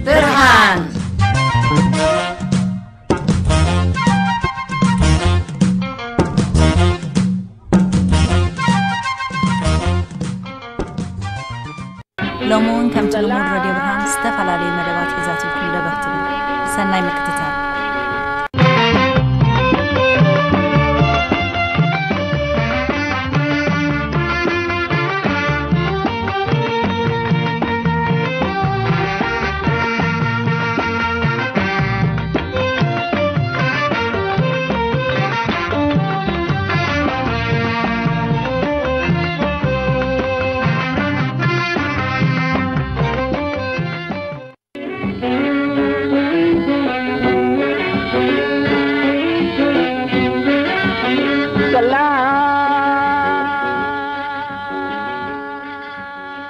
ብርሃን። ሎሚ እውን ከምቲ ልሙድ ረድዮ ብርሃን ዝተፈላለዩ መደባት ሒዛትልኩም ደበህ ትብል። ሰናይ ምክትታል።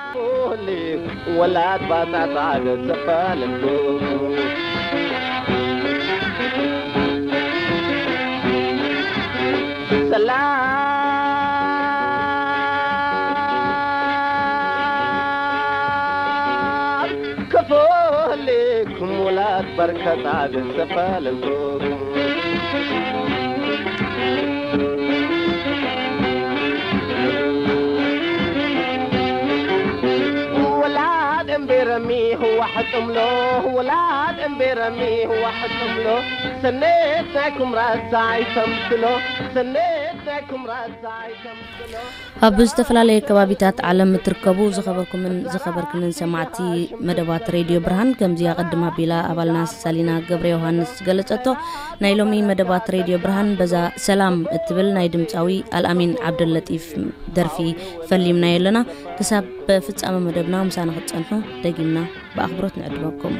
ሰላም ወላድ ባጣጣ ዘፈለልኩ ሰላም ከፈለልኩም ወላድ በርከታ ዘፈለልኩ ወላድ እምቤረሚ ህዋሕ ጥምሎ ወላድ እምቤረሚ ህዋሕ ጥምሎ ሰኔት ናይ ኩምራሳ ኣይተምስሎ ሰኔት ናይ ኩምራሳ ኣይተምስሎ ኣብ ዝተፈላለየ ከባቢታት ዓለም እትርከቡ ዝኸበርኩምን ዝኸበርክንን ሰማዕቲ መደባት ሬድዮ ብርሃን፣ ከምዚ ኣቐድም ኣቢላ ኣባልና ሰሊና ገብረ ዮሃንስ ዝገለጸቶ፣ ናይ ሎሚ መደባት ሬድዮ ብርሃን በዛ ሰላም እትብል ናይ ድምጻዊ ኣልኣሚን ዓብደለጢፍ ደርፊ ፈሊምናዮ ኣለና። ክሳብ ፍጻመ መደብና ምሳና ክትጸንሑ ደጊምና ብኣኽብሮት ንዕድመኩም።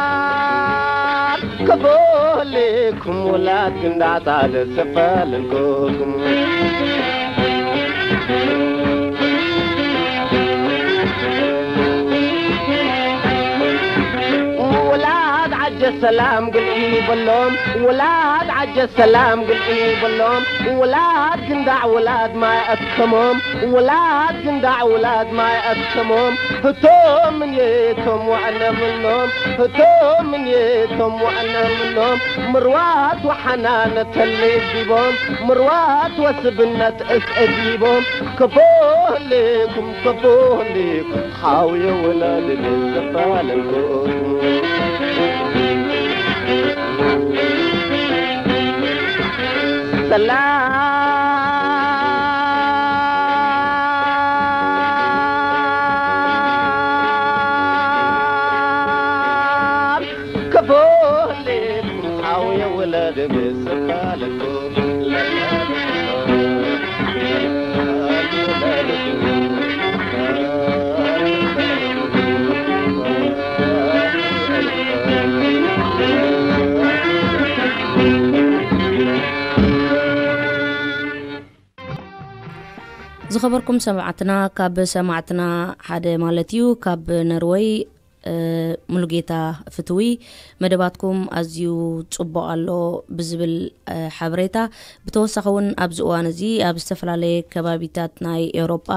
ሰላም ከፈለልኩም ወላድ ግንዳታ ዘሰፈለልኩም ወላድ ዓጀ ሰላም ግልኢ በሎም ወላድ ዓጀ ሰላም ግልኢ በሎም ወላድ ግንዳዕ ወላድ ማይ ኣትከሞም ወላድ ግንዳዕ ወላድ ማይ ኣትከሞም ህቶም ምን የቶም ዋዕነ ምኖም ህቶም ምን የቶም ዋዕነ ምኖም ምርዋት ወሓናነት ተለቢቦም ምርዋት ወስብነት እስዕዲቦም ከፎ ህሌኩም ከፎ ህሌኩም ሓውየ ወላድ ዘፋለልኩም ሰላም ከፎ ህሌኩም ሓውየ ወላድ ዘፋለልኩም ዝኸበርኩም ሰማዕትና፣ ካብ ሰማዕትና ሓደ ማለት እዩ፣ ካብ ነርወይ፣ እ፣ ሙሉጌታ ፍትዊ፣ መደባትኩም ኣዝዩ ጽቡቕ ኣሎ ብዝብል፣ እ፣ ሓበሬታ፣ ብተወሳኺ እውን ኣብዚ እዋን እዚ ኣብ ዝተፈላለየ ከባቢታት ናይ ኤውሮጳ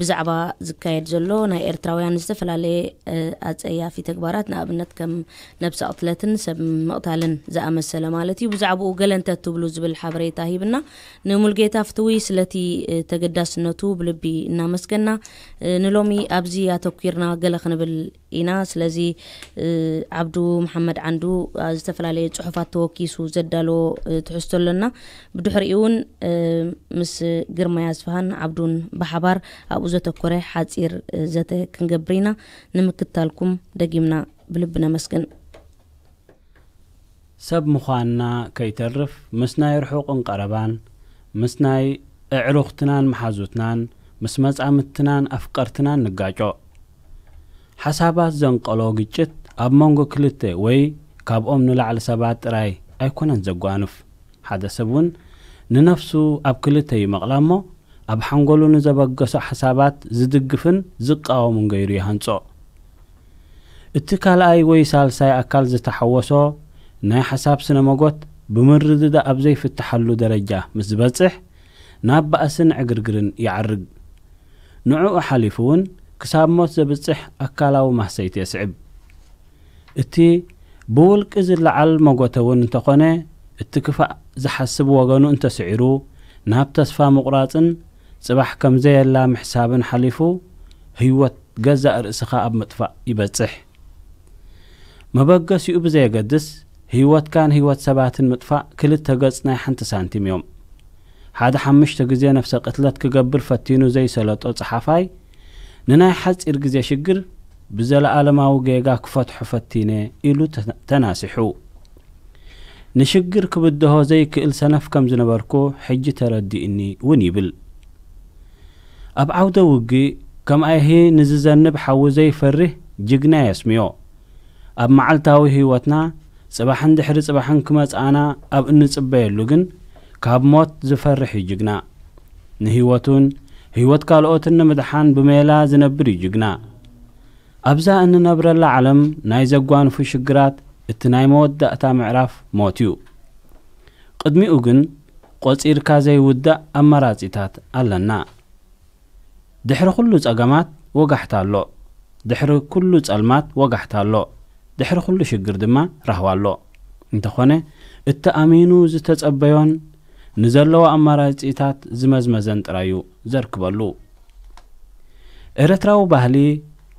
ብዛዕባ ዝካየድ ዘሎ ናይ ኤርትራውያን ዝተፈላለየ፣ እ፣ ኣጸያፊ ተግባራት፣ ንኣብነት ከም ነብሰ ቅትለትን ሰብ ምቕታልን ዝኣመሰለ ማለት እዩ፣ ብዛዕባኡ ገለ እንተትብሉ ዝብል ሓበሬታ ሂብና። ንሙልጌታ ፍትዊ ስለቲ፣ እ፣ ተገዳስነቱ ብልቢ እናመስገና፣ እ፣ ንሎሚ ኣብዚ ኣተኲርና ገለ ክንብል ኢና። ስለዚ፣ እ፣ ዓብዱ መሓመድ ዓንዱ፣ ኣ፣ ዝተፈላለየ ጽሑፋት ተወኪሱ ዘዳለዎ፣ እ፣ ትሕዝቶ ኣለና። ብድሕሪኡ እውን፣ እ፣ ምስ ግርማይ ኣስፍሃን ዓብዱን ብሓባር ኣብኡ ዘተኮረ ሓጺር፣ እ፣ ዘተ ክንገብር ኢና። ንምክታልኩም ደጊምና ብልቢ ነመስግን። ሰብ ምዃንና ከይተርፍ፣ ምስ ናይ ርሑቕን ቀረባን፣ ምስ ናይ ኣዕሩኽትናን መሓዙትናን፣ ምስ መጻምድትናን ኣፍቀርትናን ንጋጮ። ሓሳባት ዘንቀሎ ግጭት ኣብ መንጎ ክልተ ወይ ካብኦም ንላዕሊ ሰባት ጥራይ ኣይኮነን ዘጓንፍ። ሓደ ሰብ እውን ንነፍሱ ኣብ ክልተ ይመቕላ እሞ፣ ኣብ ሓንጎሉ ንዘበገሶ ሓሳባት ዝድግፍን ዝቃወምን ገይሩ ይሃንጾ። እቲ ካልኣይ ወይ ሳልሳይ ኣካል ዝተሓወሶ ናይ ሓሳብ ስነ መጎት ብምርድዳእ ኣብ ዘይፍትሓሉ ደረጃ ምስ ዝበጽሕ፣ ናብ ባእስን ዕግርግርን ይዓርግ። ንዕኡ ሓሊፉ እውን ክሳብ ሞት ዘብጽሕ ኣካላዊ ማህሰይቲ የስዕብ። እቲ ብውልቂ ዝለዓል መጎተ እውን እንተኾነ፣ እቲ ክፋእ ዝሓስብ ወገኑ እንተስዒሩ፣ ናብ ተስፋ ምቑራጽን ጽባሕ ከም ዘየላ ምሕሳብን ሓሊፉ፣ ህይወት ገዛእ ርእስኻ ኣብ ምጥፋእ ይበጽሕ። መበገሲኡ ብዘየገድስ፣ ህይወትካን ህይወት ሰባትን ምጥፋእ ክልተ ገጽ ናይ ሓንቲ ሳንቲም እዮም። ሓደ ሓሙሽተ ግዜ ነፍሰ ቅትለት ክገብር ፈቲኑ ዘይሰለጦ ጸሓፋይ፣ ንናይ ሓጺር ግዜ ሽግር ብዘለኣለማዊ ጌጋ ክፈትሖ ፈቲነ ኢሉ ተ-፣ ተናሲሑ። ንሽግር ክብድሆ ዘይክእል ሰነፍ ከም ዝነበርኩ ሕጂ ተረዲእኒ እውን ይብል። ኣብ ዓውደ ውግእ ከም ኣይሂ ንዝዘንብ ሓዊ ዘይፈርህ ጅግና የስምዮ። ኣብ መዓልታዊ ህይወትና ጽባሕን ድሕሪ ጽባሕን ክመጽኣና ኣብ እንጽበየሉ ግን ካብ ሞት ዝፈርሕ እዩ ጅግና። ንህይወቱን ህይወት ካልኦትን ንምድሓን ብሜላ ዝነብር እዩ ጅግና። ኣብዛ እንነብረላ ዓለም ናይ ዘጓንፉ ሽግራት እቲ ናይ መወዳእታ ምዕራፍ ሞት እዩ። ቅድሚኡ ግን ቆጺርካ ዘይውዳእ ኣማራጺታት ኣለና። ድሕሪ ኩሉ ጸገማት ወጋሕታ ኣሎ። ድሕሪ ኩሉ ጸልማት ወጋሕታ ኣሎ። ድሕሪ ኩሉ ሽግር ድማ ራህዋ ኣሎ። እንተኾነ፣ እቲ ኣሚኑ ዝተጸበዮን ንዘለዎ ኣማራጺታት ዝመዝመዘን ጥራዩ ዘርክበሉ። ኤረትራዊ ባህሊ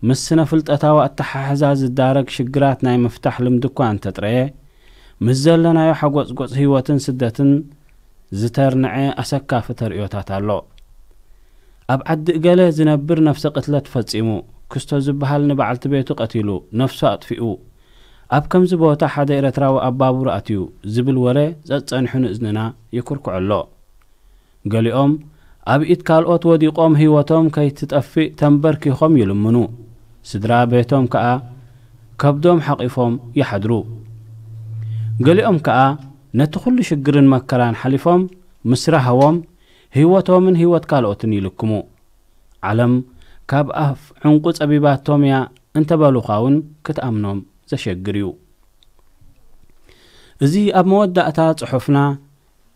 ምስ ስነ ፍልጠታዊ ኣተሓሕዛ ዝዳረግ ሽግራት ናይ ምፍታሕ ልምዲ እኳ እንተጥረየ፣ ምስ ዘለናዮ ሓጎጽጎጽ ህይወትን ስደትን ዝተርንዐ ኣሰካፊ ተርእዮታት ኣሎ። ኣብ ዓዲ እገለ ዝነብር ነፍሰ ቅትለት ፈጺሙ፣ ክስቶ ዝበሃል ንበዓልቲ ቤቱ ቀቲሉ፣ ነፍሱ ኣጥፊኡ፣ ኣብ ከምዚ ቦታ ሓደ ኤረትራዊ ኣብ ባቡር ኣትዩ ዝብል ወረ ጸጸኒሑ ንእዝንና ይኩርኩዖ ኣሎ። ገሊኦም ኣብ ኢድ ካልኦት ወዲቖም ህይወቶም ከይትጠፍእ ተንበርኪኾም ይልምኑ። ስድራ ቤቶም ከኣ ከብዶም ሓቒፎም ይሓድሩ። ገሊኦም ከኣ ነቲ ኩሉ ሽግርን መከራን ሓሊፎም ምስ ራህዎም ህይወቶምን ህይወት ካልኦትን ይልክሙ። ዓለም ካብ ኣፍ ዕንቁ ጸቢባቶም እያ እንተበሉኻ እውን ክትኣምኖም ዘሸግር እዩ። እዚ ኣብ መወዳእታ ጽሑፍና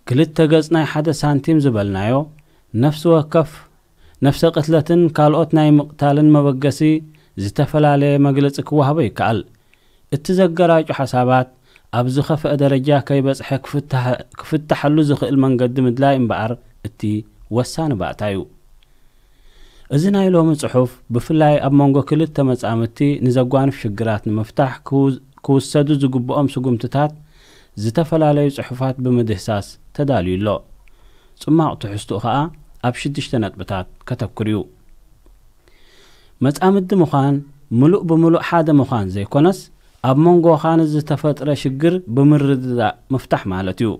ክልተ ገጽ ናይ ሓደ ሳንቲም ዝበልናዮ፣ ነፍሲ ወከፍ ነፍሰ ቅትለትን ካልኦት ናይ ምቕታልን መበገሲ ዝተፈላለየ መግለጺ ክወሃቦ ይከኣል። እቲ ዘገራጩ ሓሳባት ኣብ ዝኸፍአ ደረጃ ከይበጽሐ ክፍታሕ-፣ ክፍታሓሉ ዝኽእል መንገዲ ምድላይ እምበኣር እቲ ወሳኒ ባእታ እዩ። እዚ ናይ ሎሚ ጽሑፍ ብፍላይ ኣብ መንጎ ክልተ መጻምድቲ ንዘጓንፍ ሽግራት ንምፍታሕ ክው-፣ ክውሰዱ ዝግብኦም ስጉምትታት ዝተፈላለዩ ጽሑፋት ብምድህሳስ ተዳልዩ ኣሎ። ጽማቕ ትሕዝትኡ ኸኣ ኣብ ሽዱሽተ ነጥብታት ከተኩር እዩ። መጻምዲ ምዃን ምሉእ ብምሉእ ሓደ ምዃን ዘይኮነስ፣ ኣብ መንጎኻ ንዝተፈጥረ ሽግር ብምርድዳእ ምፍታሕ ማለት እዩ።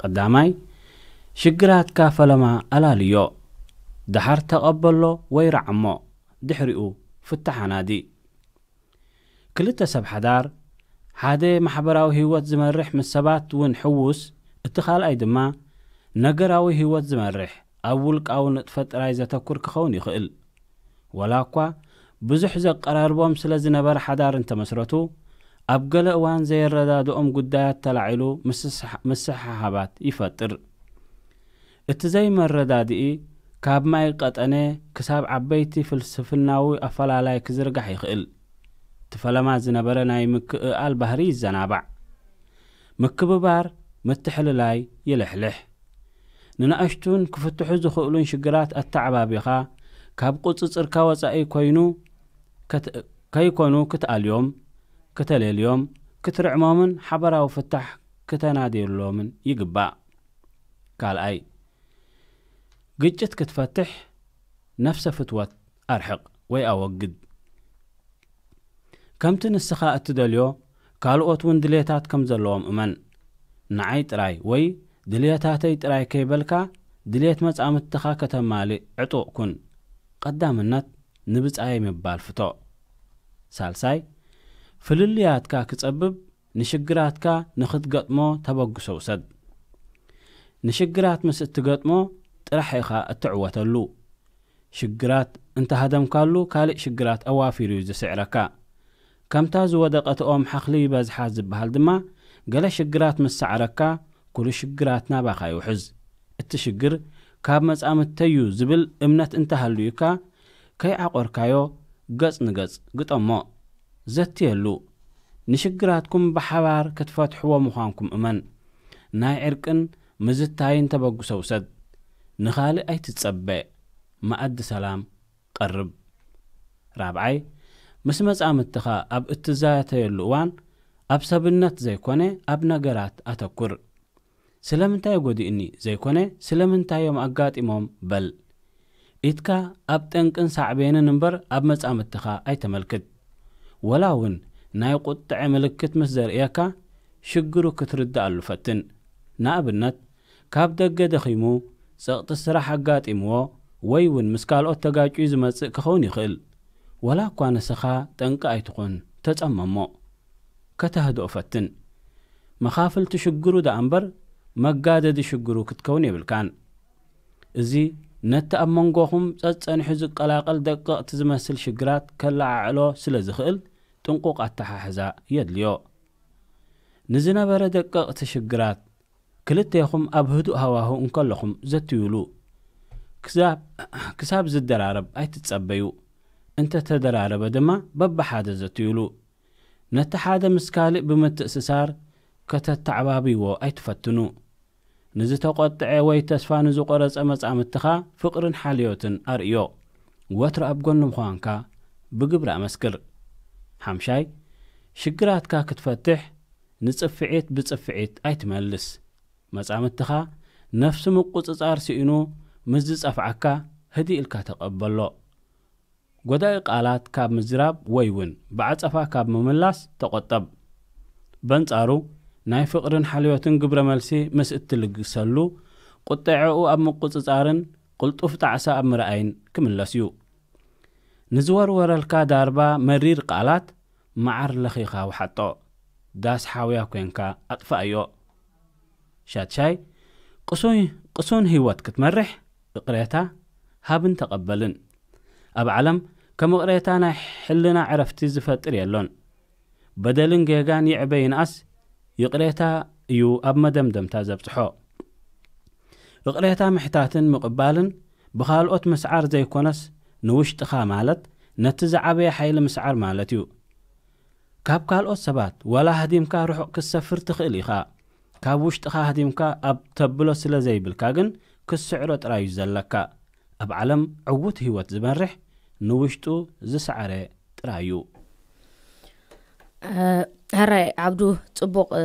ቀዳማይ፣ ሽግራትካ ፈለማ ኣላልዮ። ደሓር ተቐበሎ ወይ ረዓሞ። ድሕሪኡ ፍታሕ ኣናዲ። ክልተ ሰብ ሓዳር፣ ሓደ ማሕበራዊ ህይወት ዝመርሕ ምስ ሰባት እውን ሕዉስ፣ እቲ ካልኣይ ድማ ነገራዊ ህይወት ዝመርሕ፣ ኣብ ውልቃዊ ንጥፈት ጥራይ ዘተኩር ክኸውን ይኽእል። ወላ እኳ ብዙሕ ዘቀራርቦም ስለ ዝነበረ ሓዳር እንተመስረቱ፣ ኣብ ገለ እዋን ዘየረዳድኦም ጉዳያት ተላዒሉ ምስስሓ-፣ ምስሕሓባት ይፈጥር። እቲ ዘይመረዳድኢ ካብ ማይ ቀጠነ ክሳብ ዓበይቲ ፍልስፍናዊ ኣፈላላይ ክዝርጋሕ ይኽእል። እቲ ፈለማ ዝነበረ ናይ ምክእኣል ባህሪ ይዘናባዕ። ምክብባር፣ ምትሕልላይ ይልሕልሕ። ንናእሽቱን ክፍትሑ ዝኽእሉን ሽግራት ኣተዓባቢኻ ካብ ቁጽጽርካ ወጻኢ ኮይኑ ከት-፣ ከይኮኑ ክትኣልዮም፣ ክተሌልዮም፣ ክትርዕሞምን ሓበራዊ ፍታሕ ክተናድየሎምን ይግባእ። ካልኣይ፣ ግጭት ክትፈትሕ ነፍሰ ፍትወት ኣርሕቕ ወይ ኣወግድ። ከምቲ ንስኻ እትደልዮ ካልኦት እውን ድሌታት ከም ዘለዎም እመን። ንዓይ ጥራይ ወይ ድልየታተይ ጥራይ ከይበልካ ድልየት መጻምድትኻ ከተማልእ ዕጡቕ ኩን። ቀዳምነት ንብጻየይ ምባል ፍቶ። ሳልሳይ፣ ፍልልያትካ ክጸብብ ንሽግራትካ ንኽትገጥሞ ተበግሶ ውሰድ። ንሽግራት ምስ እትገጥሞ ጥራሕ ኢኻ እትዕወተሉ። ሽግራት እንተሃደምካሉ ካልእ ሽግራት ኣዋፊሩ እዩ ዝስዕረካ። ከምታ ዝወደቐት ኦም ሓኽሊ ይበዝሓ ዝበሃል ድማ ገለ ሽግራት ምስ ሰዓረካ፣ ኩሉ ሽግራት ናባኻ ይውሕዝ። እቲ ሽግር ካብ መጻምድተይ እዩ ዝብል እምነት እንተሃልዩካ፣ ከይዓቆርካዮ ገጽ ንገጽ ግጠሞ። ዘትየሉ። ንሽግራትኩም ብሓባር ክትፈትሕዎ ምዃንኩም እመን። ናይ ዕርቅን ምዝታይን ተበግሶ ውሰድ። ንኻልእ ኣይትጸበ። መኣዲ ሰላም ቀርብ። ራብዓይ፣ ምስ መጻምድትኻ ኣብ እትዛተየሉ እዋን፣ ኣብ ሰብነት ዘይኮነ ኣብ ነገራት ኣተኩር። ስለምንታይ ጎዲእኒ ዘይኮነ፣ ስለምንታይ እዮም ኣጋጢሞም በል። ኢድካ ኣብ ጠንቅን ሳዕቤንን እምበር ኣብ መጻምድትኻ ኣይተመልክት። ወላ እውን ናይ ቁጥዐ ምልክት ምስ ዘርእየካ፣ ሽግሩ ክትርድኣሉ ፈትን። ንኣብነት፣ ካብ ደገ ደኺሙ፣ ጸቕጢ ስራሕ ኣጋጢምዎ፣ ወይ እውን ምስ ካልኦት ተጋጭዩ ዝመጽእ ክኸውን ይኽእል። ወላ እኳ ንስኻ ጠንቂ ኣይትኹን፣ ተጸመሞ። ከተህድኦ ፈትን። መኻፍልቲ ሽግሩ ደኣ እምበር፣ መጋደዲ ሽግሩ ክትከውን የብልካን። እዚ ነቲ ኣብ መንጎኹም ጸጸኒሑ ዝቀላቐል ደቀቕቲ ዝመስል ሽግራት ከለዓዕሎ ስለ ዝኽእል፣ ጥንቁቕ ኣተሓሕዛ የድልዮ። ንዝነበረ ደቀቕቲ ሽግራት፣ ክልቴኹም ኣብ ህዱእ ሃዋህው እንከለኹም ዘትዩሉ። ክሳብ፣ ክሳብ ዝደራረብ ኣይትጸበዩ። እንተ ተደራረበ ድማ በብሓደ ዘትዩሉ። ነቲ ሓደ ምስ ካልእ ብምትእስሳር ከተተዓባብይዎ ኣይትፈትኑ። ንዝተቖጥዐ ወይ ተስፋ ንዝቖረጸ መጻምድትኻ ፍቕርን ሓልዮትን ኣርእዮ። ወትሩ ኣብ ጎኑ ምዃንካ ብግብሪ ኣመስክር። ሓምሻይ፣ ሽግራትካ ክትፈትሕ ንጽፍዒት ብጽፍዒት ኣይትመልስ። መጻምድትኻ ነፍሱ ምቁጽጻር ስኢኑ ምስ ዝጸፍዓካ ህድእ ኢልካ ተቐበሎ። ጎዳኢ ቃላት ካብ ምዝራብ ወይ እውን ብዓጸፋ ካብ ምምላስ ተቖጠብ። በንጻሩ፣ ናይ ፍቕርን ሓልዮትን ግብረ መልሲ ምስ እትልግሰሉ፣ ቁጠዐኡ ኣብ ምቁጽጻርን ቅልጡፍ ጣዕሳ ኣብ ምርኣይን ክምለስ እዩ። ንዝወርወረልካ ዳርባ መሪር ቃላት መዓር ለኺኻ ውሓጦ። ዳስ ሓውያ ኮንካ ኣጥፍኣዮ። ሻድሻይ፣ ቅሱን፣ ቅሱን ህይወት ክትመርሕ፣ እቕሬታ ሃብን ተቐበልን። ኣብ ዓለም ከም እቕሬታ ናይ ሕልና ዕረፍቲ ዝፈጥር የሎን። በደልን ጌጋን ይዕበ ይንኣስ፣ ይቕሬታ እዩ ኣብ መደምደምታ ዘብጽሖ። እቕሬታ ምሕታትን ምቕባልን ብኻልኦት ምስዓር ዘይኮነስ፣ ንውሽጥኻ ማለት ነቲ ዝዓበየ ሓይሊ ምስዓር ማለት እዩ። ካብ ካልኦት ሰባት ዋላ ሃዲምካ ርሑቕ ክትሰፍር ትኽእል ኢኻ። ካብ ውሽጥኻ ሃዲምካ ኣብ ተብሎ ስለ ዘይብልካ ግን ክትስዕሮ ጥራይ እዩ ዘለካ። ኣብ ዓለም ዕዉት ህይወት ዝመርሕ ንውሽጡ ዝሰዓረ ጥራይ እዩ። እ፣ ሕራይ ዓብዱ፣ ጽቡቕ፣ እ፣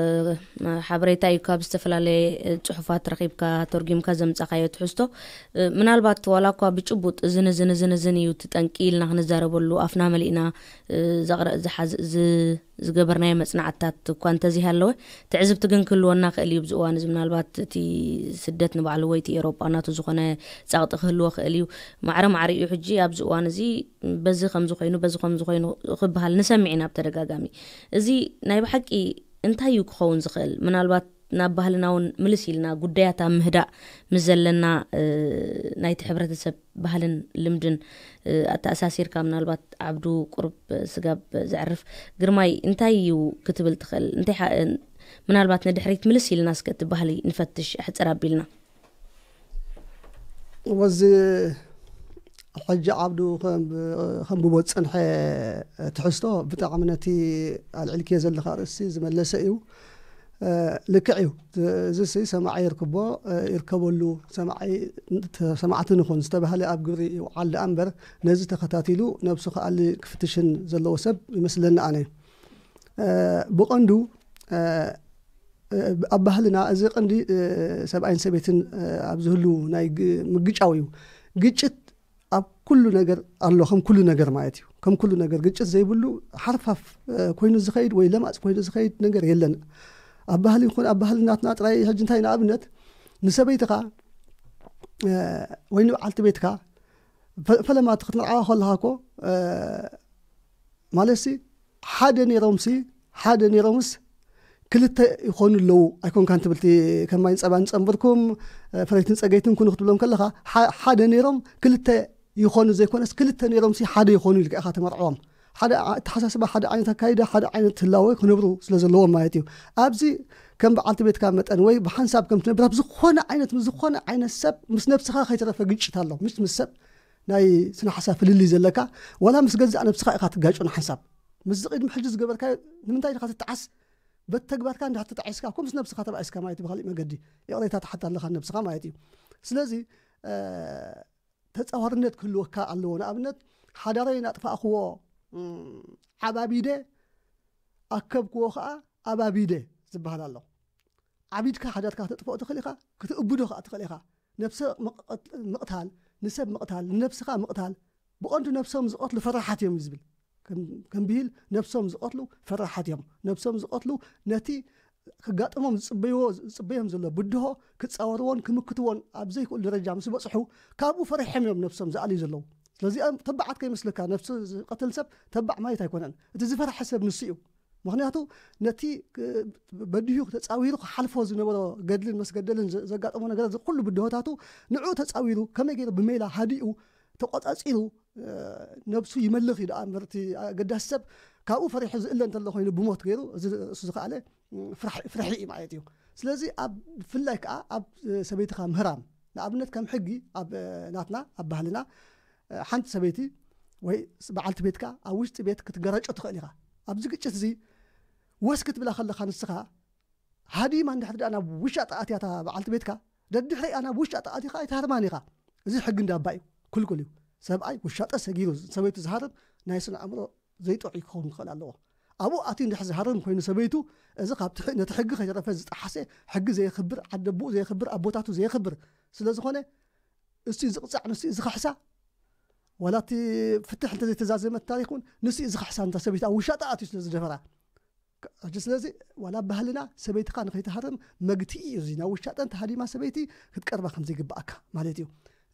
ሓበሬታ እዩ። ካብ ዝተፈላለየ፣ እ፣ ጽሑፋት ረኺብካ ተርጒምካ ዘምጻኻዮ ትሕዝቶ፣ እ፣ ምናልባት ዋላ እኳ ብጭቡጥ እዝን እዝን እዝን እዝን እዩ እቲ ጠንቂ ኢልና ክንዛረበሉ ኣፍና መሊእና፣ እ፣ ዘቕረ-፣ ዝሓዝ-፣ ዝ-፣ ዝገበርናዮ መጽናዕትታት እኳ እንተዘይሃለወ፣ ትዕዝብቲ ግን ክህልወና ክእል እዩ። ኣብዚ እዋን እዚ ምናልባት እቲ ስደት ንባዕሉ ወይ እቲ ኤሮጳ ናቱ ዝኾነ ጸቕጢ ክህልዎ ክእል እዩ። ማዕረ ማዕሪኡ ሕጂ ኣብዚ እዋን እዚ በዚ ከምዚ ኮይኑ፣ በዚ ከምዚ ኮይኑ ክበሃል ንሰምዕ ኢና ብተደጋጋሚ። እዚ ናይ ብሓቂ እንታይ እዩ ክኸውን ዝኽእል? ምናልባት ናብ ባህልና እውን ምልስ ኢልና ጉዳያት ኣብ ምህዳእ ምስ ዘለና፣ እ፣ ናይቲ ሕብረተሰብ ባህልን ልምድን፣ እ፣ ኣተኣሳሲርካ፣ ምናልባት ዓብዱ ቁሩብ ስጋብ ዘዕርፍ፣ ግርማይ እንታይ እዩ ክትብል ትኽእል? እንታይ ሓ-፣ ምናልባት ንድሕሪት ምልስ ኢልና እስከ እቲ ባህሊ ንፈትሽ ኣሕጽር ኣቢልና። ወዚ ሕጂ ዓብዱ ከም-፣ ከንብቦ ዝጸንሐ ትሕዝቶ ብጣዕሚ ነቲ ኣልዒልክዮ ዘለኻ ርእሲ ዝመለሰ እዩ። እ፣ ልክዕ እዩ። እዚ ሲ ሰማዒ ይርክቦ፣ እ፣ ይርከበሉ። ሰማዒ፣ ሰማዕቲ ንኹን ዝተባህለ ኣብ ግብሪ ይውዓል ደኣ እምበር፣ ነዚ ተኸታቲሉ ነብሱ ክኣሊ ክፍትሽን ዘለዎ ሰብ ይመስለኒ ኣነ። እ፣ ብቐንዱ፣ እ፣ እ፣ ኣብ ባህልና እዚ ቀንዲ፣ እ፣ ሰብኣይን ሰበይትን፣ እ፣ ኣብ ዝህሉ ናይ ግ-፣ ምግጫው እዩ። ግጭት ኣብ ኩሉ ነገር ኣሎ፣ ከም ኩሉ ነገር ማለት እዩ። ከም ኩሉ ነገር ግጭት ዘይብሉ ሓርፋፍ፣ እ፣ ኮይኑ ዝኸይድ ወይ ለማጽ ኮይኑ ዝኸይድ ነገር የለን። ኣብ ባህሊ ይኹን ኣብ ባህልናትና ጥራይ ሕጂ እንታይ ንኣብነት ንሰበይትኻ፣ እ፣ ወይ ንበዓልቲ ቤትካ ፈ-፣ ፈለማ እቲ ክትምርዓዋ ከለኻ እኮ፣ እ፣ ማለት ሲ ሓደ ነይሮምሲ፣ ሓደ ነይሮምስ ክልተ ይኾኑ ኣለዉ ኣይኮንካን ትብልቲ። ከም ማይን ጸባን ጸንብርኩም፣ እ፣ ፈረይትን ጸገይትን ኩኑ ክትብሎም ከለኻ፣ ሓ-፣ ሓደ ነይሮም ክልተ ይኾኑ ዘይኮነስ፣ ክልተ ነይሮምሲ ሓደ ይኾኑ ኢልካ ኢኻ ተመርዕዎም። ሓደ ኣተሓሳስባ፣ ሓደ ዓይነት ኣካይዳ፣ ሓደ ዓይነት ህላወ ክነብሩ ስለ ዘለዎም ማለት እዩ። ኣብዚ ከም በዓልቲ ቤትካ መጠን ወይ ብሓንሳብ ከም ትነብር ኣብ ዝኾነ ዓይነት ምስ ዝኾነ ዓይነት ሰብ ምስ ነብስኻ ከይተረፈ ግጭት ኣሎ። ምስ ምስ ሰብ ናይ ስነ ሓሳብ ፍልልይ ዘለካ ዋላ ምስ ገዛእ ነብስኻ ኢኻ ትጋጮ ንሓንሳብ። ምስዚ ቅድሚ ሕጂ ዝገበርካዮ ንምንታይ ኢኻ ትጠዓስ? በቲ ተግባርካ እንድሕር ተጣዒስካ እኮ ምስ ነብስኻ ተባኢስካ ማለት እዩ። ብኻሊእ መገዲ ይቕሬታ ትሓት ኣለኻ ነብስኻ ማለት እዩ። ስለዚ ተፃዋርነት ክህልወካ ኣለዎ። ንኣብነት ሓዳረይ ናጥፋእክዎ ዓባቢደ ኣከብክዎ ከዓ ኣባቢደ ዝበሃል ኣሎ። ዓቢድካ ሓዳርካ ክተጥፍኦ ትኽእል ኢኻ፣ ክትእብዶ ከዓ ትኽእል ኢኻ። ነብሰ ምቕታል፣ ንሰብ ምቕታል፣ ንነብስኻ ምቕታል። ብቐንዱ ነብሶም ዝቐትሉ ፈራሓት እዮም እዩ ዝብል። ከም ብሂል ነብሶም ዝቐትሉ ፈራሓት እዮም። ነብሶም ዝቐትሉ ነቲ ክጋጥሞም ዝፅበይዎ ዝፅበዮም ዘሎ ብድሆ ክፃወርዎን ክምክትዎን ኣብ ዘይክእሉ ደረጃ ምስ በፅሑ ካብኡ ፈሪሖም እዮም ነብሶም ዝኣልዩ ዘለዉ። ስለዚኦም ተባዓት ከይመስለካ፣ ነብሲ ዝቐትል ሰብ ተባዕ ማለት ኣይኮነን። እቲ ዝፈርሐ ሰብ ንሱ እዩ። ምክንያቱ ነቲ በዲሁ ተፃዊሩ ክሓልፎ ዝነበሮ ገድልን መስገደልን ዘጋጠሞ ነገራት ኩሉ ብድሆታቱ ንዑ ተፃዊሩ ከመይ ገይሩ ብሜላ ሃዲኡ ተቆፃፂሩ ነብሱ ይመልኽ እዩ ደኣ እምበር እቲ ኣገዳሲ ሰብ ካብኡ ፈሪሑ ዝእለ እንተሎ ኮይኑ ብሞት ገይሩ እዚ እሱ ዝኸኣለ ፍርሒ እዩ ማለት እዩ። ስለዚ ኣብ ብፍላይ ከዓ ኣብ ሰበይትኻ ምህራም ንኣብነት ከም ሕጊ ኣብ ናትና ኣብ ባህልና ሓንቲ ሰበይቲ ወይ በዓልቲ ቤትካ ኣብ ውሽጢ ቤት ክትገረጮ ትኽእል ኢኻ። ኣብዚ ግጭት እዚ ወስ ክትብላ ከለኻ ንስኻ ሃዲማ እንድሕር ደኣ ናብ ውሻጠ ኣትያ እታ በዓልቲ ቤትካ ደድሕሪኣ ናብ ውሻጠ ኣቲኻ ኣይትሃርማን ኢኻ። እዚ ሕጊ እንዳባ እዩ፣ ክልኩል እዩ። ሰብኣይ ውሻጠ ሰጊሩ ሰበይቱ ዝሃርም ናይ ስነ ኣእምሮ ዘይጥዑይ ክኸውን ክኽእል ኣለዎ። ኣብኡ ኣትዩ እንድሕር ዝሃርም ኮይኑ ሰበይቱ እዚ ካብ ነቲ ሕጊ ከይተረፈ ዝጠሓሰ ሕጊ ዘየኽብር ዓደቦኡ ዘየኽብር ኣቦታቱ ዘየኽብር ስለ ዝኾነ ንሱ እዩ ዝቕፃዕ፣ ንሱ እዩ ዝኽሕሳ። ዋላ እቲ ፍትሕ እንተዘይተዛዘመ ታሪክ እውን ንሱ እዩ ዝኽሕሳ። እንታ ሰበይቲ ኣብ ውሻጠ ኣትዩ ስለ ዝደፈራ ሕጂ ስለዚ ዋላ ባህልና ሰበይትኻ ንኸይትሃርም መግትኢ እዩ። እዚ ናብ ውሻጠ እንተ ሃዲማ ሰበይቲ ክትቀርባ ከም ዘይግብኣካ ማለት እዩ።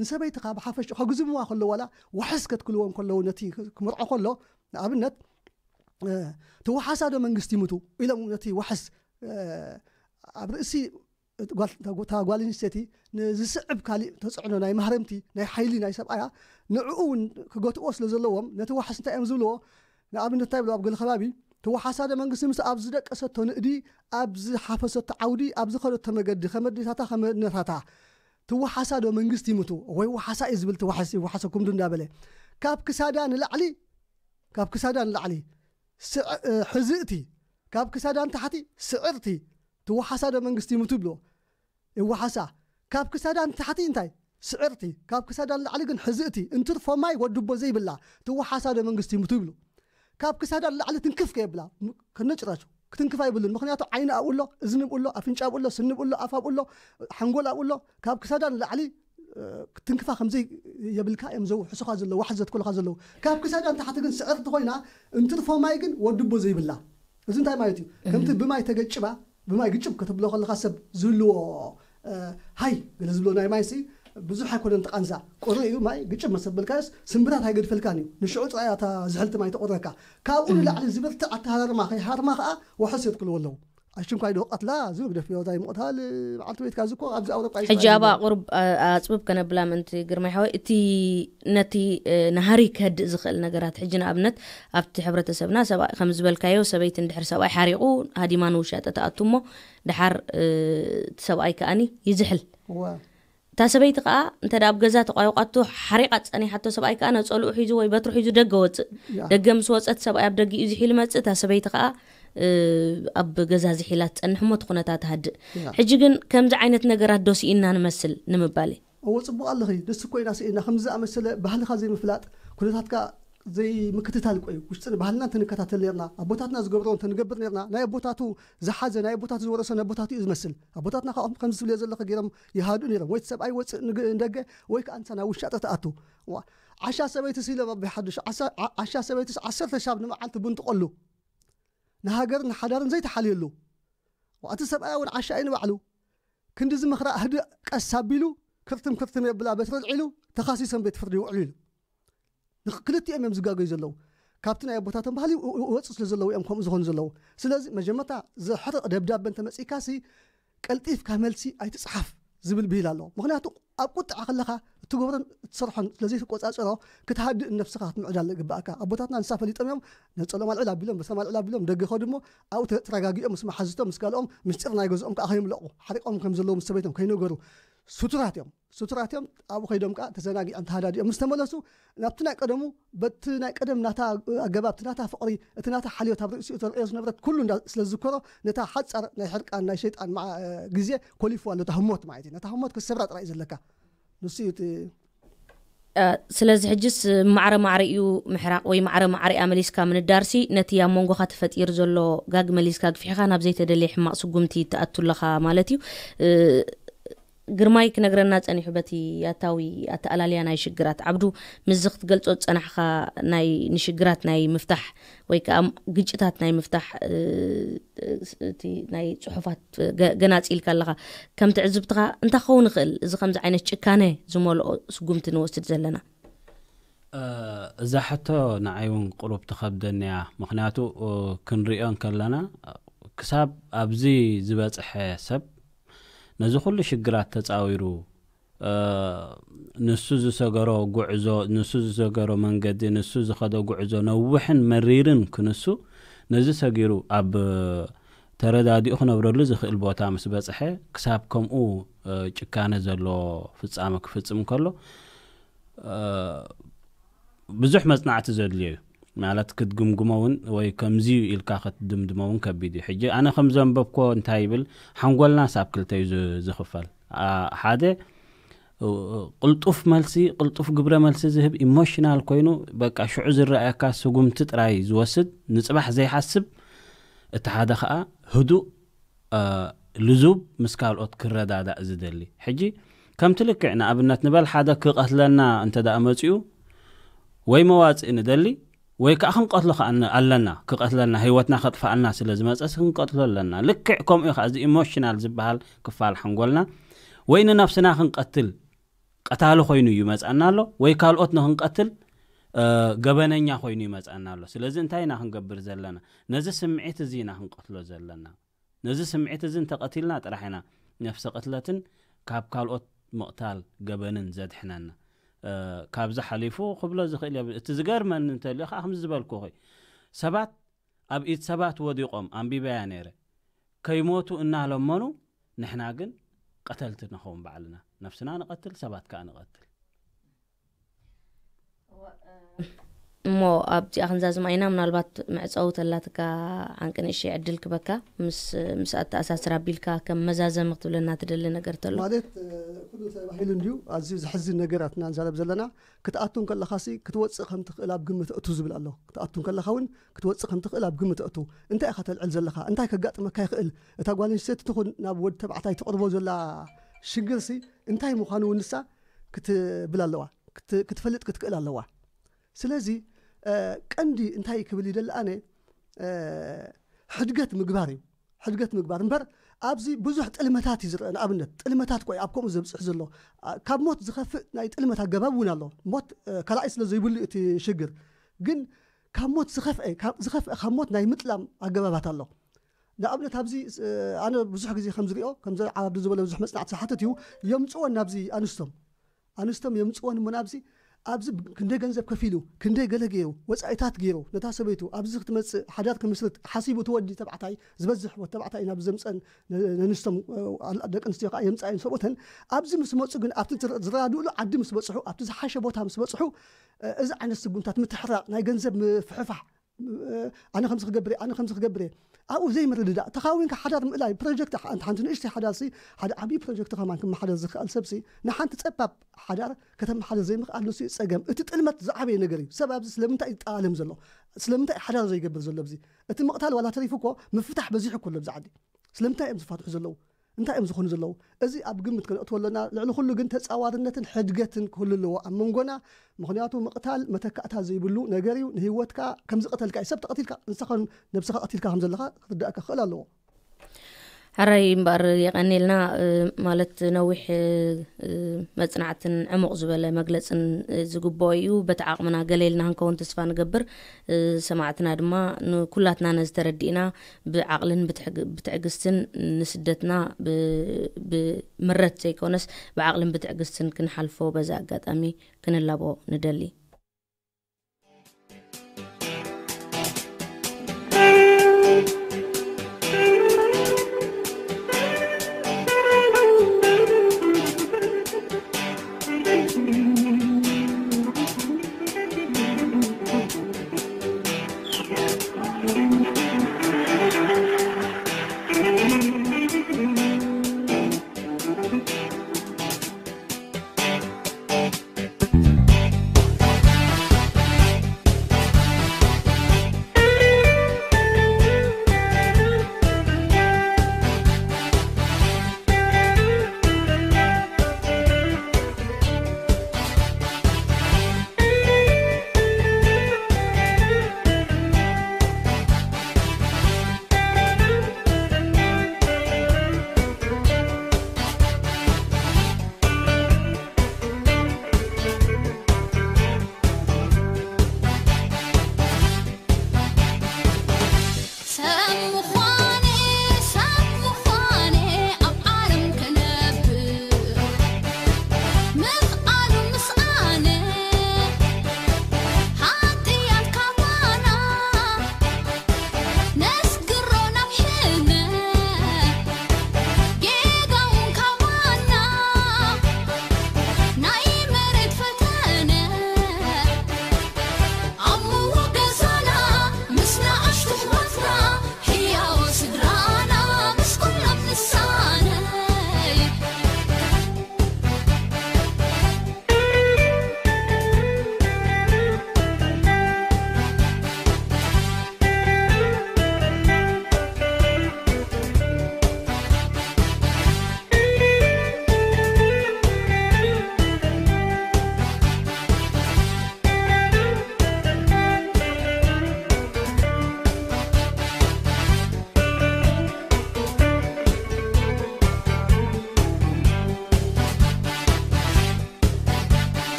ንሰበይትኻ ብሓፈሽ ከጉዝምዋ ከሎ ዋላ ዋሕስ ከትክልዎም ከለዉ ነቲ ክምርዖ ከሎ ንኣብነት ተወሓሳ ዶ መንግስቲ ይምቱ ኢሎም ነቲ ዋሕስ ኣብ ርእሲ እታ ጓል ኣንስተይቲ ንዝስዕብ ካሊእ ተፅዕኖ ናይ ማህረምቲ ናይ ሓይሊ ናይ ሰብኣያ ንዕኡ እውን ክገትእዎ ስለ ዘለዎም ነቲ ዋሕስ እንታይ እዮም ዝብልዎ? ንኣብነት እንታይ ይብሉ ኣብ ገለ ከባቢ ተወሓሳ ዶ መንግስቲ ምስ ኣብ ዝደቀሰቶ ንእዲ ኣብ ዝሓፈሰቶ ዓውዲ ኣብ ዝኸደቶ መገዲ ከመዲታታ ከመነታታ ትወሓሳ ዶ መንግስቲ ይምቱ ወይ ወሓሳ እዩ ዝብል ተዋሕስ ይወሓሰኩም ዶ እንዳበለ ካብ ክሳዳ ንላዕሊ ካብ ክሳዳ ንላዕሊ ሕዝእቲ ካብ ክሳዳ ንታሕቲ ስዕርቲ ትወሓሳ ዶ መንግስቲ ይምቱ ይብልዎ። ይወሓሳ ካብ ክሳዳ ንታሕቲ እንታይ ስዕርቲ ካብ ክሳዳ ንላዕሊ ግን ሕዝእቲ እንትርፎ ማይ ወድቦ ዘይብላ ትወሓሳ ዶ መንግስቲ ይምቱ ይብሉ። ካብ ክሳዳ ንላዕሊ ትንክፍ ከየብላ ከነጭራሹ ክትንክፍ ኣይብሉን። ምክንያቱ ዓይኒ ኣብኡ ኣሎ፣ እዝኒ ኣብኡ ኣሎ፣ ኣፍንጫ ኣብኡ ኣሎ፣ ስኒ ኣብኡ ኣሎ፣ ኣፍ ኣብኡ ኣሎ፣ ሓንጎል ኣብኡ ኣሎ። ካብ ክሳዳ ንላዕሊ ክትንክፋ ከምዘይ የብልካ እዮም ዘውሕሱኻ ዘለዉ፣ ዋሕስ ዘትክሉኻ ዘለዉ። ካብ ክሳዳ ንታሕቲ ግን ስዕርቲ ኮይና እንትርፎ ማይ ግን ወድቦ ዘይብላ። እዚ እንታይ ማለት እዩ? ከምቲ ብማይ ተገጭባ ብማይ ግጭብ ከተብሎ ከለኻ ሰብ ዝህልዎ ሃይ ገለ ዝብሎ ናይ ማይሲ ብዙሕ ኣይኮነን ተቃንዛ ቁሪ እዩ ማይ ግጭብ መሰበልካዮስ ስምብራት ኣይገድፈልካን እዩ። ንሽዑ ጥራይ እታ ዝሕልቲ ማይ ተቆረካ ካብኡ ንላዕሊ ዝብርትዕ ኣተሃራርማ ከይሃርማ ከዓ ወሐስ የትክልዎ ኣለዉ። ኣሽንኳይ ዶ ቀትላ እዚ ግደፍዮ ታይ ምቕታል በዓልቲ ቤትካ እዚ እኮ ኣብዚ ኣውሮጳ እዩ ሕጂ ዝረኣይ ኣባ ዘሎ። ቁሩብ ኣፅብብ ከነብላ ምእንቲ ግርማይ ሓወይ እቲ ነቲ ናሃሪ ክህድእ ዝኽእል ነገራት ሕጂ ንኣብነት ኣብቲ ሕብረተሰብና ሰብኣይ ከም ዝበልካዮ ሰበይቲ እንድሕር ሰብኣይ ሓሪቑ ሃዲማ ንውሻጠ ተኣቱ እሞ ድሓር እቲ ሰብኣይ ከኣኒ ይዝሕል እዋ እታ ሰበይቲ ከዓ እንተ ኣብ ገዛ ተቋይቋቶ ሓሪቓ ጸኒሓቶ ሰብኣይ ከዓ ነጸልኡ ሒዙ ወይ በትሩ ሒዙ ደገ ወፅእ ያ ደገ ምስ ወፀት ሰብኣይ ኣብ ደጊኡ ዝሒሉ መፅእ እታ ሰበይቲ ከዓ ኣብ ገዛ ዝሒላ ትፀንሕ እሞ እቲ ኩነታት ትሃድእ ያ ሕጂ ግን ከምዚ ዓይነት ነገራት ዶ ስኢና ንመስል ንምባል እዎ ጽቡቕ ኣለኺ ደስ እኮ ኢና ስኢና ከምዚ ዝኣመሰለ ባህልኻ ዘይምፍላጥ ኩነታትካ ዘይምክትታል ቆዩ ውሽጥን ባህልና እንተንከታተል ነርና ኣቦታትና ዝገብሮ እንተንገብር ነርና ናይ ኣቦታቱ ዝሓዘ ናይ ኣቦታቱ ዝወረሰ ናይ ኣቦታቱ እዩ ዝመስል ኣቦታትና ካብኦም ከምዚ ትብልዮ ዘለኺ ገይሮም ይሃዱ ነይሮም ወይ እቲ ሰብኣይ ወፅእ ንደገ ወይ ከዓ እንሳ ናብ ውሻጠ ተኣቱ ዓሻ ሰበይቲ ሲሎም ኣብ ሓዱሽ ዓሻ ሰበይትስ ዓሰርተ ሻብ ንመዓልቲ ቡን ትቆሉ ንሃገርን ንሓዳርን ዘይተሓልየሉ እቲ ሰብኣይ እውን ዓሻ እዩ ንባዕሉ ክንዲ ዝመኽራ ህድእ ቀስ ኣቢሉ ክርትም ክርትም የብላ በትሪ ኣልዒሉ ተኻሲሶም ቤት ፍርዲ ይውዕሉ ኢሉ ክልቲኦም እዮም ዝጋገዩ ዘለዉ ካብቲ ናይ ኣቦታቶም ባህሊ ወፁ ስለ ዘለዉ እዮም ከምኡ ዝኾኑ ዘለዉ ስለዚ መጀመርታ ዘሕርቕ ደብዳበ እንተመፂእካ ሲ ቀልጢፍካ መልሲ ኣይትፅሓፍ ዝብል ብሂል ኣለዎ ምክንያቱ ኣብ ቁጥዓ ከለኻ እትገብሮን እትሰርሖን ስለዘይትቆጻጸሮ ክትሃድእ ነብስኻ ክትምዕዳል ይግባእካ። ኣቦታትና ንሳ ፈሊጦም እዮም። ነጸሎም ኣልዕል ኣቢሎም፣ በስሮም ኣልዕል ኣቢሎም ደገ ከዱ እሞ ኣብኡ ተ-፣ ተረጋጊኦም ምስ መሓዝቶም ምስ ጋልኦም ምስጢር ናይ ገዝኦም ከዓ ከይምለቑ ሓሪቆም ከም ዘለዉ ምስ ሰበይቶም ከይነገሩ ስቱራት እዮም። ስቱራት እዮም። ኣብኡ ከይዶም ከዓ ተዘናጊዖም ተሃዳዲኦም ምስ ተመለሱ ናብቲ ናይ ቀደሙ፣ በቲ ናይ ቀደም ናታ ኣገባብ፣ እቲ ናታ ፍቕሪ፣ እቲ ናታ ሓልዮት ኣብ ርእሲኡ ተርእዮ ዝነበረት ኩሉ እንዳ-፣ ስለ ዝዝከሮ ነታ ሓጻር ናይ ሕርቃን ናይ ሸይጣን መዓ-፣ ግዜ ኮሊፍዋ ኣሎ። እታ ህሞት ማለት እዩ። ነታ ህሞት ክትሰብራ ጥራይ እዩ ዘለካ። ንሱ እዩ እቲ እ፣ ስለዚ ሕጅስ ማዕረ ማዕሪኡ ምሕራቕ ወይ ማዕረ ማዕሪኣ መሊስካ ምንዳርሲ ነቲ ኣብ መንጎኻ ተፈጢሩ ዘሎ ጋግ መሊስካ ግፊሕኻ ናብ ዘይተደለየ ሕማቕ ስጉምቲ ትኣቱ ኣለኻ ማለት እዩ። እ፣ ግርማይ ክነግረና ጸኒሑ በቲ ኣታዊ ኣተኣላልያ ናይ ሽግራት። ዓብዱ፣ ምስዚ ክትገልጾ ዝጸናሕካ ናይ ንሽግራት ናይ ምፍታሕ ወይ ከኣ ግጭታት ናይ ምፍታሕ፣ እ፣ እቲ ናይ ጽሑፋት ገ-፣ ገናጺ ኢልካ ኣለኻ። ከም ትዕዝብትኻ እንታይ ክኸውን ይኽእል? እዚ ከምዚ ዓይነት ጭካነ ዝመልኦ ስጉምቲ ንወስድ ዘለና? እ፣ እዛ ሕቶ ንዓይ እውን ቁሩብ ትኸብደኒ እያ። ምኽንያቱ፣ እ፣ ክንሪኦ እንከለና፣ ክሳብ ኣብዚ ዝበጽሐ ሰብ ነዚ ኩሉ ሽግራት ተጻዊሩ፣ እ፣ ንሱ ዝሰገሮ ጉዕዞ፣ ንሱ ዝሰገሮ መንገዲ፣ ንሱ ዝኸዶ ጉዕዞ ነዊሕን መሪርን ክንሱ፣ ነዚ ሰጊሩ ኣብ ተረዳዲኡ ክነብረሉ ዝኽእል ቦታ ምስ በጽሐ፣ ክሳብ ከምኡ፣ እ፣ ጭካነ ዘለዎ ፍጻመ ክፍጽም ከሎ፣ እ፣ ብዙሕ መጽናዕቲ ዘድልዮ እዩ። ማለት ክትግምግሞ እውን ወይ ከምዚ እዩ ኢልካ ክትድምድሞ እውን ከቢድ እዩ። ሕጂ ኣነ ከም ዘንበብኮ እንታይ ይብል፣ ሓንጎልና ሳብ ክልተ እዩ ዝ-፣ ዝኽፈል። አ፣ ሓደ፣ እ፣ ቅልጡፍ መልሲ፣ ቅልጡፍ ግብረ መልሲ ዝህብ ኢሞሽናል ኮይኑ፣ በቃ ሽዑ ዝረኣየካ ስጉምቲ ጥራይ ዝወስድ፣ ንጽባሕ ዘይሓስብ፣ እቲ ሓደ ኸኣ ህዱእ፣ እ፣ ልዙብ ምስ ካልኦት ክረዳዳእ ዝደሊ። ሕጂ ከምቲ ልክዕ ንኣብነት ንበል ሓደ ክቐትለና እንተ ደኣ መጺኡ ወይ መዋጽኢ ንደሊ ወይ ከኣ ክንቀትሎ ከኣ ን-፣ ኣለና። ክቐትለና፣ ህይወትና ከጥፍኣልና ስለ ዝመጸስ ክንቀትሎ ኣለና። ልክዕ ከምኡ እዩ ከኣ እዚ ኢሞሽናል ዝበሃል ክፋል ሓንጎልና ወይ ንነፍስና ክንቀትል ቀታሊ ኮይኑ እዩ ይመጽኣና ኣሎ ወይ ካልኦት ንክንቀትል፣ እ፣ ገበነኛ ኮይኑ ይመጽኣና ኣሎ። ስለዚ እንታይ ኢና ክንገብር ዘለና? ነዚ ስምዒት እዚ ኢና ክንቀትሎ ዘለና። ነዚ ስምዒት እዚ እንተቐቲልና ጥራሕ ኢና ነፍሰ ቅትለትን ካብ ካልኦት ምቕታል ገበንን ዘድሕነና። እ፣ ካብዚ ሓሊፉ ክብሎ ዝኽእል የብል። እቲ ዝገርመኒ እንተልዩ ከዓ ከምዚ ዝበልኩኺ፣ ሰባት ኣብ ኢድ ሰባት ወዲቖም ኣንቢበያ ነይረ። ከይሞቱ እናለመኑ ንሕና ግን ቀተልቲ ንኸውን ባዕልና። ነፍስና ንቐትል፣ ሰባት ከዓ ንቐትል። እሞ ኣብዚኣ ክንዛዝማ ኢና። ምናልባት መዕጸዊ ተላትካ ዓንቂ ንእሽተይ ዕድል ክበካ፣ ምስ፣ ምስ ኣተኣሳስር ኣቢልካ ከም መዛዘሚ ክትብለና ትደሊ ነገር ተሎ? ማለት፣ እ፣ ኩሉ ተባሂሉ እንድዩ። ኣዝዩ ዘሕዝን ነገራት ኢና ንዛረብ ዘለና። ክትኣቱ እንከለኻሲ ክትወጽእ ከም ትኽእል ኣብ ግምት እቱ ዝብል ኣሎ። ክትኣቱ እንከለኻ እውን ክትወጽእ ከም ትኽእል ኣብ ግምት እቱ። እንታይ ኢኻ ተልዕል ዘለኻ? እንታይ ከጋጥመካ ይኽእል? እታ ጓል ኣንስተይቲ ትኹን ናብ ወዲ ተባዕታይ ትቕርቦ ዘላ ሽግርሲ እንታይ ምዃኑ እውን ንሳ ክትብል ኣለዋ። ክት-፣ ክትፈልጥ ክትክእል ኣለዋ። ስለዚ፣ እ፣ ቀንዲ እንታይ ክብል ይደሊ ኣነ፣ እ፣ ሕድገት ምግባር እዩ። ሕድገት ምግባር እምበር ኣብዚ ብዙሕ ጥልመታት እዩ ዝረአ። ንኣብነት ጥልመታት እኮ እዩ ኣብ ከምኡ ዘብጽሕ ዘሎ። ኣ፣ ካብ ሞት ዝኸፍእ ናይ ጥልመት ኣገባብ እውን ኣሎ። ሞት፣ እ፣ ካልኣይ ስለ ዘይብሉ እዩ እቲ ሽግር። ግን ካብ ሞት ዝኸፍአ፣ ካብ፣ ዝኸፍአ ካብ ሞት ናይ ምጥላም ኣገባባት ኣሎ። ንኣብነት ኣብዚ፣ እ፣ ኣነ ብዙሕ ግዜ ከም ዝሪኦ፣ ከምዚ ዓብዱ ዝበሎ ብዙሕ መጽናዕቲ ዝሓትት እዩ፣ የምጽወን ናብዚ ኣንስቶም። ኣንስቶም የምጽወን እሞ ናብዚ፣ ኣብዚ ብ-፣ ክንደይ ገንዘብ ከፊሉ፣ ክንደይ ገለ ገይሩ፣ ወጻኢታት ገይሩ፣ ነታ ሰበይቱ ኣብዚ ክትመጽእ፣ ሓዳር ክምስርት ሓሲቡ፣ እቲ ወዲ ተባዕታይ፣ ዝበዝሕ ወዲ ተባዕታይ እዩ ናብዚ ዘምጸን፣ ነ-፣ ነንስቶም፣ እ፣ ኣል-፣ ደቂ ኣንስትዮ ከኣ የምጻየን ሰብኡተን። ኣብዚ ምስ መጹ ግን ኣብቲ ዝረ-፣ ዝረዳድእሉ ዓዲ ምስ በጽሑ፣ ኣብቲ ዝሓሸ ቦታ ምስ በጽሑ፣ እ፣ እዚ ዓይነት ስጉምታት ምትሕራቕ፣ ናይ ገንዘብ ምፍሕፋሕ፣ እ፣ ኣነ ከምዚ ክገብር እየ፣ ኣነ ከምዚ ክገብር እየ። ኣብኡ ዘይምርድዳእ፣ ተኻዊንካ ሓዳር ምእላይ፣ ፕሮጀክት ሓ-፣ ሓንቲ ንእሽተይ ሓዳርሲ፣ ሓደ ዓብዪ ፕሮጀክት ከማን ክመሓደር ዝኽኣል ሰብሲ፣ ንሓንቲ ጸባብ ሓዳር ከተመሓደር ዘይምኽኣል ንሱ እዩ ጸገም። እቲ ጥልመት ዝዓበየ ነገር እዩ። ሰብ ኣብዚ ስለምንታይ እዩ ይጠላለም ዘሎ? ስለምንታይ እዩ ሓዳር ዘይገብር ዘሎ? ኣብዚ እቲ ምቕታል ዋላ ተሪፉ እኮ ምፍታሕ በዚሑ እኮ ኣሎ ኣብዚ ዓዲ። ስለምንታይ እዮም ዝፋትሑ ዘለዉ? እንታይ እዮም ዝኾኑ ዘለዉ? እዚ ኣብ ግምት ከነእትዎ ኣለና። ልዕሊ ኩሉ ግን ተጻዋርነትን ሕድገትን ክህሉ ኣለዎ ኣብ መንጎና። ምኽንያቱ ምቕታል መተካእታ ዘይብሉ ነገር እዩ። ንህይወትካ ከም ዝቐተልካ እዩ። ሰብ ተቐቲልካ፣ ንስኻ ነብስኻ ቀቲልካ ከም ዘለኻ ክትርዳእካ ክኽእል ኣለዎ። ሕራይ እምበኣር የቐኔልና። ማለት ነዊሕ መፅናዕትን ዕሙቕ ዝበለ መግለፅን ዝግብኦ እዩ። በቲ ዓቕምና ገለ ኢልና ክንከውን ተስፋ ንገብር። ሰማዕትና ድማ ንኩላትና ነዚ ተረዲእና ብዓቕልን ብትዕግስትን ንስደትና ብምረት ዘይኮነስ ብዓቕልን ብትዕግስትን ክንሓልፎ በዚ ኣጋጣሚ ክንላቦ ንደሊ።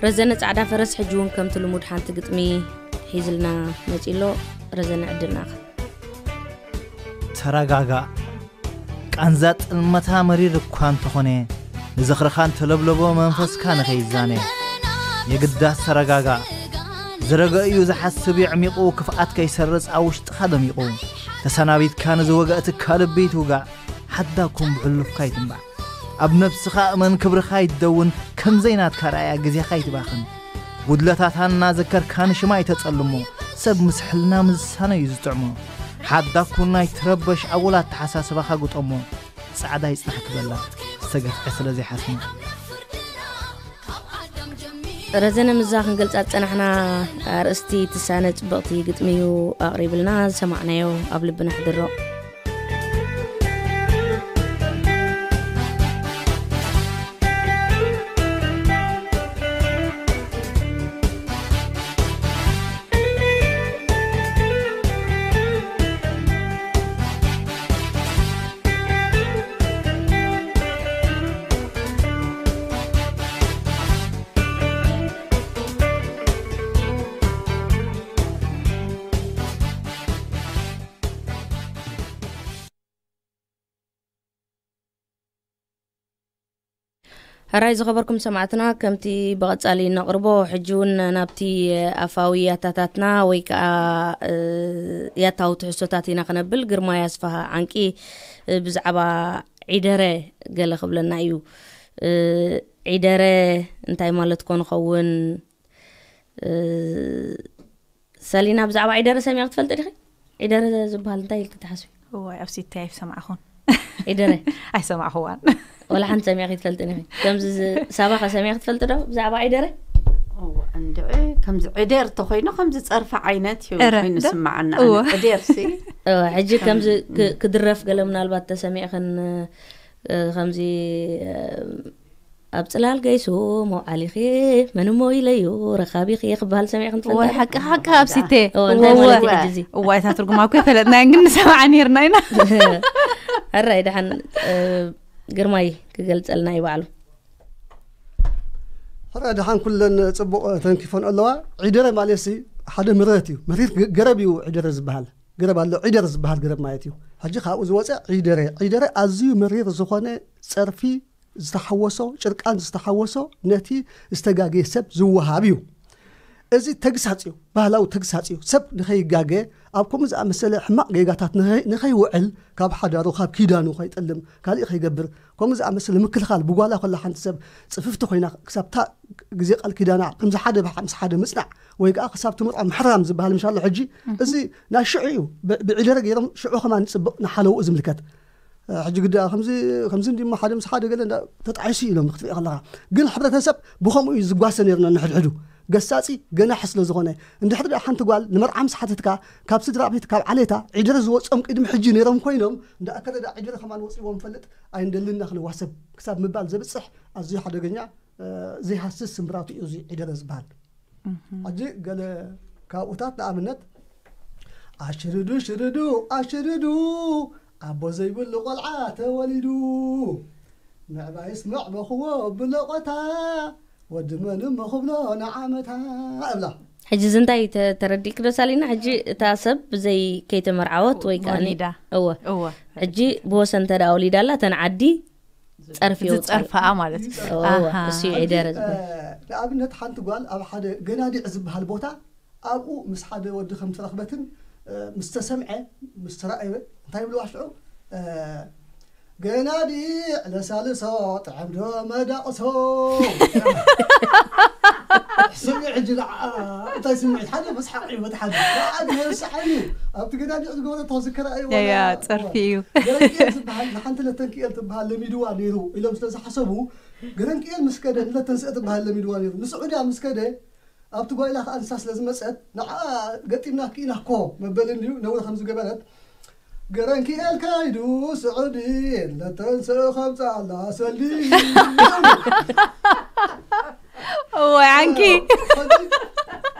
ረዘነ ጻዕዳ ፈረስ ሕጂ እውን ከምቲ ልሙድ ሓንቲ ግጥሚ ሒዝልና መጺሎ። ረዘነ ዕድልናኻ። ተረጋጋእ። ቃንዛ ጥልመታ መሪር እኳ እንተኾነ፣ ንዝኽርኻ እንተለብለቦ መንፈስካ ንኸይዛነ። የግዳስ ተረጋጋእ። ዝረገ እዩ ዝሓስብ የዕሚቑ፣ ክፍኣት ከይሰርጽ ኣብ ውሽጥኻ ደሚቑ። ተሰናቢትካ ንዝወገእትካ ልቢ ይትውጋእ፣ ሓዳኩም ብሕሉፍካ ይትንባዕ። ኣብ ነብስኻ እመን፣ ክብርኻ ይትደውን፣ ከም ዘይናትካ ረኣያ ግዜኻ ይትባኽን። ጉድለታታ እናዘከርካ ንሽማ ይተጸልሞ፣ ሰብ ምስ ሕልና ምዝሳነ እዩ ዝጥዕሞ። ሓዳኩ ናይ ትረበሽ ኣወል ኣተሓሳስባኻ ግጠሞ፣ ጻዕዳ ይጽናሕ ክበላ፣ ዝተገፍዐ ስለ ዘይሓስሞ። ረዘነ ምዛ ክንገልጻ ዝጸናሕና ኣርእስቲ ትሳነ ጽብቕቲ ግጥሚ እዩ ኣቕሪብልና፣ ዝሰማዕናዮ ኣብ ልብና ሕድሮ። ሕራይ ዝኸበርኩም ሰማዕትና፣ ከምቲ ብቐጻሊ ነቕርቦ፣ ሕጂ እውን ናብቲ ኣፋዊ ያታታትና ወይ ከኣ፣ እ፣ ያታዊ ትሕዝቶታት ኢና ክነብል። ግርማይ ኣስፍሃ ዓንቂ፣ እ፣ ብዛዕባ ዒደረ ገለ ክብለና እዩ። እ፣ ዒደረ እንታይ ማለት ኮን ኸውን? እ፣ ሰሊና፣ ብዛዕባ ዒደረ ሰሚዕኺ ትፈልጢ ዲኺ? ዒደረ ዝበሃል እንታይ ኢልኪ ትሓስቢ? እዋይ፣ ኣብ ሲታይ ኣይሰማዕኹን። ዒደረ? ኣይሰማዕኹዋን። ወላ ሓንቲ ሰሚዕኺ ትፈልጥን ኢኺ? ከምዚ ዝ-፣ ሳባ ከ ሰሚዕኺ ትፈልጢ ዶ ብዛዕባ ዒደረ? እወ፣ እንድዒ፣ ከምዚ ዕደር ተኾይኑ ከምዚ ጸርፊ ዓይነት እዩ እረ፣ ኮይኑ ዶ? ስማዓና። እወ። ዕደር ሲ። እወ፣ ሕጂ ከምዚ ክ-፣ ክድረፍ ገለ ምናልባት ተሰሚዕኽን፣ እ፣ ከምዚ፣ እ፣ ኣብ ጽላል ገይሱ መውዓሊኺ፣ መን እሞ ኢለዩ ረኻቢኺ ክበሃል ሰሚዕኽን ትፈልጣ? እዋይ፣ ሓቂ፣ ሓቂ፣ ኣብ ሲቴ። እዎ፣ እንታይ እወ። ማለት እዩ ሕጂ እዚ? እዋይ፣ እታ ትርጉማ እኮ ኣይፈለጥናያን፣ ግን ንሰምዓ ነይርና ኢና። ሕራይ፣ ደሓን፣ እ፣ ግርማይ ክገልጸልና እዩ ባዕሉ። ሕራይ፣ ደሓን፣ ኩለን ጽቡቕ ተንኪፈን ኣለዋ። ዒደረ ማለት ሲ ሓደ ምረት እዩ። መሪር ገ-፣ ገረብ እዩ ዒደረ ዝበሃል። ገረብ ኣሎ፣ ዒደር ዝበሃል ገረብ ማለት እዩ። ሕጂ ካብኡ ዝወፀ ዒደረ። ዒደረ ኣዝዩ መሪር ዝኾነ ጸርፊ ዝተሓወሶ፣ ጭርቃን ዝተሓወሶ፣ ነቲ ዝተጋገየ ሰብ ዝወሃብ እዩ። እዚ ተግሳጽ እዩ፣ ባህላዊ ተግሳጽ እዩ። ሰብ ንኸይጋገ፣ ኣብ ከምኡ ዝኣመሰለ ሕማቕ ጌጋታት ንኸይ-፣ ንኸይውዕል፣ ካብ ሓዳሩ፣ ካብ ኪዳኑ ከይጠልም፣ ካሊእ ከይገብር፣ ከምኡ ዝኣመሰለ ምክልኻል፣ ብጓላ ኮላ ሓንቲ ሰብ ጽፍፍቲ ኮይና፣ ክሳብ እታ ግዜ ቃል ኪዳና፣ ከምዚ ሓደ ብሓ-፣ ምስ ሓደ ምጽናዕ፣ ወይ ከኣ ክሳብ ትምርዖ ምሕራም ዝበሃል ምሻሎ ሕጂ፣ እዚ ናይ ሽዑ እዩ። ብ-፣ ብዒደረ ገይሮም ሽዑ ከማን ጽቡቕ ንሓለውኡ ዝምልከት። እ፣ ሕጂ ግዳ ከምዚ፣ ከምዚ እንዲሞ ሓደ ምስ ሓደ ገለ እንዳ ተጣዒሱ ኢሎም ክትርኢ ከለኻ። ግን ሕብረተሰብ ብኸምኡ እዩ ዝጓሰ ነይሩ ነንሕድሕዱ። ገሳጺ ገናሒ ስለ ዝኾነ። እንድሕር ደኣ ሓንቲ ጓል ንመርዓ ምስ ሓተትካ፣ ካብ ስድራ ቤት፣ ካብ ዓሌታ፣ ዒደረ ዝወጾም ቅድሚ ሕጂ ነይሮም ኮይኖም፣ እንዳ ኣከለ ደኣ ዒደረ ከማን ወጺዎም ፈልጥ፣ ኣይንደልና ክንዋሰብ ክሳብ ምባል ዘብጽሕ ኣዝዩ ሓደገኛ፣ እ፣ ዘይሃስስ ስምብራቱ እዩ እዚ ዒደረ ዝበሃል። ሕጂ ገለ ካብኡታት ንኣብነት፣ ኣሽርዱ ሽርዱ ኣሽርዱ፣ ኣቦ ዘይብሉ ቆልዓ ተወሊዱ፣ ምዕባይስ መዕበኽዎ ብለቆታ፣ ወዲ መን እሞ ክብሎ ንዓመታ እብላ። ሕጂ እዚ እንታይ ተ-፣ ተረዲእኪ ዶ ሳሊና? ሕጂ እታ ሰብ ብዘይ ከይተመርዓወት ወይ ከኣ ወሊዳ። እወ። እወ። ሕጂ ብወሰን እንተ ደኣ ወሊዳ ኣላ፣ እተን ዓዲ ጸርፊ የውጽኣ። ዝጸርፈኣ ማለት እዩ። እወ፣ እወ፣ ኣሃ። እሱ እዩ ዒደረ እ፣ ዝበሃል። ንኣብነት ሓንቲ ጓል ኣብ ሓደ ገናዲዕ ዝበሃል ቦታ ኣብኡ ምስ ሓደ ወዲ ከም ተረኽበትን፣ እ፣ ምስ ተሰምዐ፣ ምስ ተራእየ፣ እንታይ ይብልዋ ሽዑ? እ፣ "ገናዲዕ ለሳልሶ ጥዕም ዶ መዳቕሶ?" ስምዒ ሕጂ ንዓ፣ እንታይ ስምዒት? ሓደ መስሓቕ እዩ፣ በቲ ሓደ። ንዓ ግን የረስዓኒ እዩ። ኣብቲ ገናዲዕ ዝገበረቶ ክዝከራ እየ፣ ያ፣ ያ፣ ዋላ፣ ጸርፊ እዩ። ገረንክኤል ዝበሃል፣ ንሓንቲ ለተንክኤል ትበሃል ለሚድዋ ነይሩ ኢሎም ስለ ዝሓሰቡ፣ ገረንክኤል ምስ ከደ፣ ንለተንስኤ ትበሃል ለሚድዋ ነይሩ። ንስዑድያ ምስ ከደ፣ ኣብቲ ጓይላ ከኣ ንሳ ስለ ዝመጸት፣ ንዓ ገጢምና ክኢና እኮ መበሊ እንድዩ፣ ነውሪ ከም ዝገበረት፣ "ገረንክኤል ከይዱ ስዑዲ፣ ለተንስእ ከምጽኣላ ሰልዲ." እዋይ፣ ዓንኪ። ሕጂ፣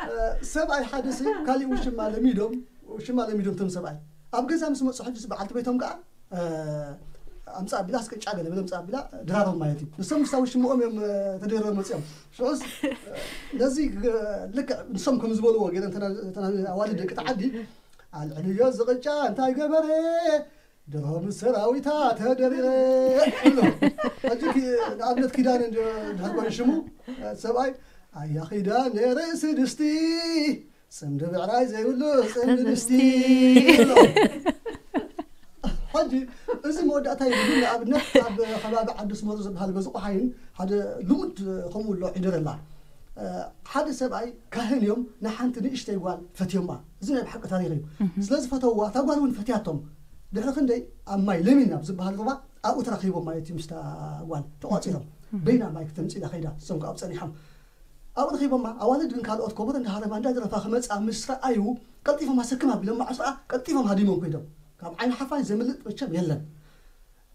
እ፣ ሰብኣይ ሓደ ሲ፣ ካሊእ ውሽማ ለሚዶም፣ ውሽማ ለሚዶም እቶም ሰብኣይ። ኣብ ገዛ ምስ መጹ ሕጂ በዓልቲ ቤቶም ከኣ፣ እ፣ ኣምጻ ኣቢላ፣ ኣስቅጫ ገለ በለ ኣምጻ ኣቢላ፣ ድራሮም ማለት እዩ። ንሶም ክሳብ ውሽምኦም እዮም፣ እ፣ ተደሪሮም መጺኦም። ሽዑስ፣ እ፣ ነዚ፣ እ፣ ልክዕ ንሶም ከም ዝበልዎ ገይረን ተና-፣ ተና-፣ ኣዋልድ ደቂ ተዓዲ፣ "ኣልዕልዮ ዝቕጫ እንታይ ገበረ? ድሮ ምስ ሰራዊታ ተደሪረ" ይብሎ። ሕጂ ኪ-፣ ንኣብነት ኪዳነ እንዲ-፣ እንድሕር ኮይኑ ሽሙ፣ እ፣ ሰብኣይ፣ "ኣያ ኪዳነ ርእሲ ድስቲ፣ ጽምዲ ብዕራይ ዘይብሉ ጽምዲ ድስቲ" ይብሎ። ሕጂ እዚ መወዳእታ ይብሉ። ንኣብነት ኣብ ከባቢ ዓዲ ኣስመሮ ዝበሃል በዚ ቆሓይን ሓደ ልሙድ ከምኡ ኣሎ ዒደር ኣላ። እ፣ ሓደ ሰብኣይ ካህን እዮም፣ ንሓንቲ ንእሽተይ ጓል ፈትዮማ። እዚ ናይ ብሓቂ ታሪኽ እዩ። ስለ ዝፈተውዋ፣ እታ ጓል እውን ፈትያቶም። ድሕሪ ክንደይ ኣብ ማይ ለሚን ኣብ ዝበሃል ሩባ ኣብኡ ተራኺቦም ማለት እዩ ምስታ ጓል ተቋጺሮም። በይና ማይ ክተምጽእ ኢላ ከይዳ፣ እሶም ከኣ ኣብኡ ጸኒሖም። ኣብኡ ረኺቦማ። ኣዋልድ ግን ካልኦት ከበሮ እንዳሃረማ እንዳደረፋ ክመጻ ምስ ረኣዩ፣ ቀልጢፎም ኣሰክም ኣቢሎም ማዕጾኣ ቀልጢፎም ሃዲሞም ከይዶም። ካብ ዓይኒ ሓፋሽ ዘምልጥ መቸም የለን።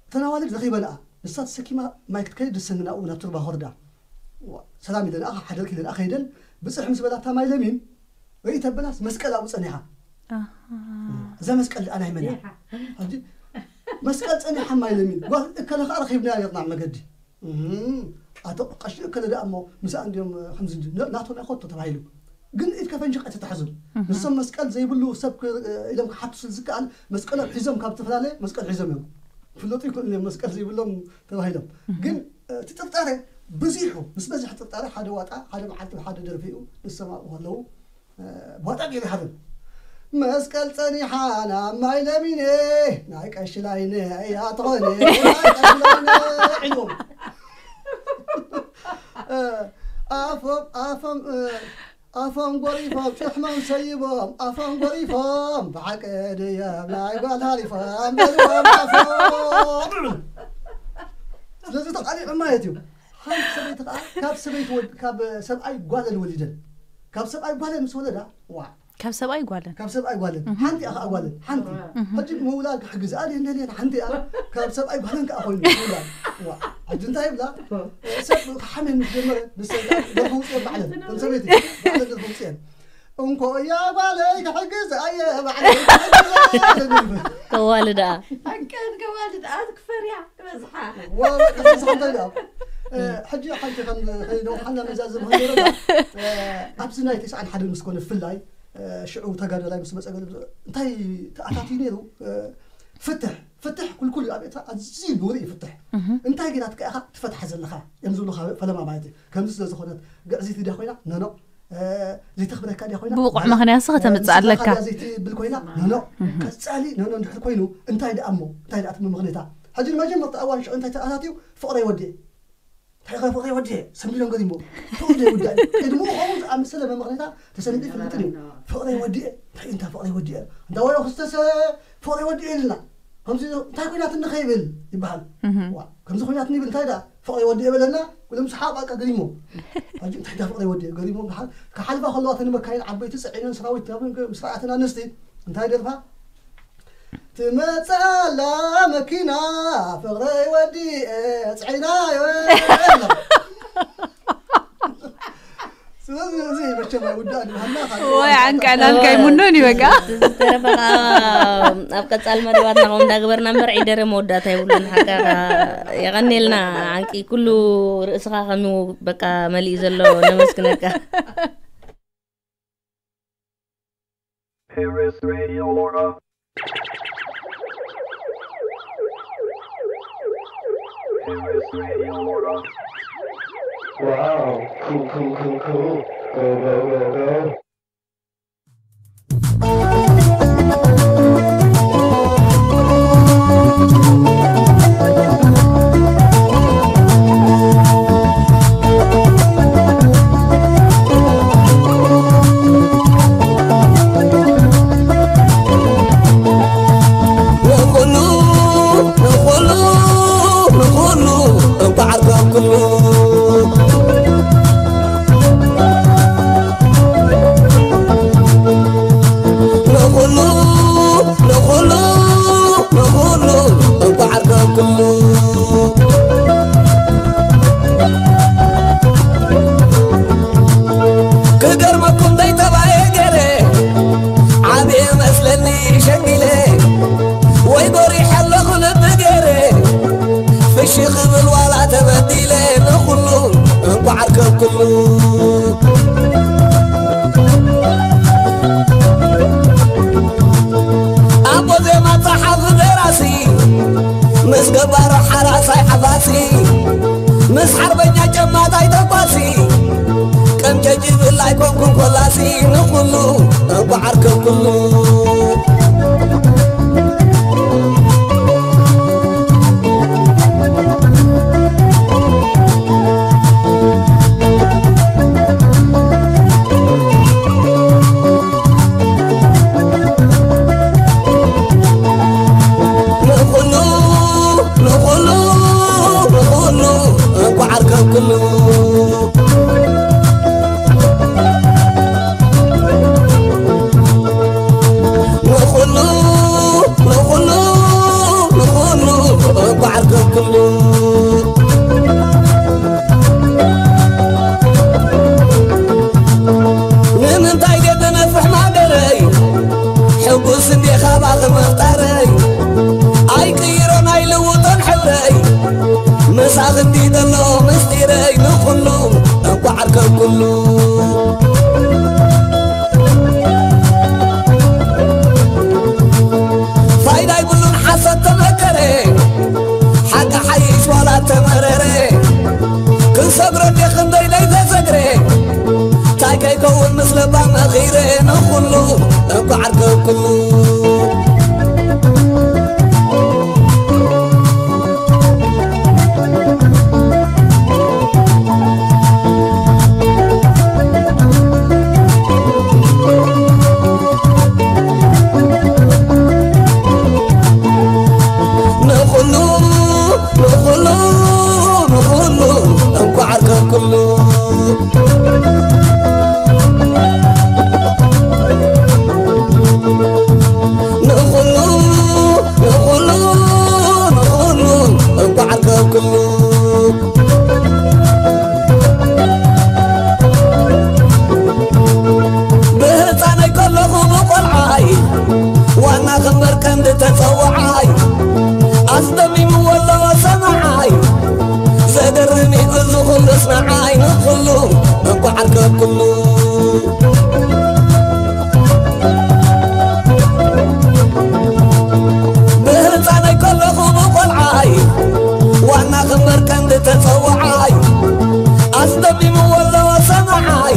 እተን ኣዋልድ ረኺበንኣ። ንሳ ተሰኪማ ማይ ክትከይድ፣ ንሰን ናብኡ ናብቲ ሩባ ክወርዳ። ዋ፣ ሰላም ኢለንኣ፣ ሓደርኪ ኢለንኣ፣ ከይደን ብጽሕ ምስ በላ እታ ማይ ለሚን፣ ርእይ ተበላስ መስቀል ኣብኡ ጸኒሓ። ኣሃ። እዛ መስቀል ደኣ ናይ መን እያ? ሕጂ መስቀል ጸኒሓ ማይ ለሚን። ጓል እከለ ከኣ ረኺብናያ ነርና ኣብ መገዲ። እም፣ ኣቶ ቀሺ እከለ ደኣ እሞ ምስኣ እንድዮም ከምዚ እንዲ-፣ ና-፣ ናቶም እያ ኮቶ ተባሂሉ። ግን ኢድካ ፈንጂ ኣይትትሓዙ። ንሶም መስቀል ዘይብሉ ሰብ ክ-፣ ኢሎም ክሓቱ ስለ ዝከኣል፣ መስቀሎም ሒዞም ካብ ዝተፈላለየ መስቀል ሒዞም እዮም። ክፍለጡ ይክእሉ እዮም መስቀል ዘይብሎም ተባሂሎም። ግን፣ እ፣ እቲ ጥርጣረ ብዚሑ ምስ በዝሒ ጥርጣረ ሓደ ዋጣ ሓደ መዓልቲ ሓደ ደርፊኡ ምስ ሰማኡ ከለዉ፣ እ፣ ዋጣ ገይሩ ይሃርም። መስቀል ጸኒሓ ናብ ማይ ለሚነ፣ ናይ ቀሺ ላይነ እያ ትኾነ፣ ናይ ቀሺ ላይነ ኢልዎም። እ፣ ኣፎም፣ ኣፎም፣ እ፣ ኣፎም ጎሪፎም፣ ጭሕሞም ሰይቦም፣ ኣፎም ጎሪፎም፣ ብሓቂ ድዮም ናይ ጓል ሃሊፎም፣ በልዎም ኣፎም። ስለዚ ተቓሊዑ ማለት እዩ። ሓንቲ ሰበይቲ ከኣ ካብ ሰበይቲ ወድ-፣ ካብ ሰብኣይ ጓለን ወሊደን። ካብ ሰብኣይ ጓለን ምስ ወለዳ፣ ዋ። ካብ ሰብኣይ ጓለን። ካብ ሰብኣይ ጓለን። ሓንቲ እያ ከኣ ጓለን። ሓንቲ። ሕጂ ምውላድ ክሕግዝ። ኣደ እንደልየን ሓንቲ እያ። ካብ ሰብኣይ ጓለን ከኣ ኮይኑ ምውላድ። ዋ። ሕጂ እንታይ ይብላ? ሰብ ክሓምየን ምስ ጀመረ፣ ንሰን ደርፊ ውፅየን ባዕለን። እተን ሰበይቲ ባዕለን ደርፊ ውፅየን። እንኮ እያ ጓለይ ክሕግዝ ኣየ ባዕለይ ክሕግዝ ኣየ። ከዋልዳ። ኣንቀን ከዋልዳ፣ ኣትክፈርያ። ክበዝሓ። ወ-፣ ክበዝሓ እንታይ ደኣ? እ፣ ሕጂ ሓንቲ ከም ከይነውሓና መዛዘም ሆይና፣ እ፣ ኣብዚ ናይ ተስዓን ሓደን ምስ ኮነ ብፍላይ፣ እ፣ ሽዑ ተጋዳላይ ምስ መጸ ገለ እንታይ ተኣታትዩ ነይሩ? እ፣ ፍትሕ፣ ፍትሕ ኩልኩል እዩ ኣብ ኤርትራ ኣዝዩ ንውሪ እዩ ፍትሕ። እንታይ ጌራትካ ኢኻ ትፈትሓ ዘለኻ? እዮም ዝብሉኻ ፈለማ ማለት እዩ። ከምዚ ስለ ዝኾነት ግዕዝይቲ ድያ ኮይና? ኖ፣ ኖ። እ፣ ዘይተኽብረካ ድያ ኮይና? ብብቑዕ ምኽንያት ስኸ ተምጽእ ኣለካ። ዘይትብል ኮይና? ኖ፣ ኖ። ቀጻሊ ኖ፣ ኖ እንድሕር ኮይኑ እንታይ ደኣ እሞ? እንታይ ደኣ ትም ምኽንያታ? ሕጂ ንመጀመርታ እዋን ሽዑ እንታይ ተኣታትዩ? ፍቕረይ ወዲኤ። እንታይ ኸ ፍቕረይ ወዲኤ? ሰንቢዶም ገዲሞ። ፍቕሪ ዘይውዳእ እዩ። ቅድሚኡ ኸው ዝኣመሰለ መምኽነታ ተሰሚዑ ይፈልጥን እዩ። ፍቕረይ ወዲኤ። እንታይ እዩ እንታ ፍቕረይ ወዲኤ? እንዳ ወዮ ክስተሰ ፍቕረይ ወዲኤ ኢልና። ከምዚ እንታይ ኮይናትኒ ከይብል ይበሃል። ዋ፣ ከምዚ ኮይናትኒ ይብል እንታይ ደኣ? ፍቕረይ ወዲኤ በለና። ኩሎም ሰሓቕ በቃ ገዲሞ። ሕጂ እንታይ ደኣ ፍቕረይ ወዲኤ? ገዲሞ ብሓ-፣ ክሓልፋ ከለዋ እተን መካይን ዓበይቲ ጽዒነን ሰራዊት ምስ ረኣየተን ኣንስቲ እንታይ ደርፋ? ትመጽእ ኣላ መኪና ፍቕረይ ወዲኤ ጽዒናዮ ኣላ። ስለዚ እዚ መቸም ኣይውዳእን፣ ሃና ካልእ ወይ ዋንጫ ዓንቃናን ኣታ-፣ ከይሙኖን እዩ በቃ። እቲ ዝተረፈ ከዓ ኣብ ቀጻሊ መደባትና ከምኡ እንዳገበርና እምበር ዒደረ መወዳእታ የብሉን። ሓቃ የቐኔልና ዓንቂ፣ ኩሉ ርእስኻ ከም በቃ መሊኡ ዘሎ ነመስግነካ። Paris Radio Lora. Paris Radio Lora. Wow, cool, cool, cool, cool. Go, go, go, go. ንኹሉ፣ ንኹሉ፣ ንኹሉ፣ እንኳዕ ዓርከኩሉ። ንኹሉ፣ ንኹሉ፣ ንኹሉ፣ እንኳዕ ዓርከኩሉ። ክገርመኩም ደይ ተባየ ገይረ፣ ዓብየ መስለኒ ሸንጊለ፣ ወይ ጎሪሐ ኣለኹ ልቢ ገይረ፣ ፍሺ ክብል ዋላ ተበዲለ፣ ንኹሉ እንኳዕ ዓርከኩሉ። ኣቦ ዜማ ጸሓፊ ደራሲ፣ ምስ ገባሮ ሓራሳይ ሓፋሲ፣ ምስ ሓርበኛ ጨማታይ ተኳሲ፣ ቀምጨጭ ይብል ኣይኮንኩን ኮላሲ፣ ንኹሉ እንኳዕ ዓርከኩሉ። ንኹሉ፣ ንኹሉ፣ ንኹሉ እንኳዕ ዓርከኩሉ። ንኹሉ፣ ንኹሉ፣ ንኹሉ እንኳዕ ዓርከኩሉ። ንምንታይ ድየ ዝነፍሕ ማገረይ? ሕጉስ እንዴ ካባኺ ምፍጣረይ? ኣይቅይሮን ኣይልውጦን ሕብረይ። ምሳኺ እንዲ ዘሎ ምስጢረይ። ንኹሉ እንኳዕ ዓርከኩሉ። ፋይዳ ይብሉን ሓሰት ተመከረ፣ ሓቂ ሓይሽ ዋላ ተመረረ። ክሰብ ንኹሉ ንኹሉ ንኹሉ እንኳዕ ዓርከብኩሉ። ንኹሉ ንኹሉ ንኹሉ እንኳዕ ዓርከብኩሉ። ብህፃነይ ከለኹ ብቆልዓይ ዋና ክምበር ቀንዲ ተፀዋዓይ ኣስደሚሙ ወሎ ሰማዓይ ዘገርም እዩ እዚ ኩሉስ ንዓይ ንኹሉ እንኳዕ ዓርከብኩሉ። ብህፃነይ ከለኹ ብቆልዓይ ዋና ክምበር ቀንዲ ተፀዋዓይ ኣስደሚሙ ወሎ ሰማዓይ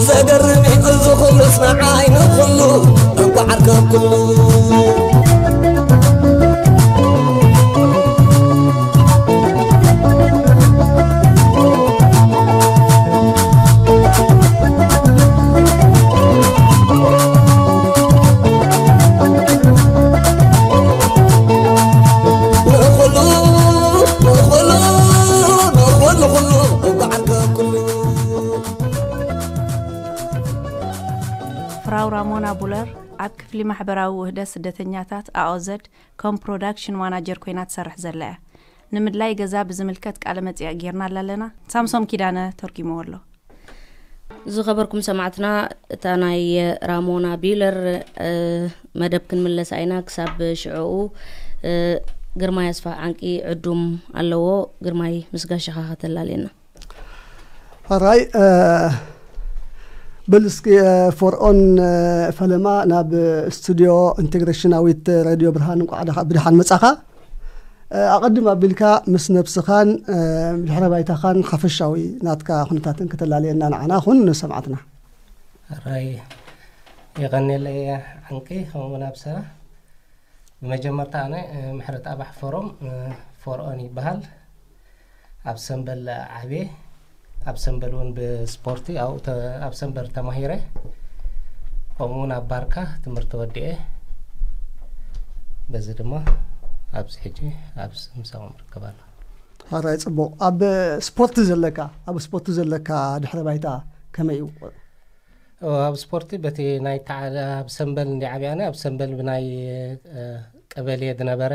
ዘገርም እዩ እዚ ኩሉስ ንዓይ ንኹሉ እንኳዕ ዓርከብኩሉ። ንኹሉ ንኹሉ ንኹሉ ኩሉ እንኳዕ ዓርከብኩሉ። ፍራው ራሞና ቡለር ኣብ ክፍሊ ማሕበራዊ ውህደት ስደተኛታት ኣኦዘድ ከም ፕሮዳክሽን ማናጀር ኮይና ትሰርሕ ዘላ እያ። ንምድላይ ገዛ ብዝምልከት ቃለ መጽያዕ ጌርናላ ኣለና። ሳምሶም ኪዳነ ተርጉምዎ ኣሎ። ዝኸበርኩም ሰማዕትና፣ እታ ናይ ራሞና ቢለር፣ እ፣ መደብ ክንምለስ ኣይና። ክሳብ ሽዕኡ፣ እ፣ ግርማይ ኣስፋ ዓንቂ ዕዱም ኣለዎ። ግርማይ ምስ ጋሻኻ ከተላልየና። ኣራይ፣ እ፣ በል እስኪ፣ እ፣ ፎርኦን፣ እ፣ ፈለማ ናብ ስቱዲዮ ኢንቴግሬሽናዊት ሬድዮ ብርሃን እንቋዕ ደኻ-፣ ብድሓን መጻኻ። እ፣ ኣቐድም ኣቢልካ ምስ ነብስኻን፣ እ፣ ድሕረ ባይታኻን ሓፈሻዊ ናትካ ኩነታትን ከተላልየና ንዓና ኹን ንሰማዕትና። ኣራይ፣ የቐንየለይ ዓንቂ፣ ከምኡ እውን ኣብ ሰራ። ብመጀመርታ ኣነ፣ እ፣ ምሕረት ኣባሕ ፎሮም፣ እ፣ ፎርኦን ይበሃል። ኣብ ሰምበል ዓብየ፣ ኣብ ሰምበል እውን ብስፖርቲ ኣብኡ ተ-፣ ኣብ ሰምበል ተማሂረ። ከምኡ እውን ኣብ ባርካ ትምህርቲ ወዲኤ። በዚ ድማ ኣብዚ ሕጂ ኣብ ስ-፣ ምሳኦም ርከብ ኣለኹ። ሕራይ ጽቡቕ። ኣብ ስፖርቲ ዘለካ፣ ኣብ ስፖርቲ ዘለካ ድሕረ ባይታ ከመይ እዩ? ኦ፣ ኣብ ስፖርቲ በቲ ናይ ተዓ-፣ ኣብ ሰምበል እንዲ ዓብያነ፣ ኣብ ሰምበል ብናይ፣ እ፣ ቀበሌ ዝነበረ፣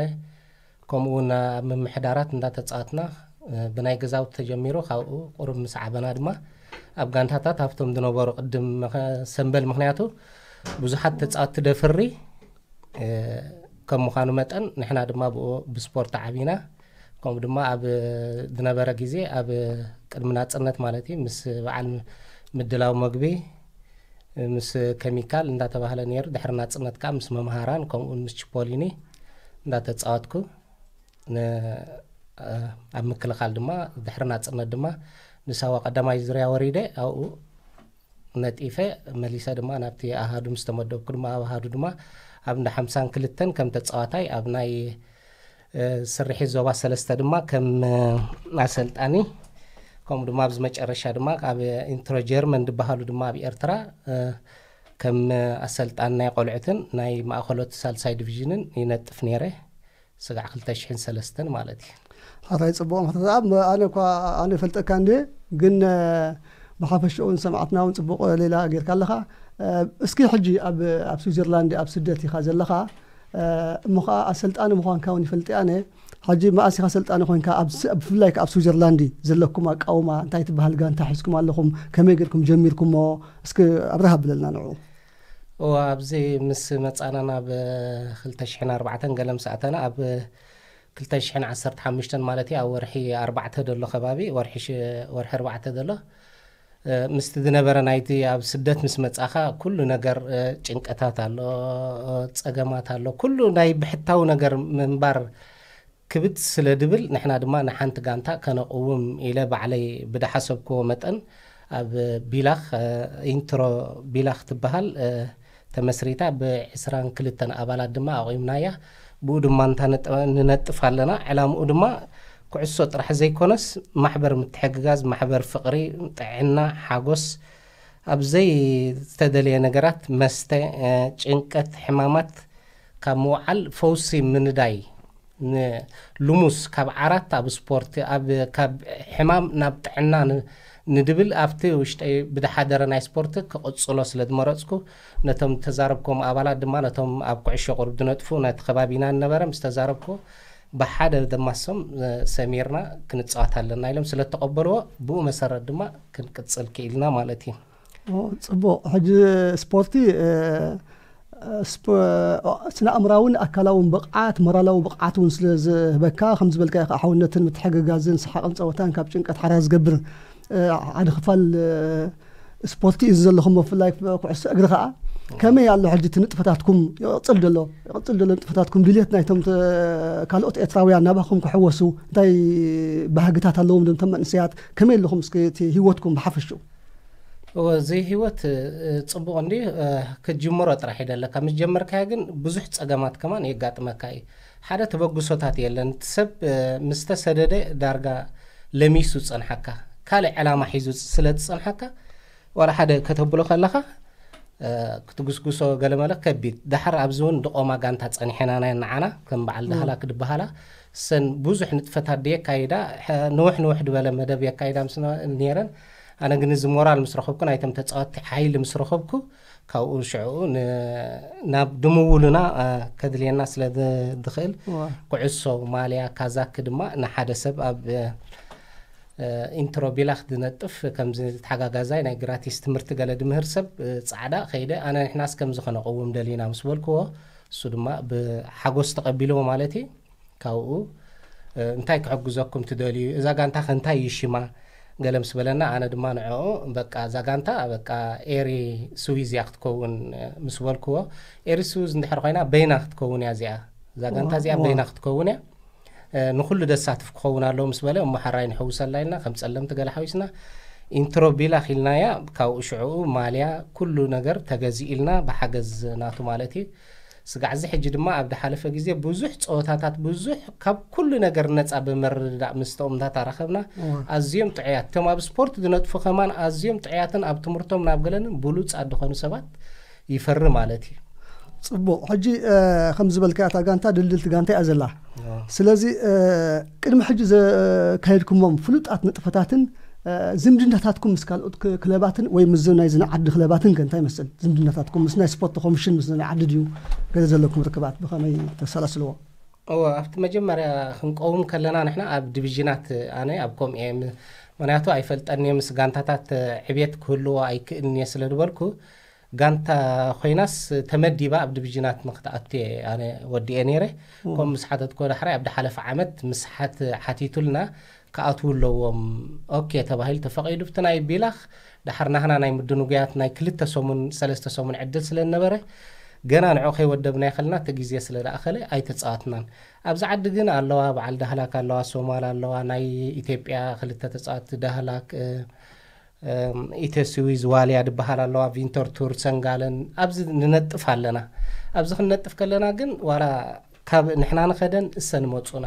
ከምኡ እውን ኣብ ምምሕዳራት እንዳተጻወትና፣ እ፣ ብናይ ገዛውቲ ተጀሚሩ፣ ካብኡ ቁሩብ ምስ ዓበና ድማ ኣብ ጋንታታት ኣብቶም ዝነበሩ ቅድም መኸ-፣ ሰምበል፣ ምኽንያቱ ብዙሓት ተጻወትቲ ደፍሪ፣ እ፣ ከም ምዃኑ መጠን ንሕና ድማ ብኡ ብስፖርት ዓቢና። ከምኡ ድማ ኣብ ዝነበረ ግዜ ኣብ ቅድሚ ናጽነት ማለት እዩ፣ ምስ በዓል ምድላው መግቢ፣ ምስ ኬሚካል እንዳተባህለ ነይሩ። ድሕሪ ናጽነት ከኣ ምስ መምሃራን ከምኡውን ምስ ቺፖሊኒ እንዳተጻወትኩ ን-፣ ኣብ ምክልኻል ድማ ድሕሪ ናጽነት ድማ ንሳዋ ቀዳማይ ዙርያ ወሪደ ኣብኡ ነጢፈ መሊሰ ድማ ናብቲ ኣሃዱ ምስ ተመደብኩ ድማ ኣብ ኣሃዱ ድማ ኣብ እንዳ ሓምሳን ክልተን ከም ተጻዋታይ ኣብ ናይ፣ እ፣ ስርሒት ዞባ ሰለስተ ድማ ከም፣ እ፣ ኣሰልጣኒ፣ ከምኡ ድማ ኣብዚ መጨረሻ ድማ ኣብ ኢንትሮ ጀርመን ዝበሃሉ ድማ ኣብ ኤርትራ፣ እ፣ ከም ኣሰልጣኒ ናይ ቆልዑትን ናይ ማእከሎት ሳልሳይ ዲቪዥንን ይነጥፍ ነይረ። ስጋዕ ክልተ ሽሕን ሰለስተን ማለት እዩ። ሓራይ ጽቡቕ። ምኽንያቱ ኣብ ኣነ እኳ፣ ኣነ ፈልጠካ እንዴ፣ ግን፣ እ፣ ብሓፈሽኡ እውን ሰማዕትና እውን ጽቡቕ ሌላ ጌርካ ኣለኻ። እ፣ እስኪ ሕጂ ኣብ፣ ኣብ ስዊዘርላንድ ኣብ ስደት ኢኻ ዘለኻ፣ እ፣ እሞ ኸዓ ኣሰልጣኒ ምዃንካ እውን ይፈልጥ እየ ኣነ። ሕጂ መኣስ ኢኻ ኣሰልጣኒ ኮይንካ፣ ኣብ ስ-፣ ብፍላይ ከኣ ኣብ ስዊዘርላንድ ዘለኩም ኣቃውማ እንታይ ትበሃል ጋንታ ሒዝኩም ኣለኹም? ከመይ ጌርኩም ጀሚርኩሞ? እስኪ ኣብርህ ኣብለልና ንዕኡ። እወ፣ ኣብዚ ምስ መጻና ናብ ክልተ ሽሕን ኣርባዕተን ገለ ምስ ኣተና፣ ኣብ ክልተ ሽሕን ዓሰርተ ሓሙሽተን ማለት እዩ፣ ኣብ ወርሒ ኣርባዕተ ዘሎ ከባቢ፣ ወርሒ ሽ-፣ ወርሒ ኣርባዕተ ዘሎ፣ እ፣ ምስቲ ዝነበረ ናይቲ ኣብ ስደት ምስ መጻኻ፣ ኩሉ ነገር፣ እ፣ ጭንቀታት ኣሎ፣ እ፣ ጸገማት ኣሎ፣ ኩሉ ናይ ብሕታዊ ነገር ምንባር ክብድ ስለ ድብል፣ ንሕና ድማ ንሓንቲ ጋንታ ከነቕውም ኢለ ባዕለይ ብድሓሰብክዎ መጠን ኣብ ቢላኽ፣ እ፣ ኢንትሮ ቢላኽ ትበሃል፣ እ፣ ተመስሪታ፣ ብ22 ኣባላት ድማ ኣቑምናያ። ብኡ ድማ እንታ ንነጥፍ ኣለና። ዕላምኡ ድማ ኩዕሶ ጥራሕ ዘይኮነስ፣ ማሕበር ምትሕግጋዝ፣ ማሕበር ፍቕሪ፣ ጥዕና፣ ሓጎስ፣ ኣብ ዘይተደልየ ነገራት፣ መስተ፣ ጭንቀት፣ ሕማማት ካብ ምውዓል ፈውሲ ምንዳይ፣ ንልሙስ ካብ ዓራት ኣብ ስፖርት፣ ኣብ ካብ ሕማም ናብ ጥዕና ንድብል ኣብቲ ውሽጠይ ብድሓደረ ናይ ስፖርት ክቕጽሎ ስለ ዝመረጽኩ፣ ነቶም ተዛረብኮም ኣባላት ድማ፣ ነቶም ኣብ ኩዕሾ ቁሩብ ዝነጥፉ ነቲ ከባቢና ነበረ ምስ ተዛረብኮ፣ ብሓደ ደማሶም ሰሚርና ክንጻወት ኣለና ኢሎም ስለ ተቐበልዎ፣ ብኡ መሰረት ድማ ክንቅጽል ክኢልና ማለት እዩ። ጽቡቕ። ሕጂ ስፖርቲ ስነ ኣእምራውን ኣካላውን ብቕዓት፣ ሞራላዊ ብቕዓት እውን ስለ ዝህበካ፣ ከም ዝበልካ ኢኻ፣ ሓውነትን ምትሕግጋዝን ሰሓቕን ጸወታን ካብ ጭንቀት ሓራ ዝገብር ሓደ ክፋል ስፖርቲ እዩ ዘለኹም፣ ብፍላይ ኩዕሶ እግሪ ከዓ። ከመይ ኣሎ ሕጂ እቲ ንጥፈታትኩም? ይቕጽል ደሎ ይቕጽል ደሎ ንጥፈታትኩም? ድልየት ናይቶም ካልኦት ኤርትራውያን ናባኹም ክሕወሱ እንታይ ባህግታት ኣለዎም? ደምቶም መንእሰያት ከመይ ኣለኹም? እስኪ እቲ ህይወትኩም ብሓፈሽኡ። እዚ ህይወት ጽቡቕ እንዲ ክትጅምሮ ጥራሕ ይደለካ። ምስ ጀመርካዮ ግን ብዙሕ ጸገማት ከማን የጋጥመካ እዩ። ሓደ ተበግሶታት የለን። እቲ ሰብ ምስ ተሰደደ ዳርጋ ለሚሱ ዝጸንሓካ፣ ካልእ ዕላማ ሒዙ ስለ ዝጸንሓካ፣ ዋላ ሓደ ከተብሎ ከለኻ ክትጉስጉሶ ገለመለ ከቢድ። ዳሕር ኣብዚ እውን ድቆማ ጋንታ ጸኒሐና ናይ ንዓና ከም በዓል ዳህላክ ድበሃላ፣ እሰን ብዙሕ ንጥፈታት ድየካይዳ፣ ነውሕ ነውሕ ድበለ መደብ የካይዳ ምስ ነረን። ኣነ ግን እዚ ሞራል ምስ ረኸብኩ፣ ናይቶም ተጻወትቲ ሓይሊ ምስ ረኸብኩ፣ ካብኡ ሽዕኡ ናብ ድምውሉና ከድልየና ስለ ድኽእል፣ ኩዕሶ፣ ማልያ፣ ካዛክ ድማ ንሓደ ሰብ ኣብ ኢንትሮ ቢላክ ድነጥፍ፣ ከምዚ ተሓጋጋዛይ ናይ ግራቲስ ትምህርቲ ገለ ድምህር ሰብ ጻዕዳ ከይደ፣ ኣነ ንሕናስ ከምዚ ከነቐውም ደሊና ምስ በልክዎ፣ እሱ ድማ ብሓጎስ ተቐቢልዎ ማለት እዩ። ካብኡ እንታይ ክሕግዘኩም ትደልዩ? እዛ ጋንታ ከ እንታይ እዩ ሽማ? ገለ ምስ በለና፣ ኣነ ድማ ንዕኡ፣ በቃ እዛ ጋንታ በቃ ኤሪ ስዊዝ እያ ክትከውን ምስ በልክዎ፣ ኤሪ ስዊዝ እንድሕር ኮይና በይና ክትከውን እያ እዚኣ። እዛ ጋንታ እዚኣ በይና ክትከውን እያ። ንኹሉ ደሳትፍ ክኸውን ኣለዎ ምስ በለ፣ እሞ ሓራይ ንሕውሰላ ኢልና ከም ጸለምቲ ገለ ሓዊስና ኢንትሮ ቢላክ ኢልናያ። ካብኡ ሽዕኡ ማልያ ኩሉ ነገር ተገዚእልና ብሓገዝ ናቱ ማለት እዩ። ስጋዕ እዚ ሕጂ ድማ ኣብ ዝሓለፈ ግዜ ብዙሕ ጸወታታት፣ ብዙሕ ካብ ኩሉ ነገር ነጻ ብምርድዳእ ምስ ተኦምታት ኣራኸብና። ኣዝዮም ጥዑያት፣ እቶም ኣብ ስፖርት ዝነጥፉ ከማን ኣዝዮም ጥዑያትን ኣብ ትምህርቶም ናብ ገለንን ብሉጻት ዝኾኑ ሰባት ይፈሪ ማለት እዩ። ጽቡቕ። ሕጂ ከም ዝበልካ እታ ጋንታ ድልድልቲ ጋንታ እያ ዘላ። ስለዚ ቅድሚ ሕጂ ዘካየድኩሞም ፍሉጣት ንጥፈታትን ዝምድናታትኩም ምስ ካልኦት ክለባትን ወይ ምስ ናይ ዝንዓዲ ክለባትን ከ እንታይ ይመስል? ዝምድናታትኩም ምስ ናይ ስፖርት ኮሚሽን፣ ምስ ዝንዓዲ ድዩ ገለ ዘለኩም ርክባት ብኸመይ ተሰላስልዎ? እወ፣ ኣብቲ መጀመርያ ክንቀውም ከለና ንሕና ኣብ ዲቪዥናት፣ ኣነ ኣብ ኮም እየ፣ ምክንያቱ ኣይፈልጠን እየ፣ ምስ ጋንታታት ዕብየት ክህልዎ ኣይክእልን እየ ስለ ዝበልኩ፣ ጋንታ ኮይናስ ተመዲባ ኣብ ዲቪዥናት ንክትኣቱ እየ ኣነ ወዲኤ ነይረ። ከምኡ ምስ ሓተትኮ ዳሕራይ ኣብ ዝሓለፈ ዓመት ምስ ሓት ሓቲቱልና ክኣትዉ ኣለዎም። ኦኬ ተባሂሉ ተፈቒዱ። ብቲ ናይ ቢላኽ ዳሓር ናህና ናይ ምድንጉያት ናይ ክልተ ሰሙን ሰለስተ ሰሙን ዕድል ስለ ዝነበረ፣ ገና ንዑ ከይወደብና ይኸልና እቲ ግዜ ስለ ዝኣኸለ ኣይተጻወትናን። ኣብዚ ዓዲ ግን ኣለዋ፣ በዓል ዳህላክ ኣለዋ፣ ሶማል ኣለዋ፣ ናይ ኢትዮጵያ ክልተ ተጻወትቲ ዳህላክ፣ ኢትዮ ስዊዝ ዋልያ ዝበሃል ኣለዋ፣ ቪንተር ቱር ሰንጋለን ኣብዚ ንነጥፍ ኣለና። ኣብዚ ክንነጥፍ ከለና ግን ዋላ ካብ ንሕና ንኸደን እሰን መፁና።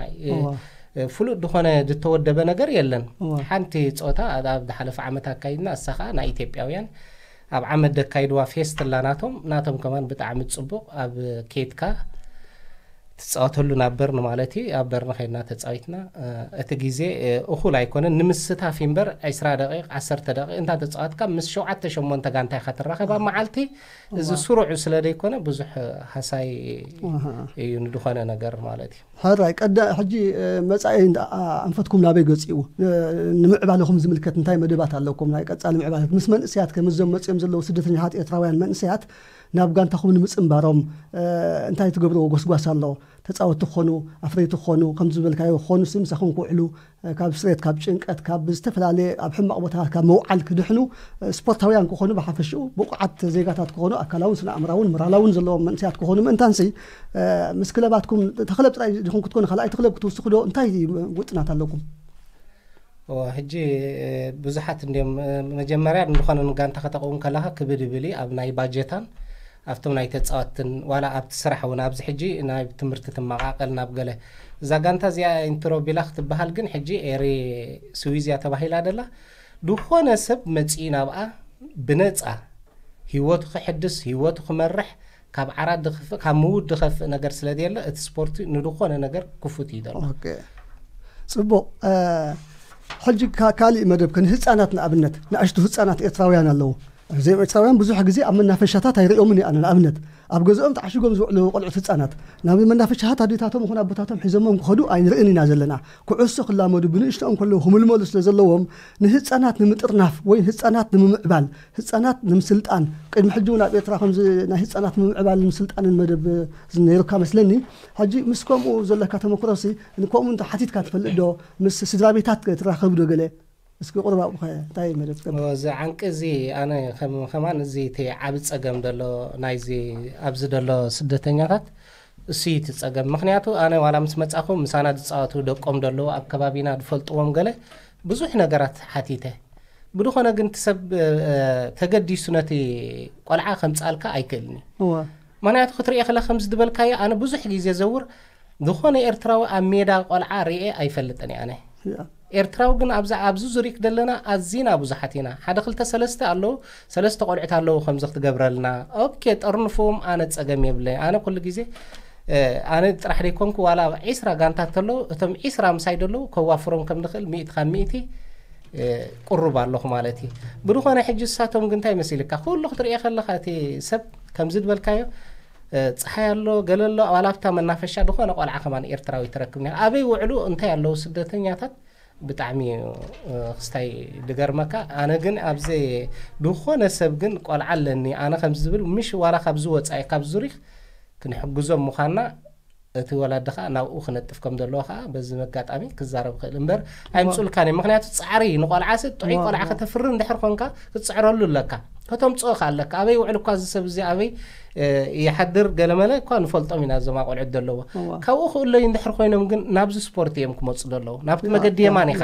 ፍሉጥ ዝኾነ ዝተወደበ ነገር የለን። ሓንቲ ፆታ ኣብ ዝሓለፈ ዓመት ኣካይድና፣ እሳ ከዓ ናይ ኢትዮጵያውያን ኣብ ዓመት ደካይድዋ ፌስትላ ናቶም፣ ናቶም ከማን ብጣዕሚ ፅቡቕ ኣብ ኬድካ ትፃወተሉ ናብ በርን ማለት እዩ። ኣብ በርን ከይድና ተፃዊትና። እቲ ግዜ እኹል ኣይኮነን፣ ንምስታፍ እምበር ዕስራ ደቂቕ፣ ዓሰርተ ደቂቕ እንታ ተፃወትካ ምስ ሸውዓተ ሸሞንተ ጋንታ ኢኻ ትራኸብ ኣብ መዓልቲ። እዚ ስሩዕ ስለ ዘይኮነ ብዙሕ ሃሳይ እዩ ንድኾነ ነገር ማለት እዩ። ሕራይ ቀዳ ሕጂ መጻኢ ኣንፈትኩም ናበይ ገጺኡ? ንምዕባለኹም ዝምልከት እንታይ መደባት ኣለኩም? ናይ ቀጻሊ ምዕባለት ምስ መንእሰያት ከምዞም መጺኦም ዘለዉ ስደተኛታት ኤርትራውያን መንእሰያት ናብ ጋንታኹም ንምጽንባሮም እንታይ ትገብርዎ ጎስጓስ ኣሎ? ተጻወትቲ ክኾኑ፣ ኣፍረይቲ ክኾኑ፣ ከም ዝበልካዮ ክኾኑ ሲ ምሳኹም ክውዕሉ፣ ካብ ስሬት፣ ካብ ጭንቀት፣ ካብ ዝተፈላለየ ኣብ ሕማቕ ቦታታት ካብ ምውዓል ክድሕኑ፣ ስፖርታውያን ክኾኑ፣ ብሓፈሽኡ ብቑዓት ዜጋታት ክኾኑ፣ ኣካላውን ስነ ኣእምራውን ሞራላውን ዘለዎም መንእሰያት ክኾኑ ምእንታንሲ፣ ምስ ክለባትኩም፣ እታ ክለብ ጥራይ ዲኹም ክትኮኑ፣ ካልኣይቲ ክለብ ክትውስኹ ዶ? እንታይ ውጥናት ኣለኩም? እወ፣ ሕጂ ብዙሓት እንድዮም፣ መጀመርያ ዝኾነ ንጋንታ ከተቕውም ከለኻ ክብድ ይብል እዩ። ኣብ ናይ ባጀታን ኣብቶም ናይ ተጻወትትን ዋላ ኣብቲ ስራሕ እውን ኣብዚ ሕጂ ናይ ትምህርቲ ትመቓቐል ናብ ገለ እዛ ጋንታ እዚኣ ኢንትሮ ቢላ ክትበሃል ግን ሕጂ ኤሪ ስዊዝያ ተባሂላ ደላ ዝኾነ ሰብ መጺኡ ናብኣ ብነጻ ህይወቱ ክሕድስ ህይወቱ ክመርሕ ካብ ዓራት ድኽፍእ ካብ ምውድ ድኸፍእ ነገር ስለ ዘየለ እቲ ስፖርቲ ንድኾነ ነገር ክፉት እዩ ዘሎ። ጽቡቕ። ሕጂ ካሊእ መደብ ከን ህፃናት ንኣብነት ንኣሽቱ ህፃናት ኤርትራውያን ኣለዉ። እዚኦም ኤርትራውያን ብዙሕ ግዜ ኣብ መናፈሻታት ኣይርእዮምን ኢና። ንኣብነት ኣብ ገዝኦም ተዓሽጎም ዝውዕሉ ቆልዑት ህፃናት ናብ መናፈሻታት ኣዴታቶም ይኹን ኣቦታቶም ሒዞሞም ክኸዱ ኣይንርእን ኢና ዘለና። ኩዕሶ ክላመዱ ብንእሽቶኦም ከለዉ ክምልመሉ ስለ ዘለዎም ንህፃናት ንምጥርናፍ ወይ ህፃናት ንምምዕባል ህፃናት ንምስልጣን ቅድሚ ሕጂ እውን ኣብ ኤርትራ ከምዚ ናይ ህፃናት ንምምዕባልን ምስልጣንን መደብ ነይሩካ መስለኒ። ሕጂ ምስ ከምኡ ዘለካ ተመክሮሲ ከምኡ እንተ ሓቲትካ ትፈልጥ ዶ? ምስ ስድራ ቤታት ትራኸብ ዶ ገለ? እስኪ ቁርብ ኣብኡ እንታይ መደብ ትገብር? እዚ ዓንቂ እዚ ኣነ ከም ከማን እዚ እቲ ዓቢ ጸገም ዘሎ ናይዚ ኣብዚ ዘሎ ስደተኛታት እሱ እዩ እቲ ጸገም። ምክንያቱ ኣነ ዋላ ምስ መጻኹ ምሳና ዝጻወቱ ደቆም ዘለዉ ኣብ ከባቢና ዝፈልጥዎም ገለ ብዙሕ ነገራት ሓቲተ። ብድኾነ ግን እቲ ሰብ ተገዲሱ ነቲ ቆልዓ ከምጻልካ ኣይክእልኒ። ምክንያቱ ክትሪኦ ከላ ከምዚ ዝበልካዮ ኣነ ብዙሕ ግዜ ዘውር ዝኾነ ኤርትራዊ ኣብ ሜዳ ቆልዓ ርኤ ኣይፈልጥን ኣነ። ኤርትራዊ ግን ኣብዛ ኣብዚ ዙሪክ ዘለና ኣዚና ብዙሓት ኢና። ሓደ ክልተ ሰለስተ ኣለዉ፣ ሰለስተ ቆልዑት ኣለዉ ከምዚ ክትገብረልና። ኦኬ ጠርንፍዎም ኣነ ጸገም የብለይ። ኣነ ኩሉ ግዜ ኣነ ጥራሕ ደይኮንኩ ዋላ ዒስራ ጋንታት ተለዉ እቶም ዒስራ ምሳይ ደለዉ ከዋፍሮም ከም ንኽእል ሚእቲ ካብ ሚእቲ ቁሩብ ኣለኹ ማለት እዩ። ብድኾነ ሕጂ እሳቶም ግን እንታይ መሲልካ ኩሉ ክትርእዮ ከለኻ እቲ ሰብ ከምዚ ዝበልካዮ ጸሓይ ኣሎ ገለ ኣሎ ዋላ ኣብታ መናፈሻ ድኾነ ቆልዓ ከማን ኤርትራዊ ትረክብ ነይራ። ኣበይ ውዕሉ እንታይ ኣለዉ ስደተኛታት ብጣዕሚ እዩ ክስታይ ድገርመካ። ኣነ ግን ኣብዚ ድኾነ ሰብ ግን ቆልዓ ኣለኒ ኣነ ከምዚ ዝብል ምሽ ዋላ ካብዚ ወፃኢ ካብ ዙሪክ ክንሕግዞም ምዃንና እቲ ወላዲ ከዓ ናብኡ ክነጥፍ ከም ዘለዎ ከዓ በዚ መጋጣሚ ክዛረብ ክእል እምበር ኣይምፁልካን እዮም። ምክንያቱ ፃዕሪ ንቆልዓሲ ጥዑይ ቆልዓ ከተፍሪ እንድሕር ኮንካ ክትፅዕረሉ ኣለካ። ከተምፅኦ ከ ኣለካ ኣበይ ውዕል እኳ እዚ ሰብ እዚ ኣበይ ይሓድር ገለመለ እኳ ንፈልጦም ኢና እዞም ኣቆልዑት ዘለዎ ካብኡ ክእለዩ እንድሕር ኮይኖም ግን ናብዚ ስፖርት እዮም ክመፁ ዘለዉ ናብቲ መገዲ የማን ኢኻ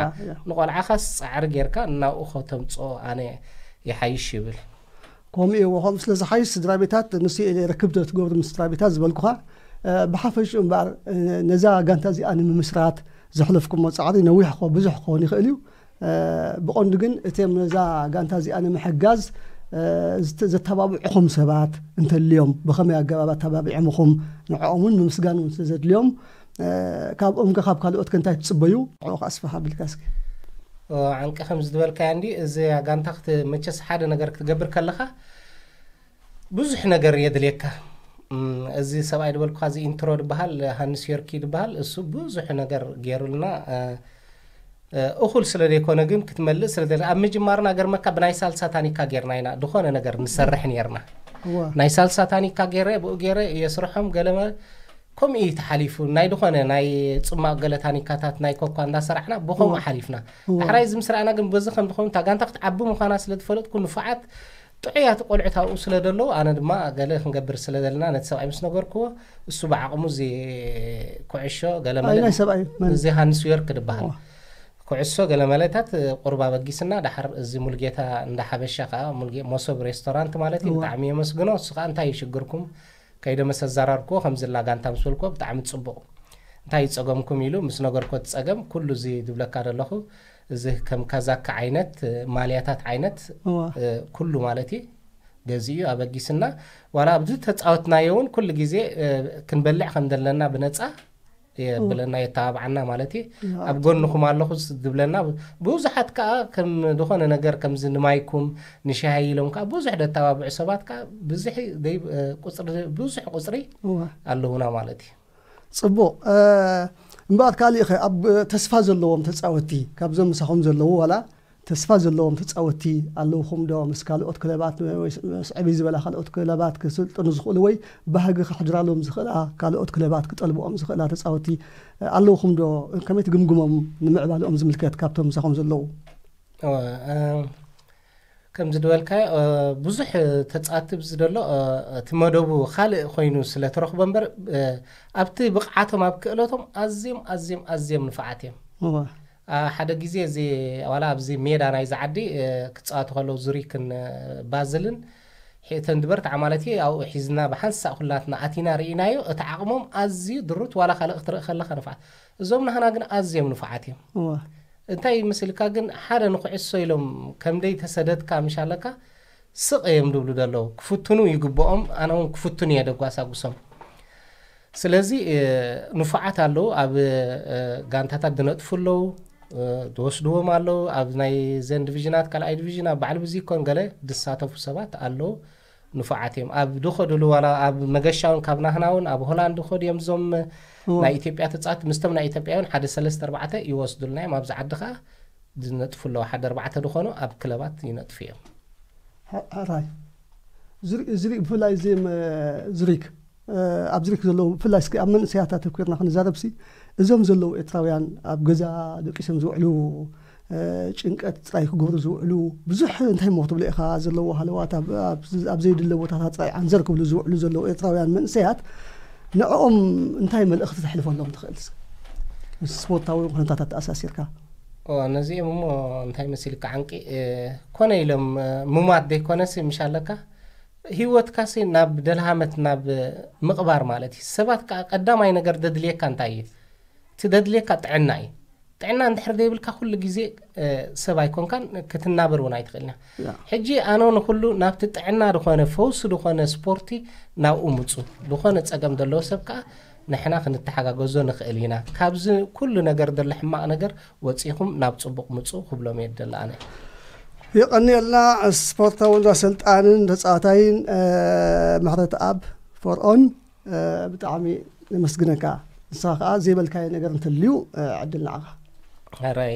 ንቆልዓኻስ ፃዕሪ ጌርካ እናብኡ ከተምፅኦ ኣነ ይሓይሽ ይብል። ከምኡ እዩ። ከምኡ ስለ ዝሓይሽ ስድራ ቤታት ንሱ ኢለ ርክብ ዶ ትገብሩ ምስ ስድራ ቤታት ዝበልኩኻ ብሓፈሽኡ እምበኣር ነዛ ጋንታ እዚኣ ንምምስራት ዘሕለፍኩሞ ፃዕሪ ነዊሕ ክኾ ብዙሕ ክኾን ይኽእል እዩ። ብቐንዱ ግን እቶም ነዛ ጋንታ እዚኣ ንምሕጋዝ ዘተባብዕኹም ሰባት እንተልዮም ብኸመይ ኣገባብ ኣተባቢዖምኹም ንዕኦም እውን ምምስጋን እውን ስለ ዘድልዮም ካብኦም ከ ካብ ካልኦት ከ እንታይ ትፅበዩ? ንዕኡ ከ ኣስፍሕ ኣቢልካ እስኪ። ዓንቂ ከም ዝድበልካያ እንዲ እዚ ጋንታ ክትመቸስ ሓደ ነገር ክትገብር ከለኻ ብዙሕ ነገር የድልየካ። እዚ ሰብኣይ ዝበልኩኻ እዚ ኢንትሮ ዝበሃል ሃንስ ዮርኪ ዝበሃል እሱ ብዙሕ ነገር ገይሩልና እኹል ስለ ዘይኮነ ግን ክትመልእ ስለ ዘለ ኣብ ምጅማርና ገርመካ ብናይ ሳልሳ ታኒካ ጌርና ኢና ዝኾነ ነገር ንሰርሕ ነርና ናይ ሳልሳ ታኒካ ገይረ ብኡ ገይረ የስርሖም ገለመ ከምኡ እዩ ተሓሊፉ ናይ ዝኾነ ናይ ፅማቕ ገለ ታኒካታት ናይ ኮኳ እንዳሰራሕና ብኸምኡ ሓሊፍና ዳሕራይ እዚ ምስ ረኣና ግን በዚ ከም ዝኾኑ እታ ጋንታ ክትዓቢ ምዃና ስለ ዝፈለጥኩ ንፉዓት ጥዑያት ቆልዑት ኣብኡ ስለ ዘለዉ ኣነ ድማ ገለ ክንገብር ስለ ዘለና ነቲ ሰብኣይ ምስ ነገርክዎ እሱ ብዓቕሙ እዚ ኩዕሾ ገለ መለ ናይ ሰብኣይ መን? እዚ ሃንስ ዮርክ ዝበሃል ኩዕሶ ገለ መለታት ቁርብ ኣበጊስና ዳሓር እዚ ሙልጌታ እንዳ ሓበሻ ከዓ ሙልጌ- መሶብ ሬስቶራንት ማለት እዩ እዋ። ብጣዕሚ የመስግኖ እሱ ከዓ እንታይ እዩ ሽግርኩም ከይደ መሰ ኣዛራርክዎ ከምዚ ላ ጋንታ ምስ በልክዎ ብጣዕሚ ፅቡቕ እንታይ እዩ ፀገምኩም ኢሉ ምስ ነገርክዎ እቲ ፀገም ኩሉ እዚ ዝብለካ ዘለኹ እዚ ከም ካዛካ ዓይነት ማልያታት ዓይነት እዋ። ኩሉ ማለት እዩ ገዚኡ ኣበጊስና ዋላ ኣብዚ ተፃወትናዮ እውን ኩሉ ግዜ ክንበልዕ ከም ዘለና ብነፃ የብለና የተባብዓና ማለት እዩ ኣብ ጎንኹም ኣለኹ ዝብለና ብዙሓት ከዓ ከም ዝኾነ ነገር ከምዚ ንማይኩም ንሻሂ ኢሎም ከዓ ብዙሕ ደተባብዑ ሰባት ከዓ ብዙሕ ደይ- ቁፅሪ ብዙሕ ቁፅሪ እዋ ኣለዉና ማለት እዩ ፅቡቕ እምበኣር ካሊእ ኸ ኣብ ተስፋ ዘለዎም ተፃወቲ ካብዞም ምሳኹም ዘለዉ ዋላ ተስፋ ዘለዎም ተፃወቲ ኣለውኹም ዶ ምስ ካልኦት ክለባት ወይ ምስ ዕብይ ዝበላ ካልኦት ክለባት ክስልጥኑ ዝኽእሉ ወይ ባህጊ ከሕድራሎም ዝኽእላ ካልኦት ክለባት ክጠልብኦም ዝኽእላ ተፃወቲ ኣለውኹም ዶ ከመይ ትግምግሞም ንምዕባልኦም ዝምልከት ካብቶም ምሳኹም ዘለዉ ከም ዝድበልካዮ ብዙሕ ተፃትብ ዝደሎ እቲ መደቡ ካልእ ኮይኑ ስለ ትረኽቦ እምበር ኣብቲ ብቕዓቶም ኣብ ክእለቶም ኣዝዮም ኣዝዮም ኣዝዮም ንፋዓት እዮም ሓደ ግዜ እዚ ዋላ ኣብዚ ሜዳ ናይዚ ዓዲ ክፃወቱ ከለዉ ዙሪክን ባዝልን ሕተን ድበርትዓ ማለት እዩ ኣብኡ ሒዝና ብሓንሳእ ኩላትና ኣቲና ርኢናዮ። እቲ ዓቕሞም ኣዝዩ ድሩት፣ ዋላ ካልእ ክትርኢ ከለኻ ንፍዓት። እዞም ናህና ግን ኣዝዮም ንፉዓት እዮም። እዋ። እንታይ ይመስልካ ግን ሓደ ንኩዕሶ ኢሎም ከም ደይ ተሰደድካ ምሽ ኣለካ ስቕ እዮም ድብሉ ዘለዉ። ክፍትኑ ይግብኦም፣ ኣነ እውን ክፍትኑ እየ ደጓሳጉሶም። ስለዚ እ፣ ንፉዓት ኣለዉ፣ ኣብ እ፣ ጋንታታት ዝነጥፉ ኣለዉ፣ እ፣ ዝወስድዎም ኣለዉ። ኣብ ናይ ዘን ዲቪዥናት ካልኣይ ዲቪዥን ኣብ ባዕሊ ብዚ ኮን ገለ ዝሳተፉ ሰባት ኣለዉ። ንፉዓት እዮም ኣብ ዝኸድሉ ዋላ ኣብ መገሻውን ካብ ናህናውን ኣብ ሆላንድ ዝኸዱ እዮም እዞም እዎ። ናይ ኢትዮጵያ ተጻወት ምስቶም ናይ ኢትዮጵያውን ሓደ ሰለስተ ኣርባዕተ ይወስዱልና እዮም። ኣብዚ ዓዲ ከዓ ዝነጥፉ ኣለዉ ሓደ ኣርባዕተ ዝኾኑ ኣብ ክለባት ይነጥፉ እዮም። ሕራይ ዝሪክ ብፍላይ እዚ ዝሪክ ኣብዚ ሪክ ዘለዉ ብፍላይ እስኪ ኣብ መንእሰያት ኣተኪርና ክንዛረብ ሲ እዞም ዘለዉ ኤርትራውያን ኣብ ገዛ ደቂሶም ዝውዕሉ ጭንቀት ጥራይ ክገብሩ ዝውዕሉ ብዙሕ እንታይ ሞ ክትብሎ ኢኻ ዘለዎ ሃለዋት ኣብ ዘይድለ ቦታታት ጥራይ ዓንዘር ክብሉ ዝውዕሉ ዘለዉ ኤርትራውያን መንእሰያት ንዕኦም እንታይ መልእኽቲ ተሕልፈሎም ትኽእል ምስ ስፖርታዊ ኩነታታት ተኣሳሲርካ ነዚኦም እሞ እንታይ መሲልካ ዓንቂ ኮነ ኢሎም ምማት ዘይኮነሲ ምሽ ኣለካ ህይወትካሲ ናብ ደልሃመት ናብ ምቕባር ማለት እዩ ሰባት ከዓ ቀዳማይ ነገር ደድልየካ እንታይ እዩ እቲ ደድልየካ ጥዕና እዩ ጥዕና እንድሕር ዘይብልካ ኩሉ ግዜ ሰብ ኣይኮንካን ክትናበር እውን ኣይትኽእልና ሕጂ ኣነ ንኩሉ ናብቲ ጥዕና ዝኾነ ፈውሲ ዝኾነ ስፖርቲ ናብኡ ምፁ ዝኾነ ፀገም ዘለዎ ሰብ ከዓ ንሕና ክንተሓጋገዞ ንኽእል ኢና። ካብዚ ኩሉ ነገር ዘሎ ሕማቕ ነገር ወጺኹም ናብ ጽቡቕ ምጹ ክብሎም እየ ዝደሊ ኣነ። የቐንየልና ስፖርታውን ኣሰልጣንን ተጻዋታይን ምሕረተኣብ ፈርኦን ብጣዕሚ ነመስግነካ። ንስኻ ከኣ ዘይበልካዮ ነገር እንተልዩ ዕድል ንዓኻ። ሕራይ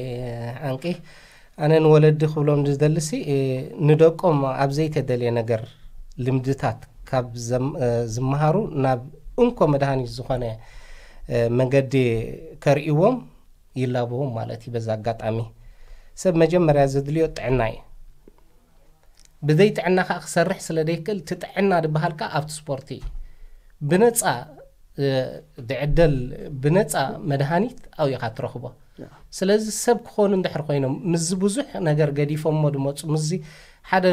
ዓንቂ ኣነ ንወለዲ ክብሎም ዝደልሲ ንደቆም ኣብ ዘይተደልየ ነገር ልምድታት ካብ ዝመሃሩ ናብ እንኮ መድሃኒት ዝኾነ መገዲ ከርእይዎም ይላበዎም ማለት እዩ። በዚ ኣጋጣሚ ሰብ መጀመርያ ዘድልዮ ጥዕና እዩ። ብዘይ ጥዕና ከዓ ክሰርሕ ስለ ዘይክእል እቲ ጥዕና ዝበሃል ከዓ ኣብቲ ስፖርቲ እዩ። ብነፃ ድዕደል ብነፃ መድሃኒት ኣብኡ ኢኻ ትረኽቦ። ስለዚ ሰብ ክኾኑ እንድሕር ኮይኖም ምስዚ ብዙሕ ነገር ገዲፎሞ ድመፁ ምስዚ ሓደ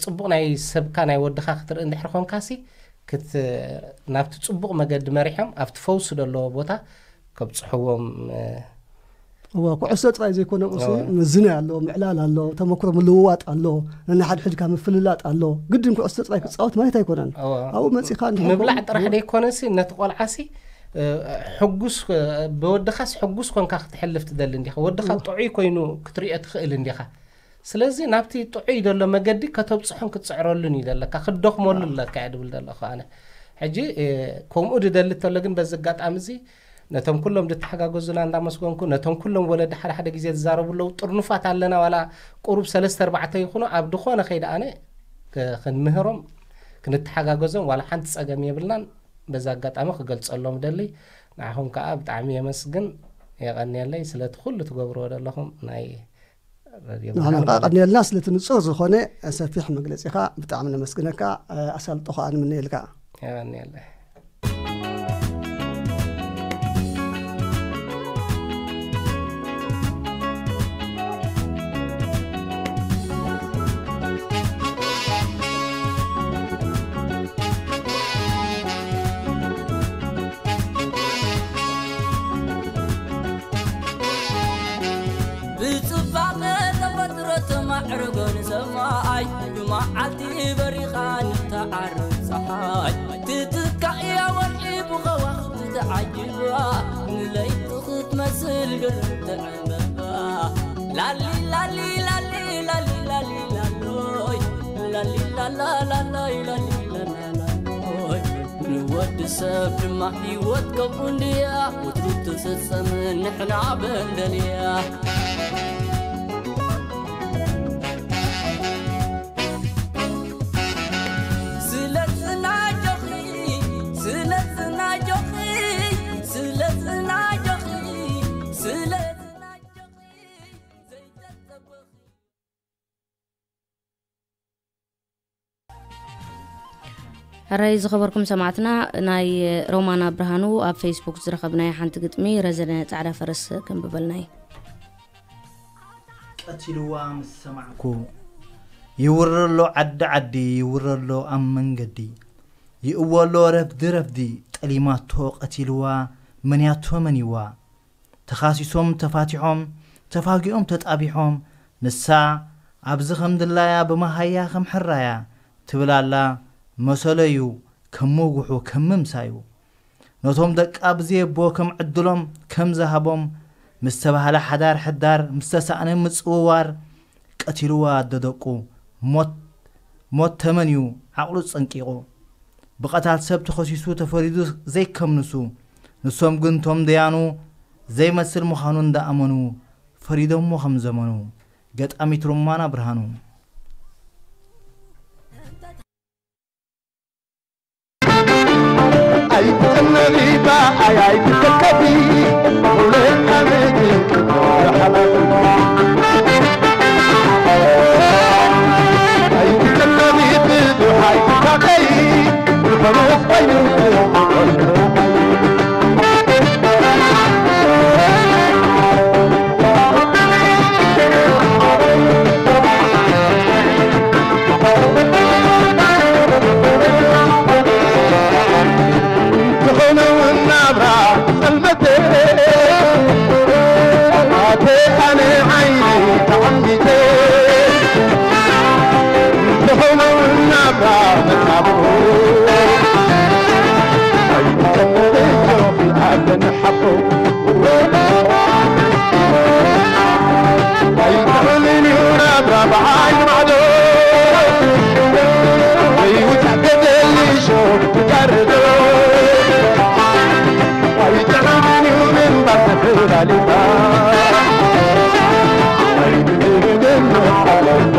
ፅቡቕ ናይ ሰብካ ናይ ወድኻ ክትርኢ እንድሕር ኮንካሲ ክት ናብቲ ፅቡቕ መገዲ መሪሖም ኣብቲ ፈውሲ ዘለዎ ቦታ ከብፅሕዎም እዋ ኩዕሶ ጥራይ ዘይኮነ ቁሲ ምዝናይ ኣሎ ምዕላል ኣሎ ተመክሮ ምልውዋጥ ኣሎ ነናይ ሓድሕድካ ምፍልላጥ ኣሎ ግድን ኩዕሶ ጥራይ ክፃወት ማለት ኣይኮነን ኣብኡ መፂኻ ምብላዕ ጥራሕ ዘይኮነሲ ነቲ ቆልዓሲ ሕጉስ ብወድኻስ ሕጉስ ኮንካ ክትሕልፍ ትደሊ እንዲኻ ወድኻ ጥዑይ ኮይኑ ክትሪኦ ትኽእል እንዲኻ ስለዚ ናብቲ ጥዑይ ዘሎ መገዲ ከተብፅሖን ክትፅዕረሉን እዩ ዘለካ ክትደኽመሉ ኣለካ እየ ድብል ዘለኹ ኣነ ሕጂ ከምኡ ድደሊ ተሎ ግን በዚ ኣጋጣሚ እዚ ነቶም ኩሎም ድተሓጋገዙና እንዳመስገንኩ ነቶም ኩሎም ወለዲ ሓደ ሓደ ግዜ ዝዛረቡ ኣለዉ ጥርኑፋት ኣለና ዋላ ቁሩብ ሰለስተ ኣርባዕተ ይኹኑ ኣብ ድኾነ ከይደ ኣነ ክንምህሮም ክንተሓጋገዞም ዋላ ሓንቲ ፀገም የብልናን በዚ ኣጋጣሚ ክገልፀሎም ደሊ ንዓኹም ከዓ ብጣዕሚ የመስግን የቐንየለይ ስለቲ ኩሉ ትገብርዎ ዘለኹም ናይ ንሕና ከዓ ቀንየልና ስለቲ ንፁር ዝኾነ ሰፊሕ መግለፂኻ ብጣዕሚ ነመስግነካ ኣሳልጦ ከዓ ንምነየልካ የቐንየለይ ብጽባቐ ተፈጥሮ ተማዕርጎ ንሰማይ ብመዓልቲ በሪኻ ንተዓርብ ጸሓይ ትትካእያ ወርሒ ብኸዋኽብቲ ተዓጅባ ንለይቲ ክትመስል ግርምቲ ዕምበባ ላሊ ላሊ ላሊ ላሊ ላሊ ላሎይ ላሊ ላላ ላሎይ ላሊ ላላ ላሎይ ንወዲ ሰብ ድማ ህይወት ከምኡ እንድያ ወትሩ ትፍጸም ንሕና በንደልያ ስለጽናጆኺ ስለጽናጆኺ ስለጽናጆኺ ስለጽናጆኺ ዘይተጸበኺ ሕራይ ዝኸበርኩም ሰማዕትና ናይ ሮማና ብርሃኑ ኣብ ፌስቡክ ዝረኸብናዮ ሓንቲ ግጥሚ ረዘነ ጻዕዳ ፈረስ ከንብበልና እዩ። ቀቲልዋ ምስ ሰማዕኩ ይውረሎ ዓዲ ዓዲ፣ ይውረሎ ኣብ መንገዲ፣ ይእወሎ ረፍዲ ረፍዲ፣ ጠሊማቶ ቀቲልዋ፣ መንያቶ መንይዋ። ተኻሲሶም ተፋቲሖም፣ ተፋጊኦም ተጣቢሖም፣ ንሳ ኣብዚ ከም ድላያ ብመሃያ ከም ሕራያ ትብል ኣላ። መሰለዩ ከም መጉሑ ከም ምምሳዩ። ነቶም ደቃ ብዘየቦ ከም ዕድሎም ከም ዝሃቦም፣ ምስ ተባህለ ሓዳር ሕዳር፣ ምስ ተሳእነ ምጽውዋር፣ ቀቲልዋ ኣደ ደቁ። ሞት፣ ሞት ተመንዩ ዓቕሉ ጸንቂቑ። ብቐታል ሰብ ተኸሲሱ ተፈሪዱ ዘይከም ንሱ። ንሶም ግን ቶም ደያኑ ዘይመስል ምዃኑ እንዳኣመኑ ፈሪዶሞ ከም ዘመኑ። ገጣሚት ሮማና ብርሃኑ። ኣይትጨነቒ ብኣይ ኣይትሰከፊ፣ ውለድ ዓመት ክብሪ ሓላፊ። ኣይትጨነቒ ብዙሕ ኣይትሳቐዪ፣ ዝኾነስ ኮይኑ ዝኾነ እውን ናብራ ጸልመተ፣ ኣተ ኣነ ዓይነይ ተዓሚተ፣ ዝኾነ እውን ናብራ መጻብቦ፣ ኣይትጨነቕ ጆኺ ኣደን ሓቦ። ኣይትሕልን እዩ ናብራ ብዓይኒ ማዕዶ፣ ዘይውጻእ ገደል ሊሾ ትጋርዶ። ኣይትሕልን እዩ ምንባር ተፈላሊኻ፣ ኣይትሕልን እዩ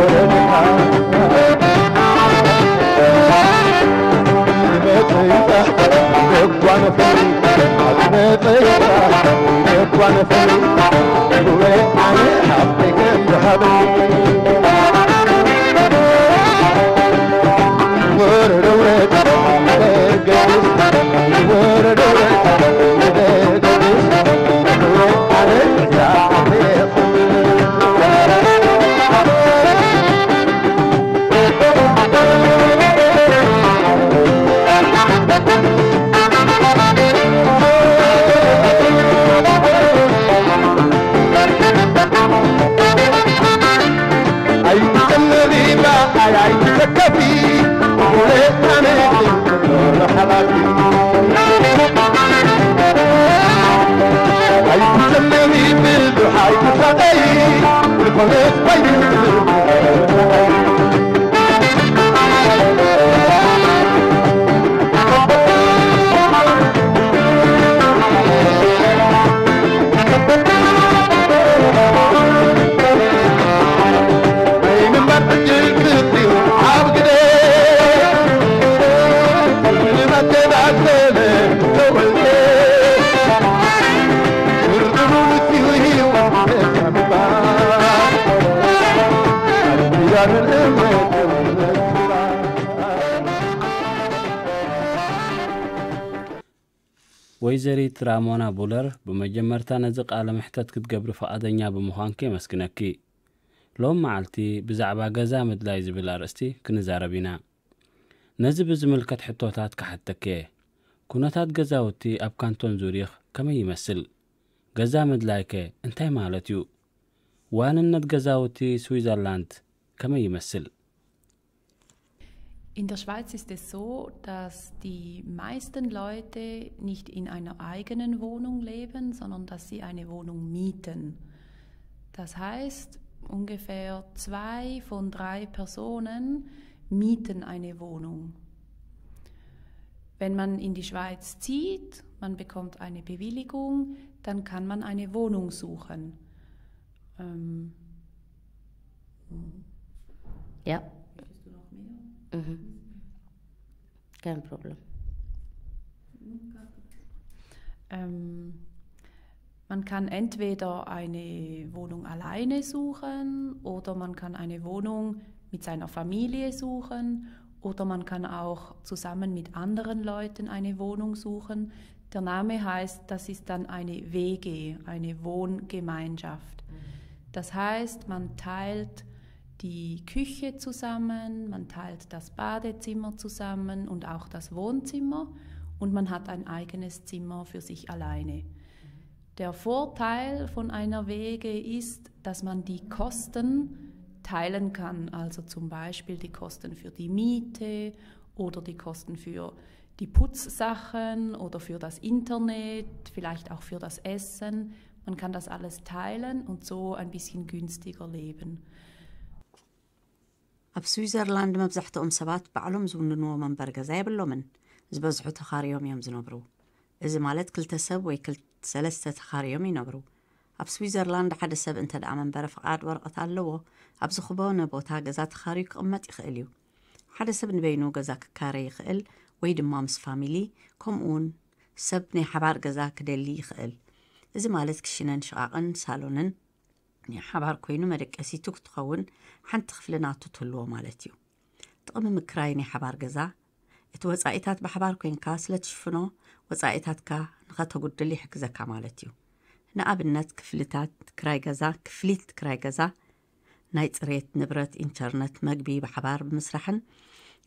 ኣይትጨነቒ ብኣይ ኣይትሰከፊ፣ ውለድ ዓመት ክብሪ ሓላፊ። ኣይትጨነቒ ብዙሕ ኣይትሳቐዪ፣ ዝኾነስ ኮይኑ ወይዘሪት ራሞና ቡለር፣ ብመጀመርታ ነዚ ቃለ መሕተት ክትገብሪ ፍቓደኛ ብምዃንኪ የመስግነኪ። ሎም መዓልቲ ብዛዕባ ገዛ ምድላይ ዝብል ኣርእስቲ ክንዛረብ ኢና። ነዚ ብዝምልከት ሕቶታት ክሓተኪ እየ። ኩነታት ገዛውቲ ኣብ ካንቶን ዙሪኽ ከመይ ይመስል? ገዛ ምድላይከ እንታይ ማለት እዩ? ዋንነት ገዛውቲ ስዊዘርላንድ ከመይ ይመስል? In der Schweiz ist es so, dass die meisten Leute nicht in einer eigenen Wohnung leben, sondern dass sie eine Wohnung mieten. Das heißt, ungefähr zwei von drei Personen mieten eine Wohnung. Wenn man in die Schweiz zieht, man bekommt eine Bewilligung, dann kann man eine Wohnung suchen. Ähm, Ja. Möchtest du noch mehr? Mhm. Kein Problem. Ähm, man kann entweder eine Wohnung alleine suchen oder man kann eine Wohnung mit seiner Familie suchen oder man kann auch zusammen mit anderen Leuten eine Wohnung suchen. Der Name heißt, das ist dann eine W G, eine Wohngemeinschaft. Das heißt, man teilt die Küche zusammen, man teilt das Badezimmer zusammen und auch das Wohnzimmer und man hat ein eigenes Zimmer für sich alleine. Der Vorteil von einer W G ist, dass man die Kosten teilen kann, also zum Beispiel die Kosten für die Miete oder die Kosten für die Putzsachen oder für das Internet, vielleicht auch für das Essen. Man kann das alles teilen und so ein bisschen günstiger leben. ኣብ ስዊዘርላንድ መብዛሕትኦም ሰባት ባዕሎም ዝውንንዎ መንበሪ ገዛ የብሎምን። ዝበዝሑ ተኻርዮም እዮም ዝነብሩ። እዚ ማለት ክልተ ሰብ ወይ ክል- ሰለስተ ተኻርዮም ይነብሩ። ኣብ ስዊዘርላንድ ሓደ ሰብ እንተ ደኣ መንበሪ ፍቓድ ወረቐት ኣለዎ፣ ኣብ ዝኾነ ቦታ ገዛ ተኻርዩ ክቕመጥ ይኽእል እዩ። ሓደ ሰብ ንበይኑ ገዛ ክካረ ይኽእል ወይ ድማ ምስ ፋሚሊ፣ ከምኡውን ሰብ ናይ ሓባር ገዛ ክደሊ ይኽእል። እዚ ማለት ክሽነን ሽቓቕን ሳሎንን ናይ ሓባር ኮይኑ መደቀሲቱ ክትኸውን ሓንቲ ክፍሊ ናቱ ትህልዎ ማለት እዩ። ጥቕሚ ምክራይ ናይ ሓባር ገዛ እቲ ወጻኢታት ብሓባር ኮይንካ ስለ ትሽፍኖ ወጻኢታትካ ንኸተጉድል ይሕግዘካ ማለት እዩ። ንኣብነት ክፍልታት ክራይ ገዛ ክፍሊት ክራይ ገዛ ናይ ጽሬት ንብረት ኢንተርነት መግቢ ብሓባር ብምስራሕን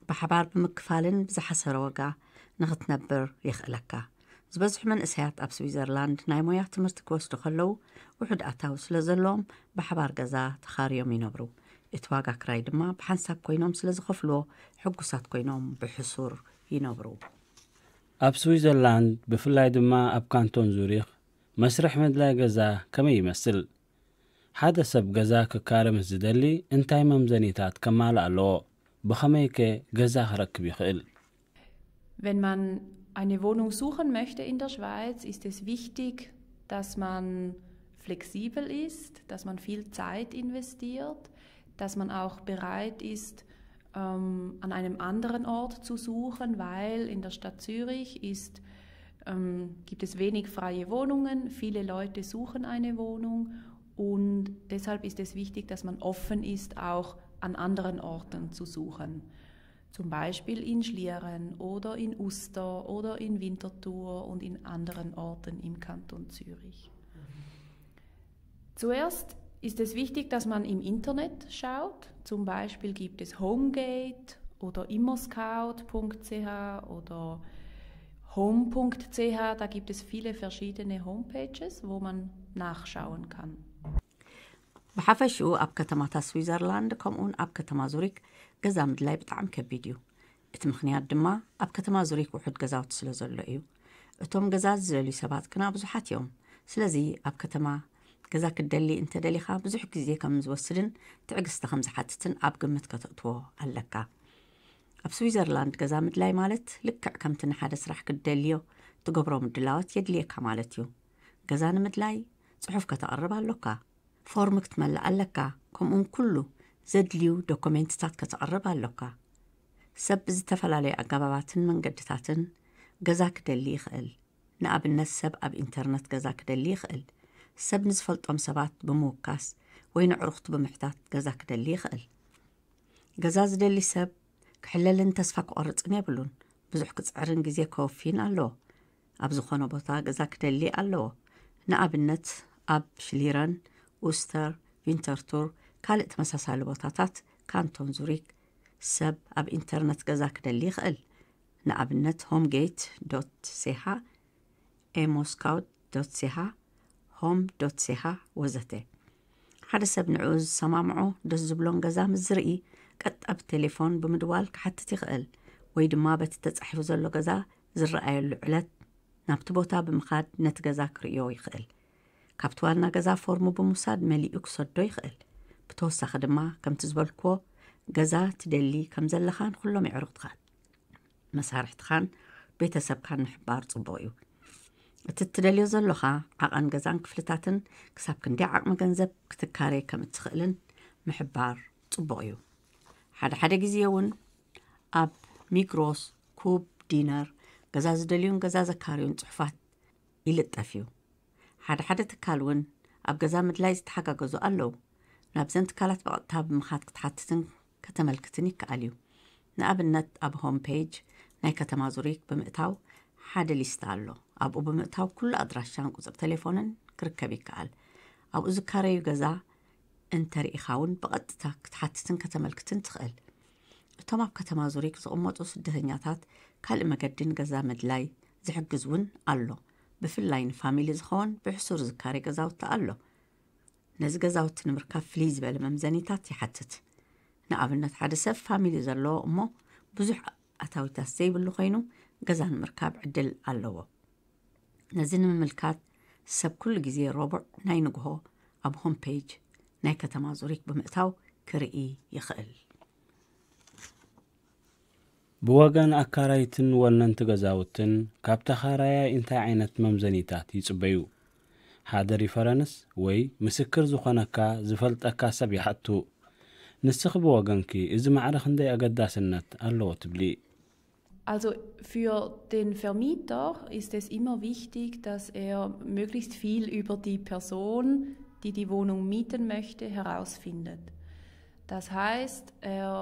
ብሓባር ብምክፋልን ብዝሓሰረ ዋጋ ንኽትነብር የኽእለካ። ዝበዝሑ መንእሰያት ኣብ ስዊዘርላንድ ናይ ሞያ ትምህርቲ ክወስዱ ከለዉ ውሑድ ኣታዊ ስለ ዘለዎም ብሓባር ገዛ ተኻርዮም ይነብሩ። እቲ ዋጋ ክራይ ድማ ብሓንሳብ ኮይኖም ስለ ዝኸፍልዎ ሕጉሳት ኮይኖም ብሕሱር ይነብሩ። ኣብ ስዊዘርላንድ ብፍላይ ድማ ኣብ ካንቶን ዙሪክ መስርሕ ምድላይ ገዛ ከመይ ይመስል? ሓደ ሰብ ገዛ ክካረ ምስ ዝደሊ እንታይ መምዘኒታት ከማልእ ኣለዎ? ብኸመይከ ገዛ ክረክብ ይኽእል? Wenn man eine Wohnung suchen möchte in der Schweiz, ist es wichtig, dass man flexibel ist, dass man viel Zeit investiert, dass man auch bereit ist, ähm, an einem anderen Ort zu suchen, weil in der Stadt Zürich ist, ähm, gibt es wenig freie Wohnungen, viele Leute suchen eine Wohnung und deshalb ist es wichtig, dass man offen ist, auch an anderen Orten zu suchen. Zum Beispiel in Schlieren oder in Uster oder in Winterthur und in anderen Orten im Kanton Zürich. Zuerst ist es wichtig, dass man im Internet schaut. Zum Beispiel gibt es Homegate oder immerscout.ch oder home.ch. Da gibt es viele verschiedene Homepages, wo man nachschauen kann. ብሓፈሽኡ ኣብ ከተማታት ስዊዘርላንድ ከምኡውን ኣብ ከተማ ዙሪክ ገዛ ምድላይ ብጣዕሚ ከቢድ እዩ። እቲ ምኽንያት ድማ ኣብ ከተማ ዙሪክ ውሑድ ገዛውቲ ስለ ዘሎ እዩ። እቶም ገዛ ዝደልዩ ሰባት ግና ብዙሓት እዮም። ስለዚ ኣብ ከተማ ገዛ ክትደሊ እንተደሊኻ ብዙሕ ግዜ ከም ዝወስድን ትዕግስቲ ከም ዝሓትትን ኣብ ግምት ከተእትዎ ኣለካ። ኣብ ስዊዘርላንድ ገዛ ምድላይ ማለት ልክዕ ከምቲ ንሓደ ስራሕ ክትደልዮ ትገብሮ ምድላዋት የድልየካ ማለት እዩ። ገዛ ንምድላይ ጽሑፍ ከተቕርብ ኣሎካ። ፎርም ክትመልእ ኣለካ። ከምኡውን ኩሉ ዘድልዩ ዶኮሜንትታት ከተቕርብ ኣሎካ። ሰብ ብዝተፈላለዩ ኣገባባትን መንገድታትን ገዛ ክደሊ ይኽእል። ንኣብነት ሰብ ኣብ ኢንተርነት ገዛ ክደሊ ይኽእል። ሰብ ንዝፈልጦም ሰባት ብምውካስ ወይ ንዕሩኽቱ ብምሕታት ገዛ ክደሊ ይኽእል። ገዛ ዝደሊ ሰብ ክሕለልን ተስፋ ክቖርጽን የብሉን። ብዙሕ ክጽዕርን ግዜ ከወፊን ኣለዎ። ኣብ ዝኾነ ቦታ ገዛ ክደሊ ኣለዎ። ንኣብነት ኣብ ሽሊረን፣ ኡስተር፣ ቪንተርቱር፣ ካልእ ተመሳሳሊ ቦታታት ካንቶን ዙሪክ ሰብ ኣብ ኢንተርነት ገዛ ክደሊ ይኽእል። ንኣብነት ሆምጌት ዶት ሴሃ፣ ኤሞስካውት ዶት ሴሃ፣ ሆም ዶት ሴሃ ወዘተ። ሓደ ሰብ ንዕኡ ዝሰማምዖ ደስ ዝብሎን ገዛ ምስ ዝርኢ ቀጥታ ብቴሌፎን ብምድዋል ክሓትት ይኽእል ወይ ድማ በቲ ተጻሒፉ ዘሎ ገዛ ዝረኣየሉ ዕለት ናብቲ ቦታ ብምኻድ ነቲ ገዛ ክርእዮ ይኽእል። ካብቲ ዋና ገዛ ፎርሙ ብምውሳድ መሊኡ ክሰዶ ይኽእል። ብተወሳኺ ድማ ከምቲ ዝበልክዎ ገዛ ትደሊ ከም ዘለኻ ንኹሎም የዕሩኽትኻን መሳርሕትኻን ቤተሰብካን ምሕባር ጽቡቕ እዩ። እቲ እትደልዮ ዘሎኻ ዓቐን ገዛን ክፍልታትን ክሳብ ክንደይ ዓቕሚ ገንዘብ ክትካረ ከም እትኽእልን ምሕባር ጽቡቕ እዩ። ሓደ ሓደ ግዜ እውን ኣብ ሚግሮስ፣ ኩብ፣ ዲነር ገዛ ዝደልዩን ገዛ ዘካርዩን ጽሑፋት ይልጠፍ እዩ። ሓደ ሓደ ትካል እውን ኣብ ገዛ ምድላይ ዝተሓጋገዙ ኣለዉ። ናብዘን ትካላት ብቐጥታ ብምኻድ ክትሓትትን ከተመልክትን ይከኣል እዩ። ንኣብነት ኣብ ሆም ፔጅ ናይ ከተማ ዙሪክ ብምእታው ሓደ ሊስታ ኣሎ። ኣብኡ ብምእታው ኩሉ ኣድራሻን ቁፅሪ ቴሌፎንን ክርከብ ይከኣል። ኣብኡ ዝካረዩ ገዛ እንተርኢኻ እውን ብቐጥታ ክትሓትትን ከተመልክትን ትኽእል። እቶም ኣብ ከተማ ዙሪክ ዝቕመጡ ስደተኛታት ካልእ መገዲ ንገዛ ምድላይ ዝሕግዝ እውን ኣሎ። ብፍላይ ንፋሚሊ ዝኸውን ብሕሱር ዝካሬ ገዛውቲ ኣሎ። ነዚ ገዛውቲ ንምርካብ ፍልይ ዝበለ መምዘኒታት ይሓትት። ንኣብነት፣ ሓደ ሰብ ፋሚሊ ዘለዎ እሞ ብዙሕ ኣታዊታት ዘይብሉ ኮይኑ፣ ገዛ ንምርካብ ዕድል ኣለዎ። ነዚ ንምምልካት፣ ሰብ ኩሉ ግዜ ረቡዕ ናይ ንግሆ ኣብ ሆም ፔጅ ናይ ከተማ ዙሪክ ብምእታው ክርኢ ይኽእል። ብወገን ኣካራይትን ወነንቲ ገዛውትን፣ ካብ ተኻራያይ እንታይ ዓይነት መምዘኒታት ይጽበዩ? ሓደ ሪፈረንስ ወይ ምስክር ዝኾነካ ዝፈልጠካ ሰብ ይሓቱ። ንስኺ ብወገንኪ፣ እዚ ማዕረ ክንደይ ኣገዳስነት ኣለዎ ትብሊ? Also für den Vermieter ist es immer wichtig, dass er möglichst viel über die Person, die die Wohnung mieten möchte, herausfindet. Das heißt, er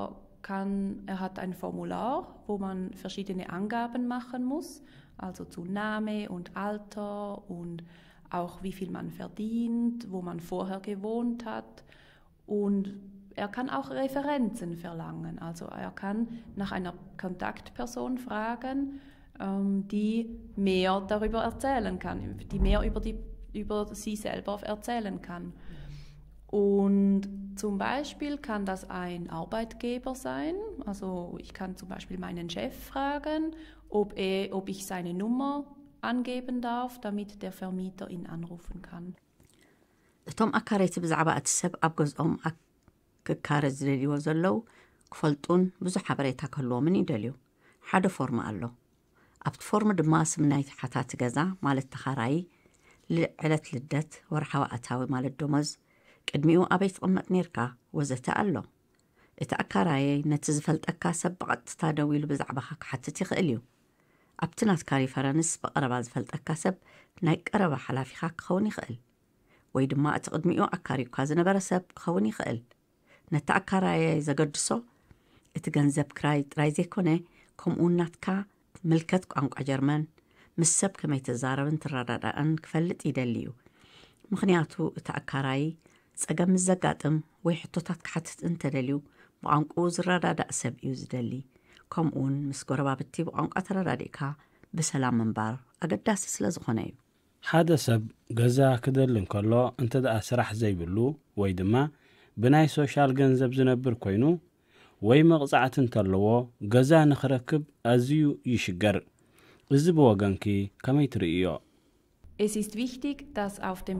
kann, er hat ein Formular, wo man verschiedene Angaben machen muss, also zu Name und Alter und auch wie viel man verdient, wo man vorher gewohnt hat. Und er kann auch Referenzen verlangen. Also er kann nach einer Kontaktperson fragen, ähm, die mehr darüber erzählen kann, die mehr über, die, über sie selber erzählen kann. Und zum Beispiel kann das ein Arbeitgeber sein. Also ich kann zum Beispiel meinen Chef fragen, ob, er, ob ich seine Nummer angeben darf, damit der Vermieter ihn anrufen kann. እቶም ኣካረይቲ ብዛዕባ እቲ ሰብ ኣብ ገዝኦም ኣክ- ክካረ ዝደልይዎ ዘለዉ ክፈልጡን ብዙሕ ሓበሬታ ክህልዎምን ይደልዩ። ሓደ ፎርም ኣሎ። ኣብቲ ፎርም ድማ ስም ናይቲ ሓታቲ ገዛ፣ ማለት ተኻራዪ፣ ል- ዕለት ልደት፣ ወርሓዊ ኣታዊ፣ ማለት ደሞዝ፣ ቅድሚኡ ኣበይ ትቕመጥ ነይርካ፣ ወዘተ ኣሎ። እቲ ኣካራያይ ነቲ ዝፈልጠካ ሰብ ብቐጥታ ደዊሉ ብዛዕባኻ ክሓትት ይኽእል እዩ። ኣብቲ ናትካ ሪፈረንስ ብቐረባ ዝፈልጠካ ሰብ ናይ ቀረባ ሓላፊኻ ክኸውን ይኽእል፣ ወይ ድማ እቲ ቅድሚኡ ኣካሪዩካ ዝነበረ ሰብ ክኸውን ይኽእል። ነቲ ኣካራያይ ዘገድሶ እቲ ገንዘብ ክራይ ጥራይ ዘይኮነ፣ ከምኡ እውን ናትካ ምልከት ቋንቋ ጀርመን፣ ምስ ሰብ ከመይ ትዛረብን ትረዳዳእን ክፈልጥ ይደሊ እዩ። ምኽንያቱ እቲ ኣካራዪ ጸገም ምስ ዘጋጥም ወይ ሕቶታት ክሓትት እንተደልዩ፣ ብቋንቋኡ ዝረዳዳእ ሰብ እዩ ዝደሊ። ከምኡ እውን ምስ ጎረባብቲ ብቋንቋ ተረዳዲእካ ብሰላም ምንባር ኣገዳሲ ስለ ዝኾነ እዩ። ሓደ ሰብ ገዛ ክደሊ እንከሎ፣ እንተ ደኣ ስራሕ ዘይብሉ ወይ ድማ ብናይ ሶሻል ገንዘብ ዝነብር ኮይኑ ወይ መቕጻዕቲ እንተለዎ፣ ገዛ ንኽረክብ ኣዝዩ ይሽገር። እዚ ብወገንኪ ከመይ ትርእዮ? Es ist wichtig, dass auf dem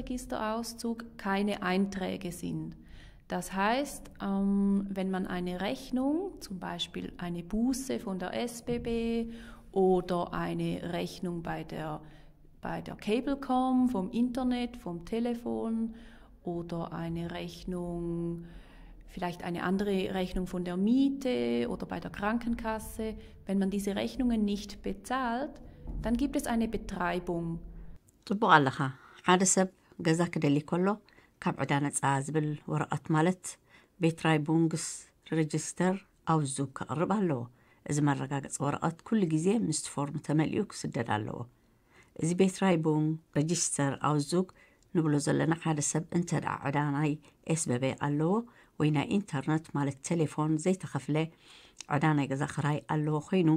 Betreibungsregisterauszug keine Einträge sind. Das heißt, ähm, wenn man eine Rechnung, zum Beispiel eine Buße von der S B B oder eine Rechnung bei der, bei der Cablecom, vom Internet, vom Telefon oder eine Rechnung, vielleicht eine andere Rechnung von der Miete oder bei der Krankenkasse, wenn man diese Rechnungen nicht bezahlt, dann gibt es eine Betreibung. ጽቡቕ ኣለኻ። ሓደ ሰብ ገዛ ክደሊ ከሎ፣ ካብ ዕዳ ነጻ ዝብል ወረቐት፣ ማለት ቤትራይ ቡንግስ ሬጅስተር ኣውዙግ ከቕርብ ኣለዎ። እዚ መረጋገጺ ወረቐት ኩሉ ግዜ ምስቲ ፎርም ተመሊኡ ክስደድ ኣለዎ። እዚ ቤትራይ ቡንግ ሬጅስተር ኣውዙግ ንብሎ ዘለና፣ ሓደ ሰብ እንተ ደኣ ዕዳ ናይ ኤስበቤ ኣለዎ ወይ ናይ ኢንተርነት፣ ማለት ቴሌፎን፣ ዘይተኸፍለ ዕዳ ናይ ገዛ ክራይ ኣለዎ ኮይኑ፣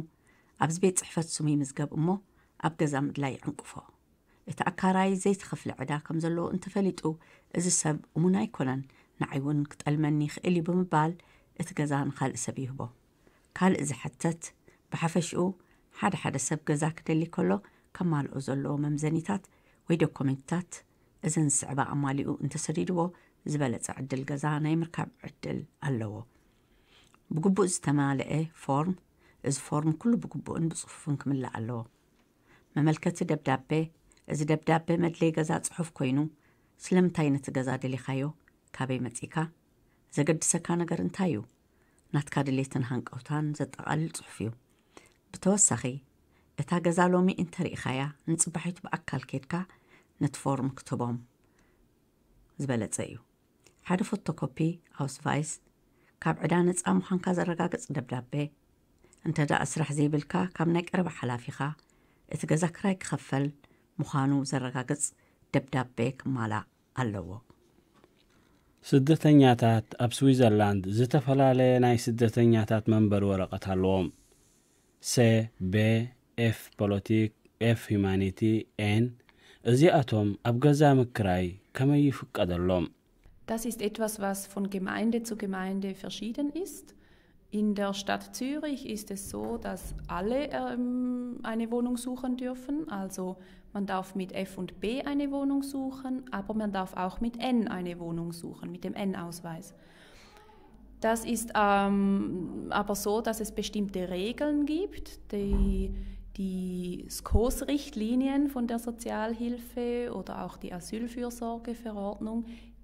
ኣብዚ ቤት ጽሕፈት ስሙ ይምዝገብ እሞ ኣብ ገዛ ምድላይ ይዕንቅፎ። እቲ ኣካራይ ዘይተኸፍለ ዕዳ ከም ዘለዎ እንተፈሊጡ፣ እዚ ሰብ እሙን ኣይኮነን፣ ንዓይ እውን ክጠልመኒ ይኽእል እዩ ብምባል እቲ ገዛ ንኻልእ ሰብ ይህቦ። ካልእ ዝሕተት፣ ብሓፈሽኡ ሓደ ሓደ ሰብ ገዛ ክደሊ ከሎ ከማልኦ ዘለዎ መምዘኒታት ወይ ዶኮሜንትታት፣ እዘን ዝስዕባ ኣማሊኡ እንተሰዲድዎ፣ ዝበለጸ ዕድል ገዛ ናይ ምርካብ ዕድል ኣለዎ። ብግቡእ ዝተማልአ ፎርም፣ እዚ ፎርም ኩሉ ብግቡእን ብጽፉፍን ክምላእ ኣለዎ። መመልከቲ ደብዳቤ፣ እዚ ደብዳቤ መድለይ ገዛ ጽሑፍ ኮይኑ፣ ስለምንታይ ነቲ ገዛ ደሊኻዮ፣ ካበይ መጺእካ፣ ዘገድሰካ ነገር እንታይ እዩ፣ ናትካ ድሌትን ሃንቀውታን ዘጠቓልል ጽሑፍ እዩ። ብተወሳኺ፣ እታ ገዛ ሎሚ እንተርኢኻያ፣ ንጽባሒቱ ብኣካል ኬድካ ነቲ ፎርም ክትህቦም ዝበለጸ እዩ። ሓደ ፎቶኮፒ ኣውስቫይስ፣ ካብ ዕዳ ነጻ ምዃንካ ዘረጋግጽ ደብዳቤ፣ እንተ ደኣ ስራሕ ዘይብልካ፣ ካብ ናይ ቀረባ ሓላፊኻ፣ እቲ ገዛ ክራይ ክኸፈል ምዃኑ ዘረጋግጽ ደብዳቤ ክማላእ ኣለዎ። ስደተኛታት ኣብ ስዊዘርላንድ ዝተፈላለየ ናይ ስደተኛታት መንበሪ ወረቐት ኣለዎም። ሰ፣ ቤ፣ ኤፍ ፖለቲክ፣ ኤፍ ሂማኒቲ፣ ኤን። እዚኣቶም ኣብ ገዛ ምክራይ ከመይ ይፍቀደሎም? Das ist etwas, was von Gemeinde zu Gemeinde verschieden ist. In der Stadt Zürich ist es so, dass alle ähm, eine Wohnung suchen dürfen. Also man darf mit F und B eine Wohnung suchen, aber man darf auch mit N eine Wohnung suchen, mit dem N-Ausweis. Das ist ähm, aber so, dass es bestimmte Regeln gibt, die, die SKOS-Richtlinien von der Sozialhilfe oder auch die Asylfürsorgeverordnung,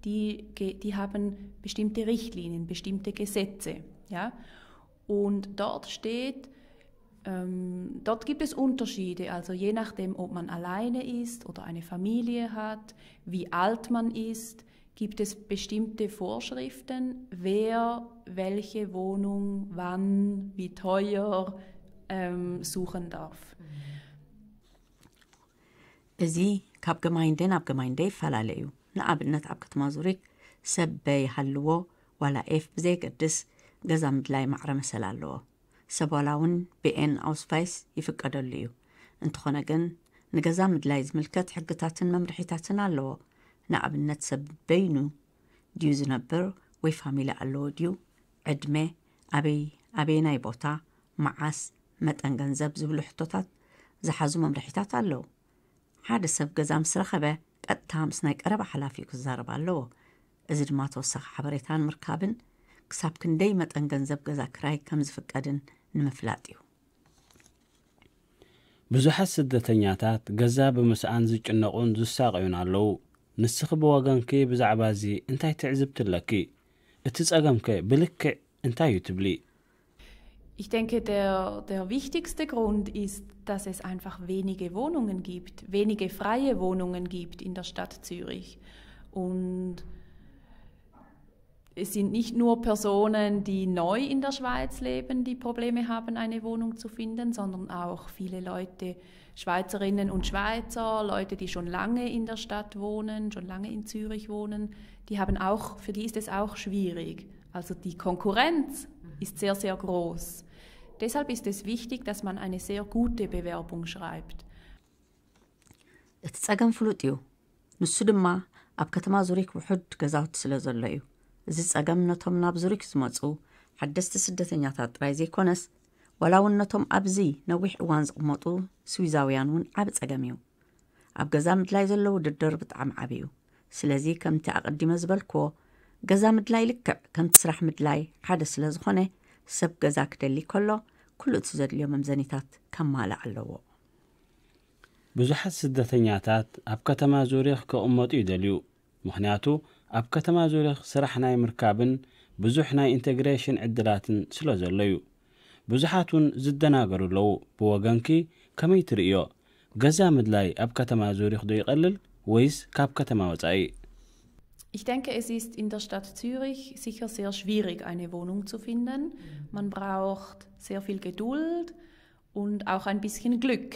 die, ge- die haben bestimmte Richtlinien, bestimmte Gesetze. Ja? Und dort steht, ähm, dort gibt es Unterschiede, also je nachdem, ob man alleine ist oder eine Familie hat, wie alt man ist, gibt es bestimmte Vorschriften, wer welche Wohnung wann, wie teuer ähm, suchen darf. እዚ ካብ ገማይንደ ናብ ገማይንደ ይፈላለ እዩ። ንኣብነት ኣብ ከተማ ዙሪክ ሰብ በ ይሃልዎ ዋላ ኤፍ ብዘየገድስ ገዛ ምድላይ ማዕረ መሰል ኣለዎ። ሰብ ዋላ እውን ብኤን ኣውስቫይስ ይፍቀደሉ እዩ። እንተኾነ ግን ንገዛ ምድላይ ዝምልከት ሕግታትን መምርሒታትን ኣለዎ። ንኣብነት ሰብ በይኑ ድዩ ዝነብር ወይ ፋሚሊ ኣለዎ ድዩ፣ ዕድመ፣ ኣበይ ኣበየናይ ቦታ፣ መዓስ፣ መጠን ገንዘብ ዝብሉ ሕቶታት ዝሓዙ መምርሒታት ኣለዉ። ሓደ ሰብ ገዛ ምስ ረኸበ ቀጥታ ምስ ናይ ቀረባ ሓላፊኡ ክዛረብ ኣለዎ። እዚ ድማ ተወሳኺ ሓበሬታ ንምርካብን ክሳብ ክንደይ መጠን ገንዘብ ገዛ ክራይ ከም ዝፍቀድን ንምፍላጥ እዩ። ብዙሓት ስደተኛታት ገዛ ብምስኣን ዝጭነቑን ዝሳቐዩን ኣለዉ። ንስኺ ብወገንኪ ብዛዕባ እዚ እንታይ ትዕዝብቲ ኣለኪ? እቲ ጸገምከ ብልክዕ እንታይ እዩ ትብሊ? Ich denke, der, der wichtigste Grund ist, dass es einfach wenige Wohnungen gibt, wenige freie Wohnungen gibt in der Stadt Zürich. Und es sind nicht nur Personen, die neu in der Schweiz leben, die Probleme haben, eine Wohnung zu finden, sondern auch viele Leute, Schweizerinnen und Schweizer, Leute, die schon lange in der Stadt wohnen, schon lange in Zürich wohnen, die haben auch, für die ist es auch schwierig. Also die Konkurrenz ist sehr, sehr groß. Deshalb ist es wichtig, dass man eine sehr gute Bewerbung schreibt. እቲ ጸገም ፍሉጥ እዩ። ንሱ ድማ ኣብ ከተማ ዙሪክ ውሑድ ገዛውቲ ስለ ዘሎ እዩ። እዚ ጸገም ነቶም ናብ ዙሪክ ዝመጹ ሓደስቲ ስደተኛታት ጥራይ ዘይኮነስ፣ ዋላ እውን ነቶም ኣብዚ ነዊሕ እዋን ዝቕመጡ ስዊዛውያን እውን ዓቢ ጸገም እዩ። ኣብ ገዛ ምድላይ ዘሎ ውድድር ብጣዕሚ ዓቢ እዩ። ስለዚ ከምቲ ኣቐዲመ ዝበልክዎ፣ ገዛ ምድላይ ልክዕ ከምቲ ስራሕ ምድላይ ሓደ ስለ ዝኾነ፣ ሰብ ገዛ ክደሊ ከሎ ኩሉ እቲ ዘድልዮ መምዘኒታት ከማልእ ኣለዎ። ብዙሓት ስደተኛታት ኣብ ከተማ ዙሪኽ ክቕመጡ ይደልዩ። ምኽንያቱ ኣብ ከተማ ዙሪኽ ስራሕ ናይ ምርካብን ብዙሕ ናይ ኢንተግሬሽን ዕድላትን ስለ ዘሎ እዩ። ብዙሓት እውን ዝደናገሩ ኣለዉ። ብወገንኪ ከመይ ትርእዮ? ገዛ ምድላይ ኣብ ከተማ ዙሪኽ ዶ ይቐልል ወይስ ካብ ከተማ ወጻኢ? Ich denke, es ist in der Stadt Zürich sicher sehr schwierig, eine Wohnung zu finden. Man braucht sehr viel Geduld und auch ein bisschen Glück.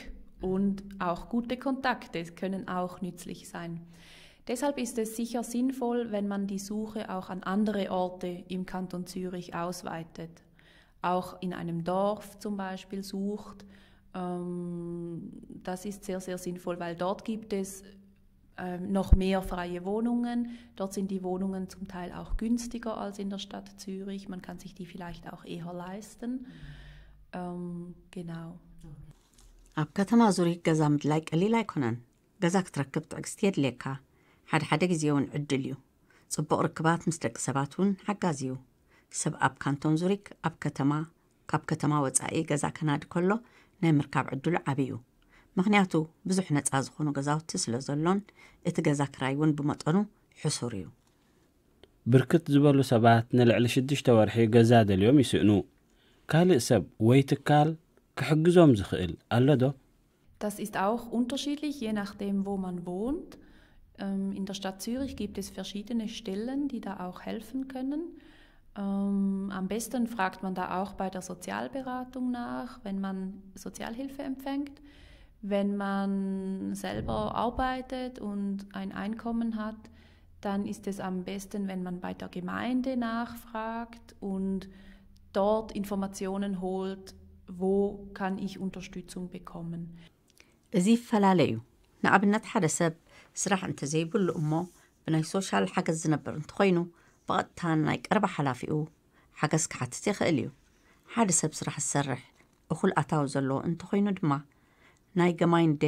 Und auch gute Kontakte können auch nützlich sein. Deshalb ist es sicher sinnvoll, wenn man die Suche auch an andere Orte im Kanton Zürich ausweitet. Auch in einem Dorf zum Beispiel sucht. Ähm, das ist sehr, sehr sinnvoll, weil dort gibt es ähm, noch mehr freie Wohnungen. Dort sind die Wohnungen zum Teil auch günstiger als in der Stadt Zürich. Man kann sich die vielleicht auch eher leisten. Ähm, genau. ኣብ ከተማ ዙሪክ ገዛ ምድላይ ቀሊል ኣይኮነን። ገዛ ክትረክብ ትዕግስቲ የድልየካ። ሓደ ሓደ ግዜ እውን ዕድል እዩ። ጽቡቕ ርክባት ምስ ደቂ ሰባት እውን ሓጋዚ እዩ። ሰብ ኣብ ካንቶን ዙሪክ ኣብ ከተማ ካብ ከተማ ወጻኢ ገዛ ከናዲ ከሎ ናይ ምርካብ ዕድሉ ዓቢ እዩ። ምኽንያቱ ብዙሕ ነጻ ዝኾኑ ገዛውቲ ስለ ዘሎን እቲ ገዛ ክራይ እውን ብመጠኑ ሕሱር እዩ። ብርክት ዝበሉ ሰባት ንልዕሊ ሽዱሽተ ወርሒ ገዛ ደልዮም ይስእኑ። ካልእ ሰብ ወይ ትካል ክሕግዞም ዝኽእል ኣሎ ዶ? Das ist auch unterschiedlich, je nachdem, wo man wohnt. Ähm, in der Stadt Zürich gibt es verschiedene Stellen, die da auch helfen können. Ähm, am besten fragt man da auch bei der Sozialberatung nach, wenn man Sozialhilfe empfängt. Wenn man selber arbeitet und ein Einkommen hat, dann ist es am besten, wenn man bei der Gemeinde nachfragt und dort Informationen holt, wo kann ich Unterstützung bekommen. እዚ ይፈላለ እዩ። ንኣብነት ሓደ ሰብ ስራሕ እንተዘይብሉ እሞ ብናይ ሶሻል ሓገዝ ዝነብር እንተኾይኑ ብቐጥታ ናይ ቀረባ ሓላፊኡ ሓገዝ ክሓትት ይኽእል እዩ። ሓደ ሰብ ስራሕ ዝሰርሕ እኹል ኣታዊ ዘለዎ እንተኾይኑ ድማ ናይ ገማይንደ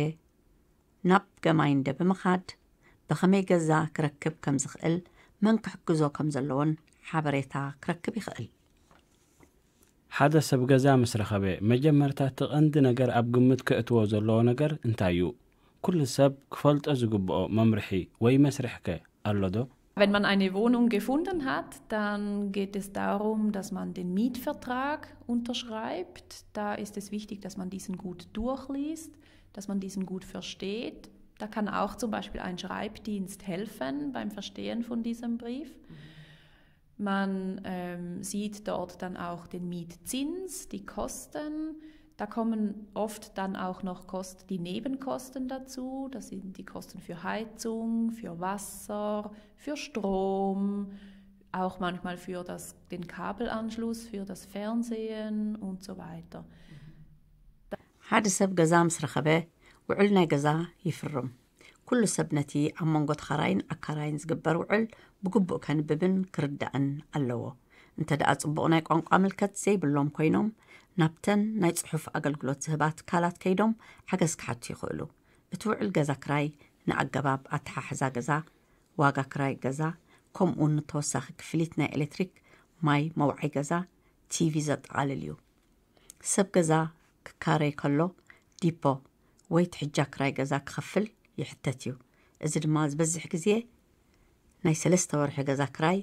ናብ ገማይንደ ብምኻድ ብኸመይ ገዛ ክረክብ ከም ዝኽእል መን ክሕግዞ ከም ዘለዎን ሓበሬታ ክረክብ ይኽእል። ሓደ ሰብ ገዛ ምስ ረኸበ መጀመርታ እቲ ቀንዲ ነገር ኣብ ግምት ከእትዎ ዘለዎ ነገር እንታይ እዩ? ኩሉ ሰብ ክፈልጦ ዝግብኦ መምርሒ ወይ መስርሕከ ኣሎ ዶ? Wenn man eine Wohnung gefunden hat, dann geht es darum, dass man den Mietvertrag unterschreibt. Da ist es wichtig, dass man diesen gut durchliest, dass man diesen gut versteht. Da kann auch zum Beispiel ein Schreibdienst helfen beim Verstehen von diesem Brief. Man ähm, sieht dort dann auch den Mietzins, die Kosten. Da kommen oft dann auch noch Kost, die Nebenkosten dazu. Das sind die Kosten für Heizung, für Wasser, für Strom, auch manchmal für das, den Kabelanschluss, für das Fernsehen und so weiter. ሓደ ሰብ ገዛ ምስ ረኸበ ውዕል ናይ ገዛ ይፍርም። ኩሉ ሰብ ነቲ ኣብ መንጎ ተኻራይን ኣካራይን ዝግበር ውዕል ብግቡእ ከንብብን ክርዳእን ኣለዎ። እንተ ደኣ ጽቡቕ ናይ ቋንቋ ምልከት ዘይብሎም ኮይኖም ናብተን ናይ ጽሑፍ ኣገልግሎት ዝህባ ትካላት ከይዶም ሓገዝ ክሓቱ ይኽእሉ። እቲ ውዕል ገዛ ክራይ ንኣገባብ ኣተሓሕዛ ገዛ፣ ዋጋ ክራይ ገዛ፣ ከምኡ እውን ንተወሳኺ ክፍሊት ናይ ኤሌክትሪክ፣ ማይ፣ መውዓይ ገዛ፣ ቲቪ ዘጠቓልል እዩ። ሰብ ገዛ ክካረይ ከሎ ዲፖ ወይ ትሕጃ ክራይ ገዛ ክኸፍል ይሕተት እዩ። እዚ ድማ ዝበዝሕ ግዜ ናይ ሰለስተ ወርሒ ገዛ ክራይ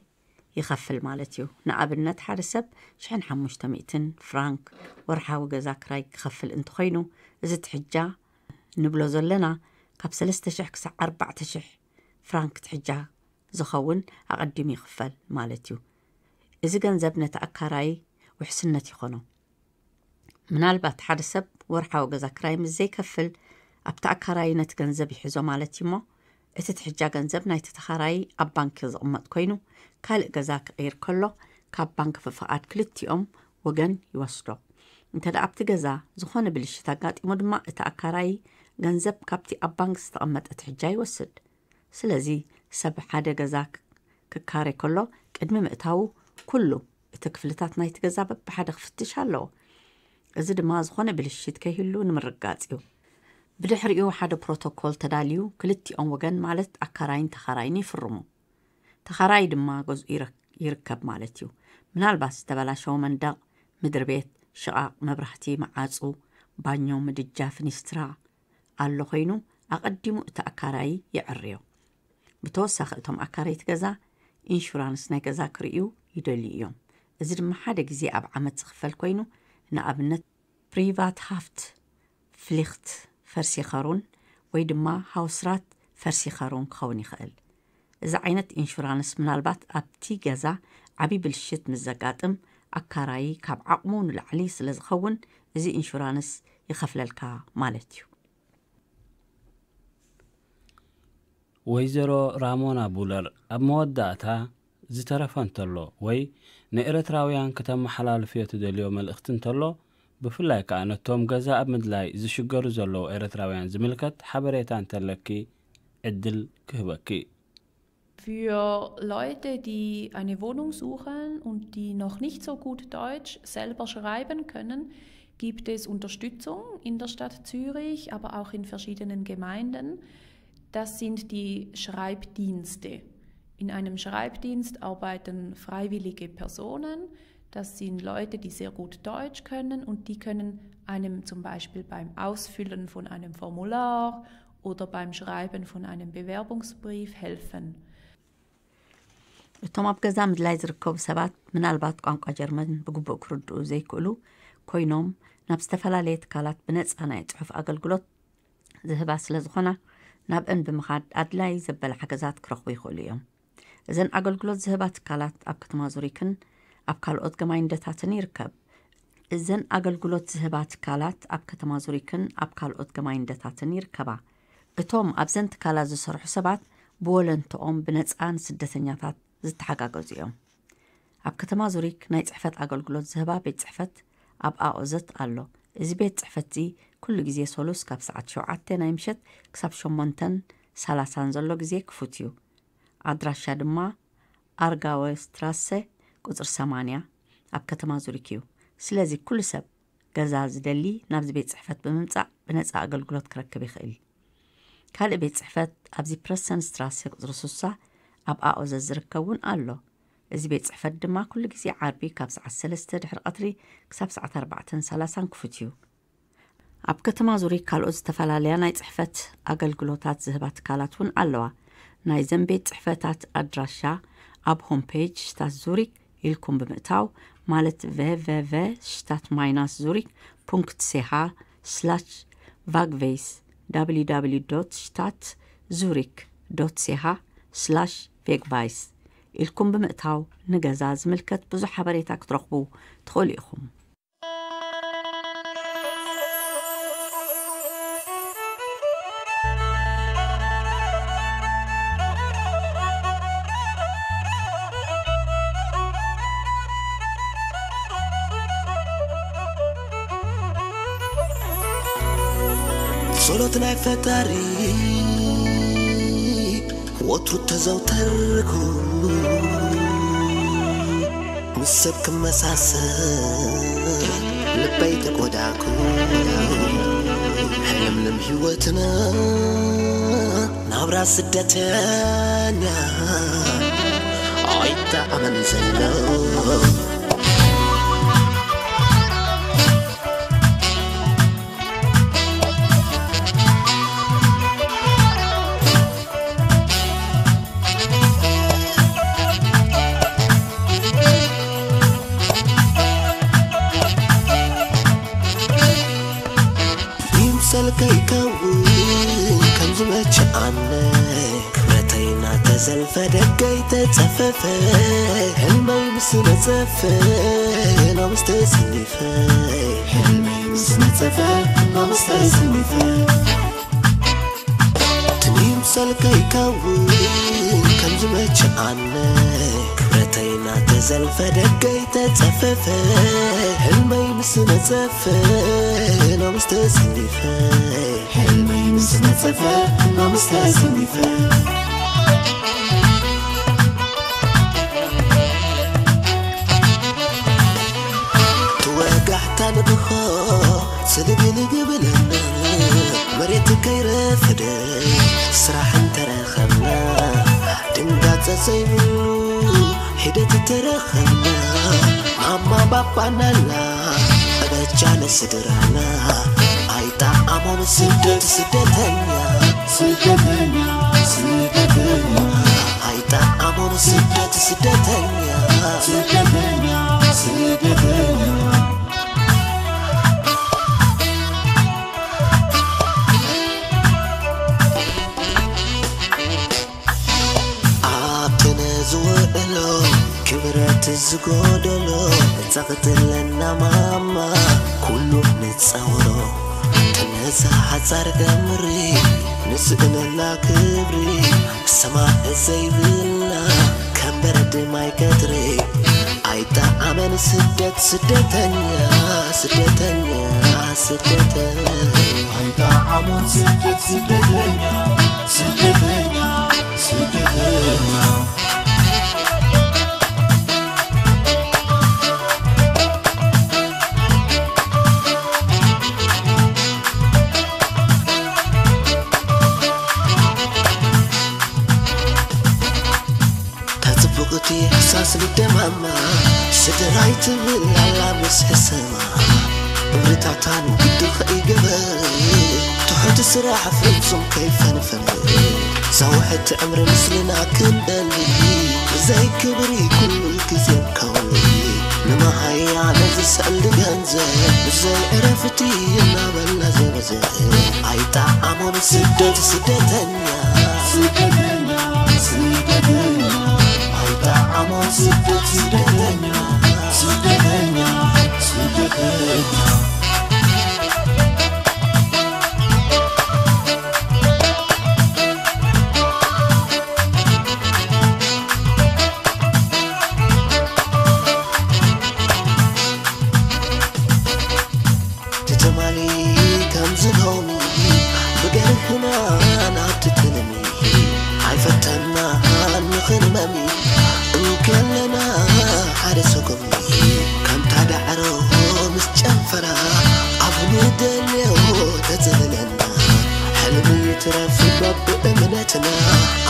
ይኸፍል ማለት እዩ። ንኣብነት ሓደ ሰብ ሽሕን ሓሙሽተ ሚእትን ፍራንክ ወርሓዊ ገዛ ክራይ ክኸፍል እንተኾይኑ እዚ ትሕጃ ንብሎ ዘለና ካብ ሰለስተ ሽሕ ክሳዕ ኣርባዕተ ሽሕ ፍራንክ ትሕጃ ዝኸውን ኣቐዲሙ ይኽፈል ማለት እዩ። እዚ ገንዘብ ነቲ ኣካራይ ውሕስነት ይኾኖ። ምናልባት ሓደ ሰብ ወርሓዊ ገዛ ክራይ ምስ ዘይከፍል ኣብቲ ኣካራይ ነቲ ገንዘብ ይሕዞ ማለት እዩ እሞ እቲ ትሕጃ ገንዘብ ናይቲ ተኻራይ ኣብ ባንክ ዝቕመጥ ኮይኑ ካልእ ገዛ ክቕይር ከሎ ካብ ባንክ ፍፍቓድ ክልቲኦም ወገን ይወስዶ። እንተ ደኣ ኣብቲ ገዛ ዝኾነ ብልሽት ኣጋጢሙ ድማ እቲ ኣካራይ ገንዘብ ካብቲ ኣብ ባንክ ዝተቐመጠ ትሕጃ ይወስድ። ስለዚ ሰብ ሓደ ገዛ ክካረ ከሎ ቅድሚ ምእታዉ ኩሉ እቲ ክፍልታት ናይቲ ገዛ በብሓደ ክፍትሽ ኣለዎ። እዚ ድማ ዝኾነ ብልሽት ከይህሉ ንምርጋጽ እዩ። ብድሕሪኡ ሓደ ፕሮቶኮል ተዳልዩ ክልቲኦም ወገን ማለት ኣካራይን ተኻራይን ይፍርሙ። ተኻራይ ድማ ገዝኡ ይርከብ ማለት እዩ። ምናልባት ዝተበላሸወ መንደቕ፣ ምድሪ ቤት፣ ሽቓቕ፣ መብራህቲ፣ መዓጹ፣ ባኞ፣ ምድጃ፣ ፍኒስትራ ኣሎ ኮይኑ ኣቐዲሙ እቲ ኣካራይ ይዕርዮ። ብተወሳኺ እቶም ኣካረይቲ ገዛ ኢንሹራንስ ናይ ገዛ ክርእዩ ይደልዩ እዮም። እዚ ድማ ሓደ ግዜ ኣብ ዓመት ዝኽፈል ኮይኑ ንኣብነት ፕሪቫት ሃፍት ፍሊኽት ፈርሲኸሩን ወይ ድማ ሃውስራት ፈርሲኸሩን ክኸውን ይኽእል። እዚ ዓይነት ኢንሹራንስ ምናልባት ኣብቲ ገዛ ዓቢ ብልሽት ምስ ዘጋጥም ኣካራዪ ካብ ዓቕሙ ንላዕሊ ስለ ዝኸውን እዚ ኢንሹራንስ ይኸፍለልካ ማለት እዩ። ወይዘሮ ራሞና ቡለር ኣብ መወዳእታ ዝተረፈ እንተሎ ወይ ንኤረትራውያን ከተመሓላልፍዮ ትደልዮ መልእኽቲ እንተሎ ብፍላይ ከኣ ነቶም ገዛ ኣብ ምድላይ ዝሽገሩ ዘለዉ ኤረትራውያን ዝምልከት ሓበሬታ እንተለኪ ዕድል ክህበኪ። Für Leute, die eine Wohnung suchen und die noch nicht so gut Deutsch selber schreiben können, gibt es Unterstützung in der Stadt Zürich, aber auch in verschiedenen Gemeinden. Das sind die Schreibdienste. In einem Schreibdienst arbeiten freiwillige Personen. Das sind Leute, die sehr gut Deutsch können und die können einem zum Beispiel beim Ausfüllen von einem Formular oder beim Schreiben von einem Bewerbungsbrief helfen. እቶም ኣብ ገዛ ምድላይ ዝርከቡ ሰባት ምናልባት ቋንቋ ጀርመን ብግቡእ ክርድኡ ዘይክእሉ ኮይኖም ናብ ዝተፈላለየ ትካላት ብነጻ ናይ ጽሑፍ ኣገልግሎት ዝህባ ስለ ዝኾና ናብአን ብምኻድ ኣድላይ ዘበለ ሓገዛት ክረኽቡ ይኽእሉ እዮም። እዘን ኣገልግሎት ዝህባ ትካላት ኣብ ከተማ ዙሪክን ኣብ ካልኦት ገማይንደታትን ይርከብ። እዘን ኣገልግሎት ዝህባ ትካላት ኣብ ከተማ ዙሪክን ኣብ ካልኦት ገማይንደታትን ይርከባ። እቶም ኣብዘን ትካላት ዝሰርሑ ሰባት ብወለንትኦም ብነጻ ንስደተኛታት ዝተሓጋገዙ እዮም። ኣብ ከተማ ዙሪክ ናይ ጽሕፈት ኣገልግሎት ዝህባ ቤት ጽሕፈት ኣብ ኣኦዘት ኣሎ። እዚ ቤት ጽሕፈት እዚ ኩሉ ግዜ ሶሉስ ካብ ሰዓት ሸውዓተ ናይ ምሸት ክሳብ ሸሞንተን ሰላሳን ዘሎ ግዜ ክፉት እዩ። ኣድራሻ ድማ ኣርጋወ ስትራሰ ቁጽሪ ሰማንያ ኣብ ከተማ ዙሪክ እዩ። ስለዚ ኩሉ ሰብ ገዛ ዝደሊ ናብዚ ቤት ጽሕፈት ብምምጻእ ብነጻ ኣገልግሎት ክረክብ ይኽእል። ካልእ ቤት ጽሕፈት ኣብዚ ፕረሰን ስትራሰ ቁጽሪ ስሳ ኣብ ኣኦዘ ዝርከብ እውን ኣሎ። እዚ ቤት ጽሕፈት ድማ ኩሉ ግዜ ዓርቢ ካብ ሰዓት ሰለስተ ድሕሪ ቀትሪ ክሳብ ሰዓት ኣርባዕተን ሰላሳን ክፉት እዩ። ኣብ ከተማ ዙሪክ ካልኦት ዝተፈላለያ ናይ ጽሕፈት ኣገልግሎታት ዝህባ ትካላት እውን ኣለዋ። ናይዘን ቤት ጽሕፈታት ኣድራሻ ኣብ ሆም ፔጅ ሽታት ዙሪክ ኢልኩም ብምእታው፣ ማለት ቨቨቨ ሽታት ማይናስ ዙሪክ ፑንክት ሴሃ ስላሽ ቫግቬይስ፣ www ሽታት ዙሪክ ዶት ሴሃ ስላሽ ቬግቫይስ ኢልኩም ብምእታው ንገዛ ዝምልከት ብዙሕ ሓበሬታ ክትረኽቡ ትኽእሉ ኢኹም። ጸሎት ናይ ፈጣሪ ወትሩ ተዘውተርኩ፣ ምስ ሰብ ክመሳሰል ልበይ ተጎዳእኩ። ሕልምልም ህይወትና ናብራ ስደተኛ ኣይጠዓመን ዘሎ። ይምሰል ከይከውን ከም ዝመቸኣነ፣ ክብረተይ እናተዘልፈ ደገይ ተጸፈፈ፣ ህልመይ ምስ ነጸፈ ናብስ ተሰኒፈ፣ ህልመይ ምስ ነጸፈ ናብስ ተሰኒፈ። ትም ይምሰል ከይከውን ከም ዝመቸኣነ፣ ክብረተይ እናተዘልፈ ደገይ ተጸፈፈ፣ ህልመይ ምስ ነጸፈ ናብስ ተሰኒፈ፣ ሕልመይ ምስ ነጸፈ ናብስ ተሰኒፈ። ትወጋሕታ ንግሆ ስልግልግ ብለና፣ መሬት ከይረፈደ ስራሕ እንተረኸብና፣ ድንጋጸ ዘይብሉ ሒደት ተረኸብና። ማማ ባባናላ በጃ ንስድራና፣ ኣይጠዓሞን ስደት ስደተኛ፣ ስደተኛ፣ ስደተኛ። ኣይጠዓሞን ስደት ስደተኛ፣ ስደተኛ፣ ስደተኛ። ኣብቲ ንዝውዕሎ ክብረት ዝጎደሎ፣ እታ ክትለና ማማ ኩሉ ንጻወሮ። ነዛ ሓጻር ገምሪ ንስእነላ ክብሪ፣ ሰማዕ ዘይብልና ከም በረድ ማይ ቀትሪ። ኣይጠዓመን ስደት ስደተኛ፣ ስደተኛ፣ ስደተኛ። ኣይጠዓሞን ስደት ስደተኛ፣ ስደተኛ፣ ስደተኛ። ታጽቡቕቲ እሕሳስ ልደማማ፣ ስድራይ ትብል ኣላ ምስ ሕሰማ። እምርታታን ግዲ ከይገበር፣ ትሑት ስራሕ ፍጹም ከይፈንፈን። ዛውሕት ዕምሪ ምስልና ክንደሊ፣ ብዘይ ክብሪ ኩሉ ግዜ ከውሊ። ንመሃያ ነዚ ስዕል ገንዘብ፣ ብዘይ ዕረፍቲ እናበልና ዘበዘ። ኣይጠዓሞን ስደት ስደተኛ፣ ስደተኛ፣ ስደተኛ። ኣይጠዓሞን ስደት ስደተኛ፣ ስደተኛ፣ ስደተኛ።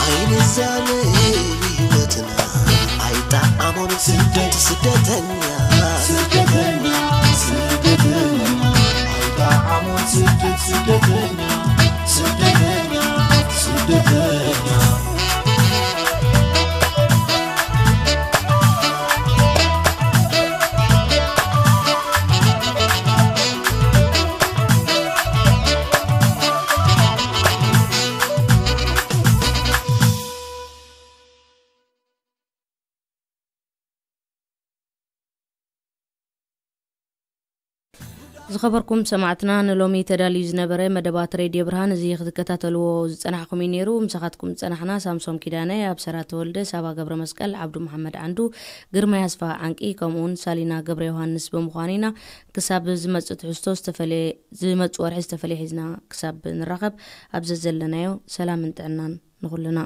ኣይንዛነ ህይወትና ኣይጣዓሞን ስደት ስደተኛ ስደተኛ ስደተኛ ኣይጣዓሞን ስደት ስደተኛ ስደተኛ ስደተኛ ዝኸበርኩም ሰማዕትና፣ ንሎሚ ተዳልዩ ዝነበረ መደባት ሬድዮ ብርሃን እዚ ክትከታተልዎ ዝጸናሕኩም እዩ ነይሩ። ምሳኻትኩም ዝጸናሕና ሳምሶም ኪዳነ፣ ኣብሰራ ተወልደ፣ ሳባ ገብረ መስቀል፣ ዓብዱ መሓመድ ዓንዱ፣ ግርማይ ኣስፋ ዓንቂ፣ ከምኡውን ሳሊና ገብረ ዮሃንስ ብምዃን ኢና። ክሳብ ዝመጽእ ትሕዝቶ ዝተፈለየ ዝመጽእ ወርሒ ዝተፈለየ ሒዝና ክሳብ ንራኸብ፣ ኣብ ዘዘለናዮ ሰላምን ጥዕናን ንኹልና።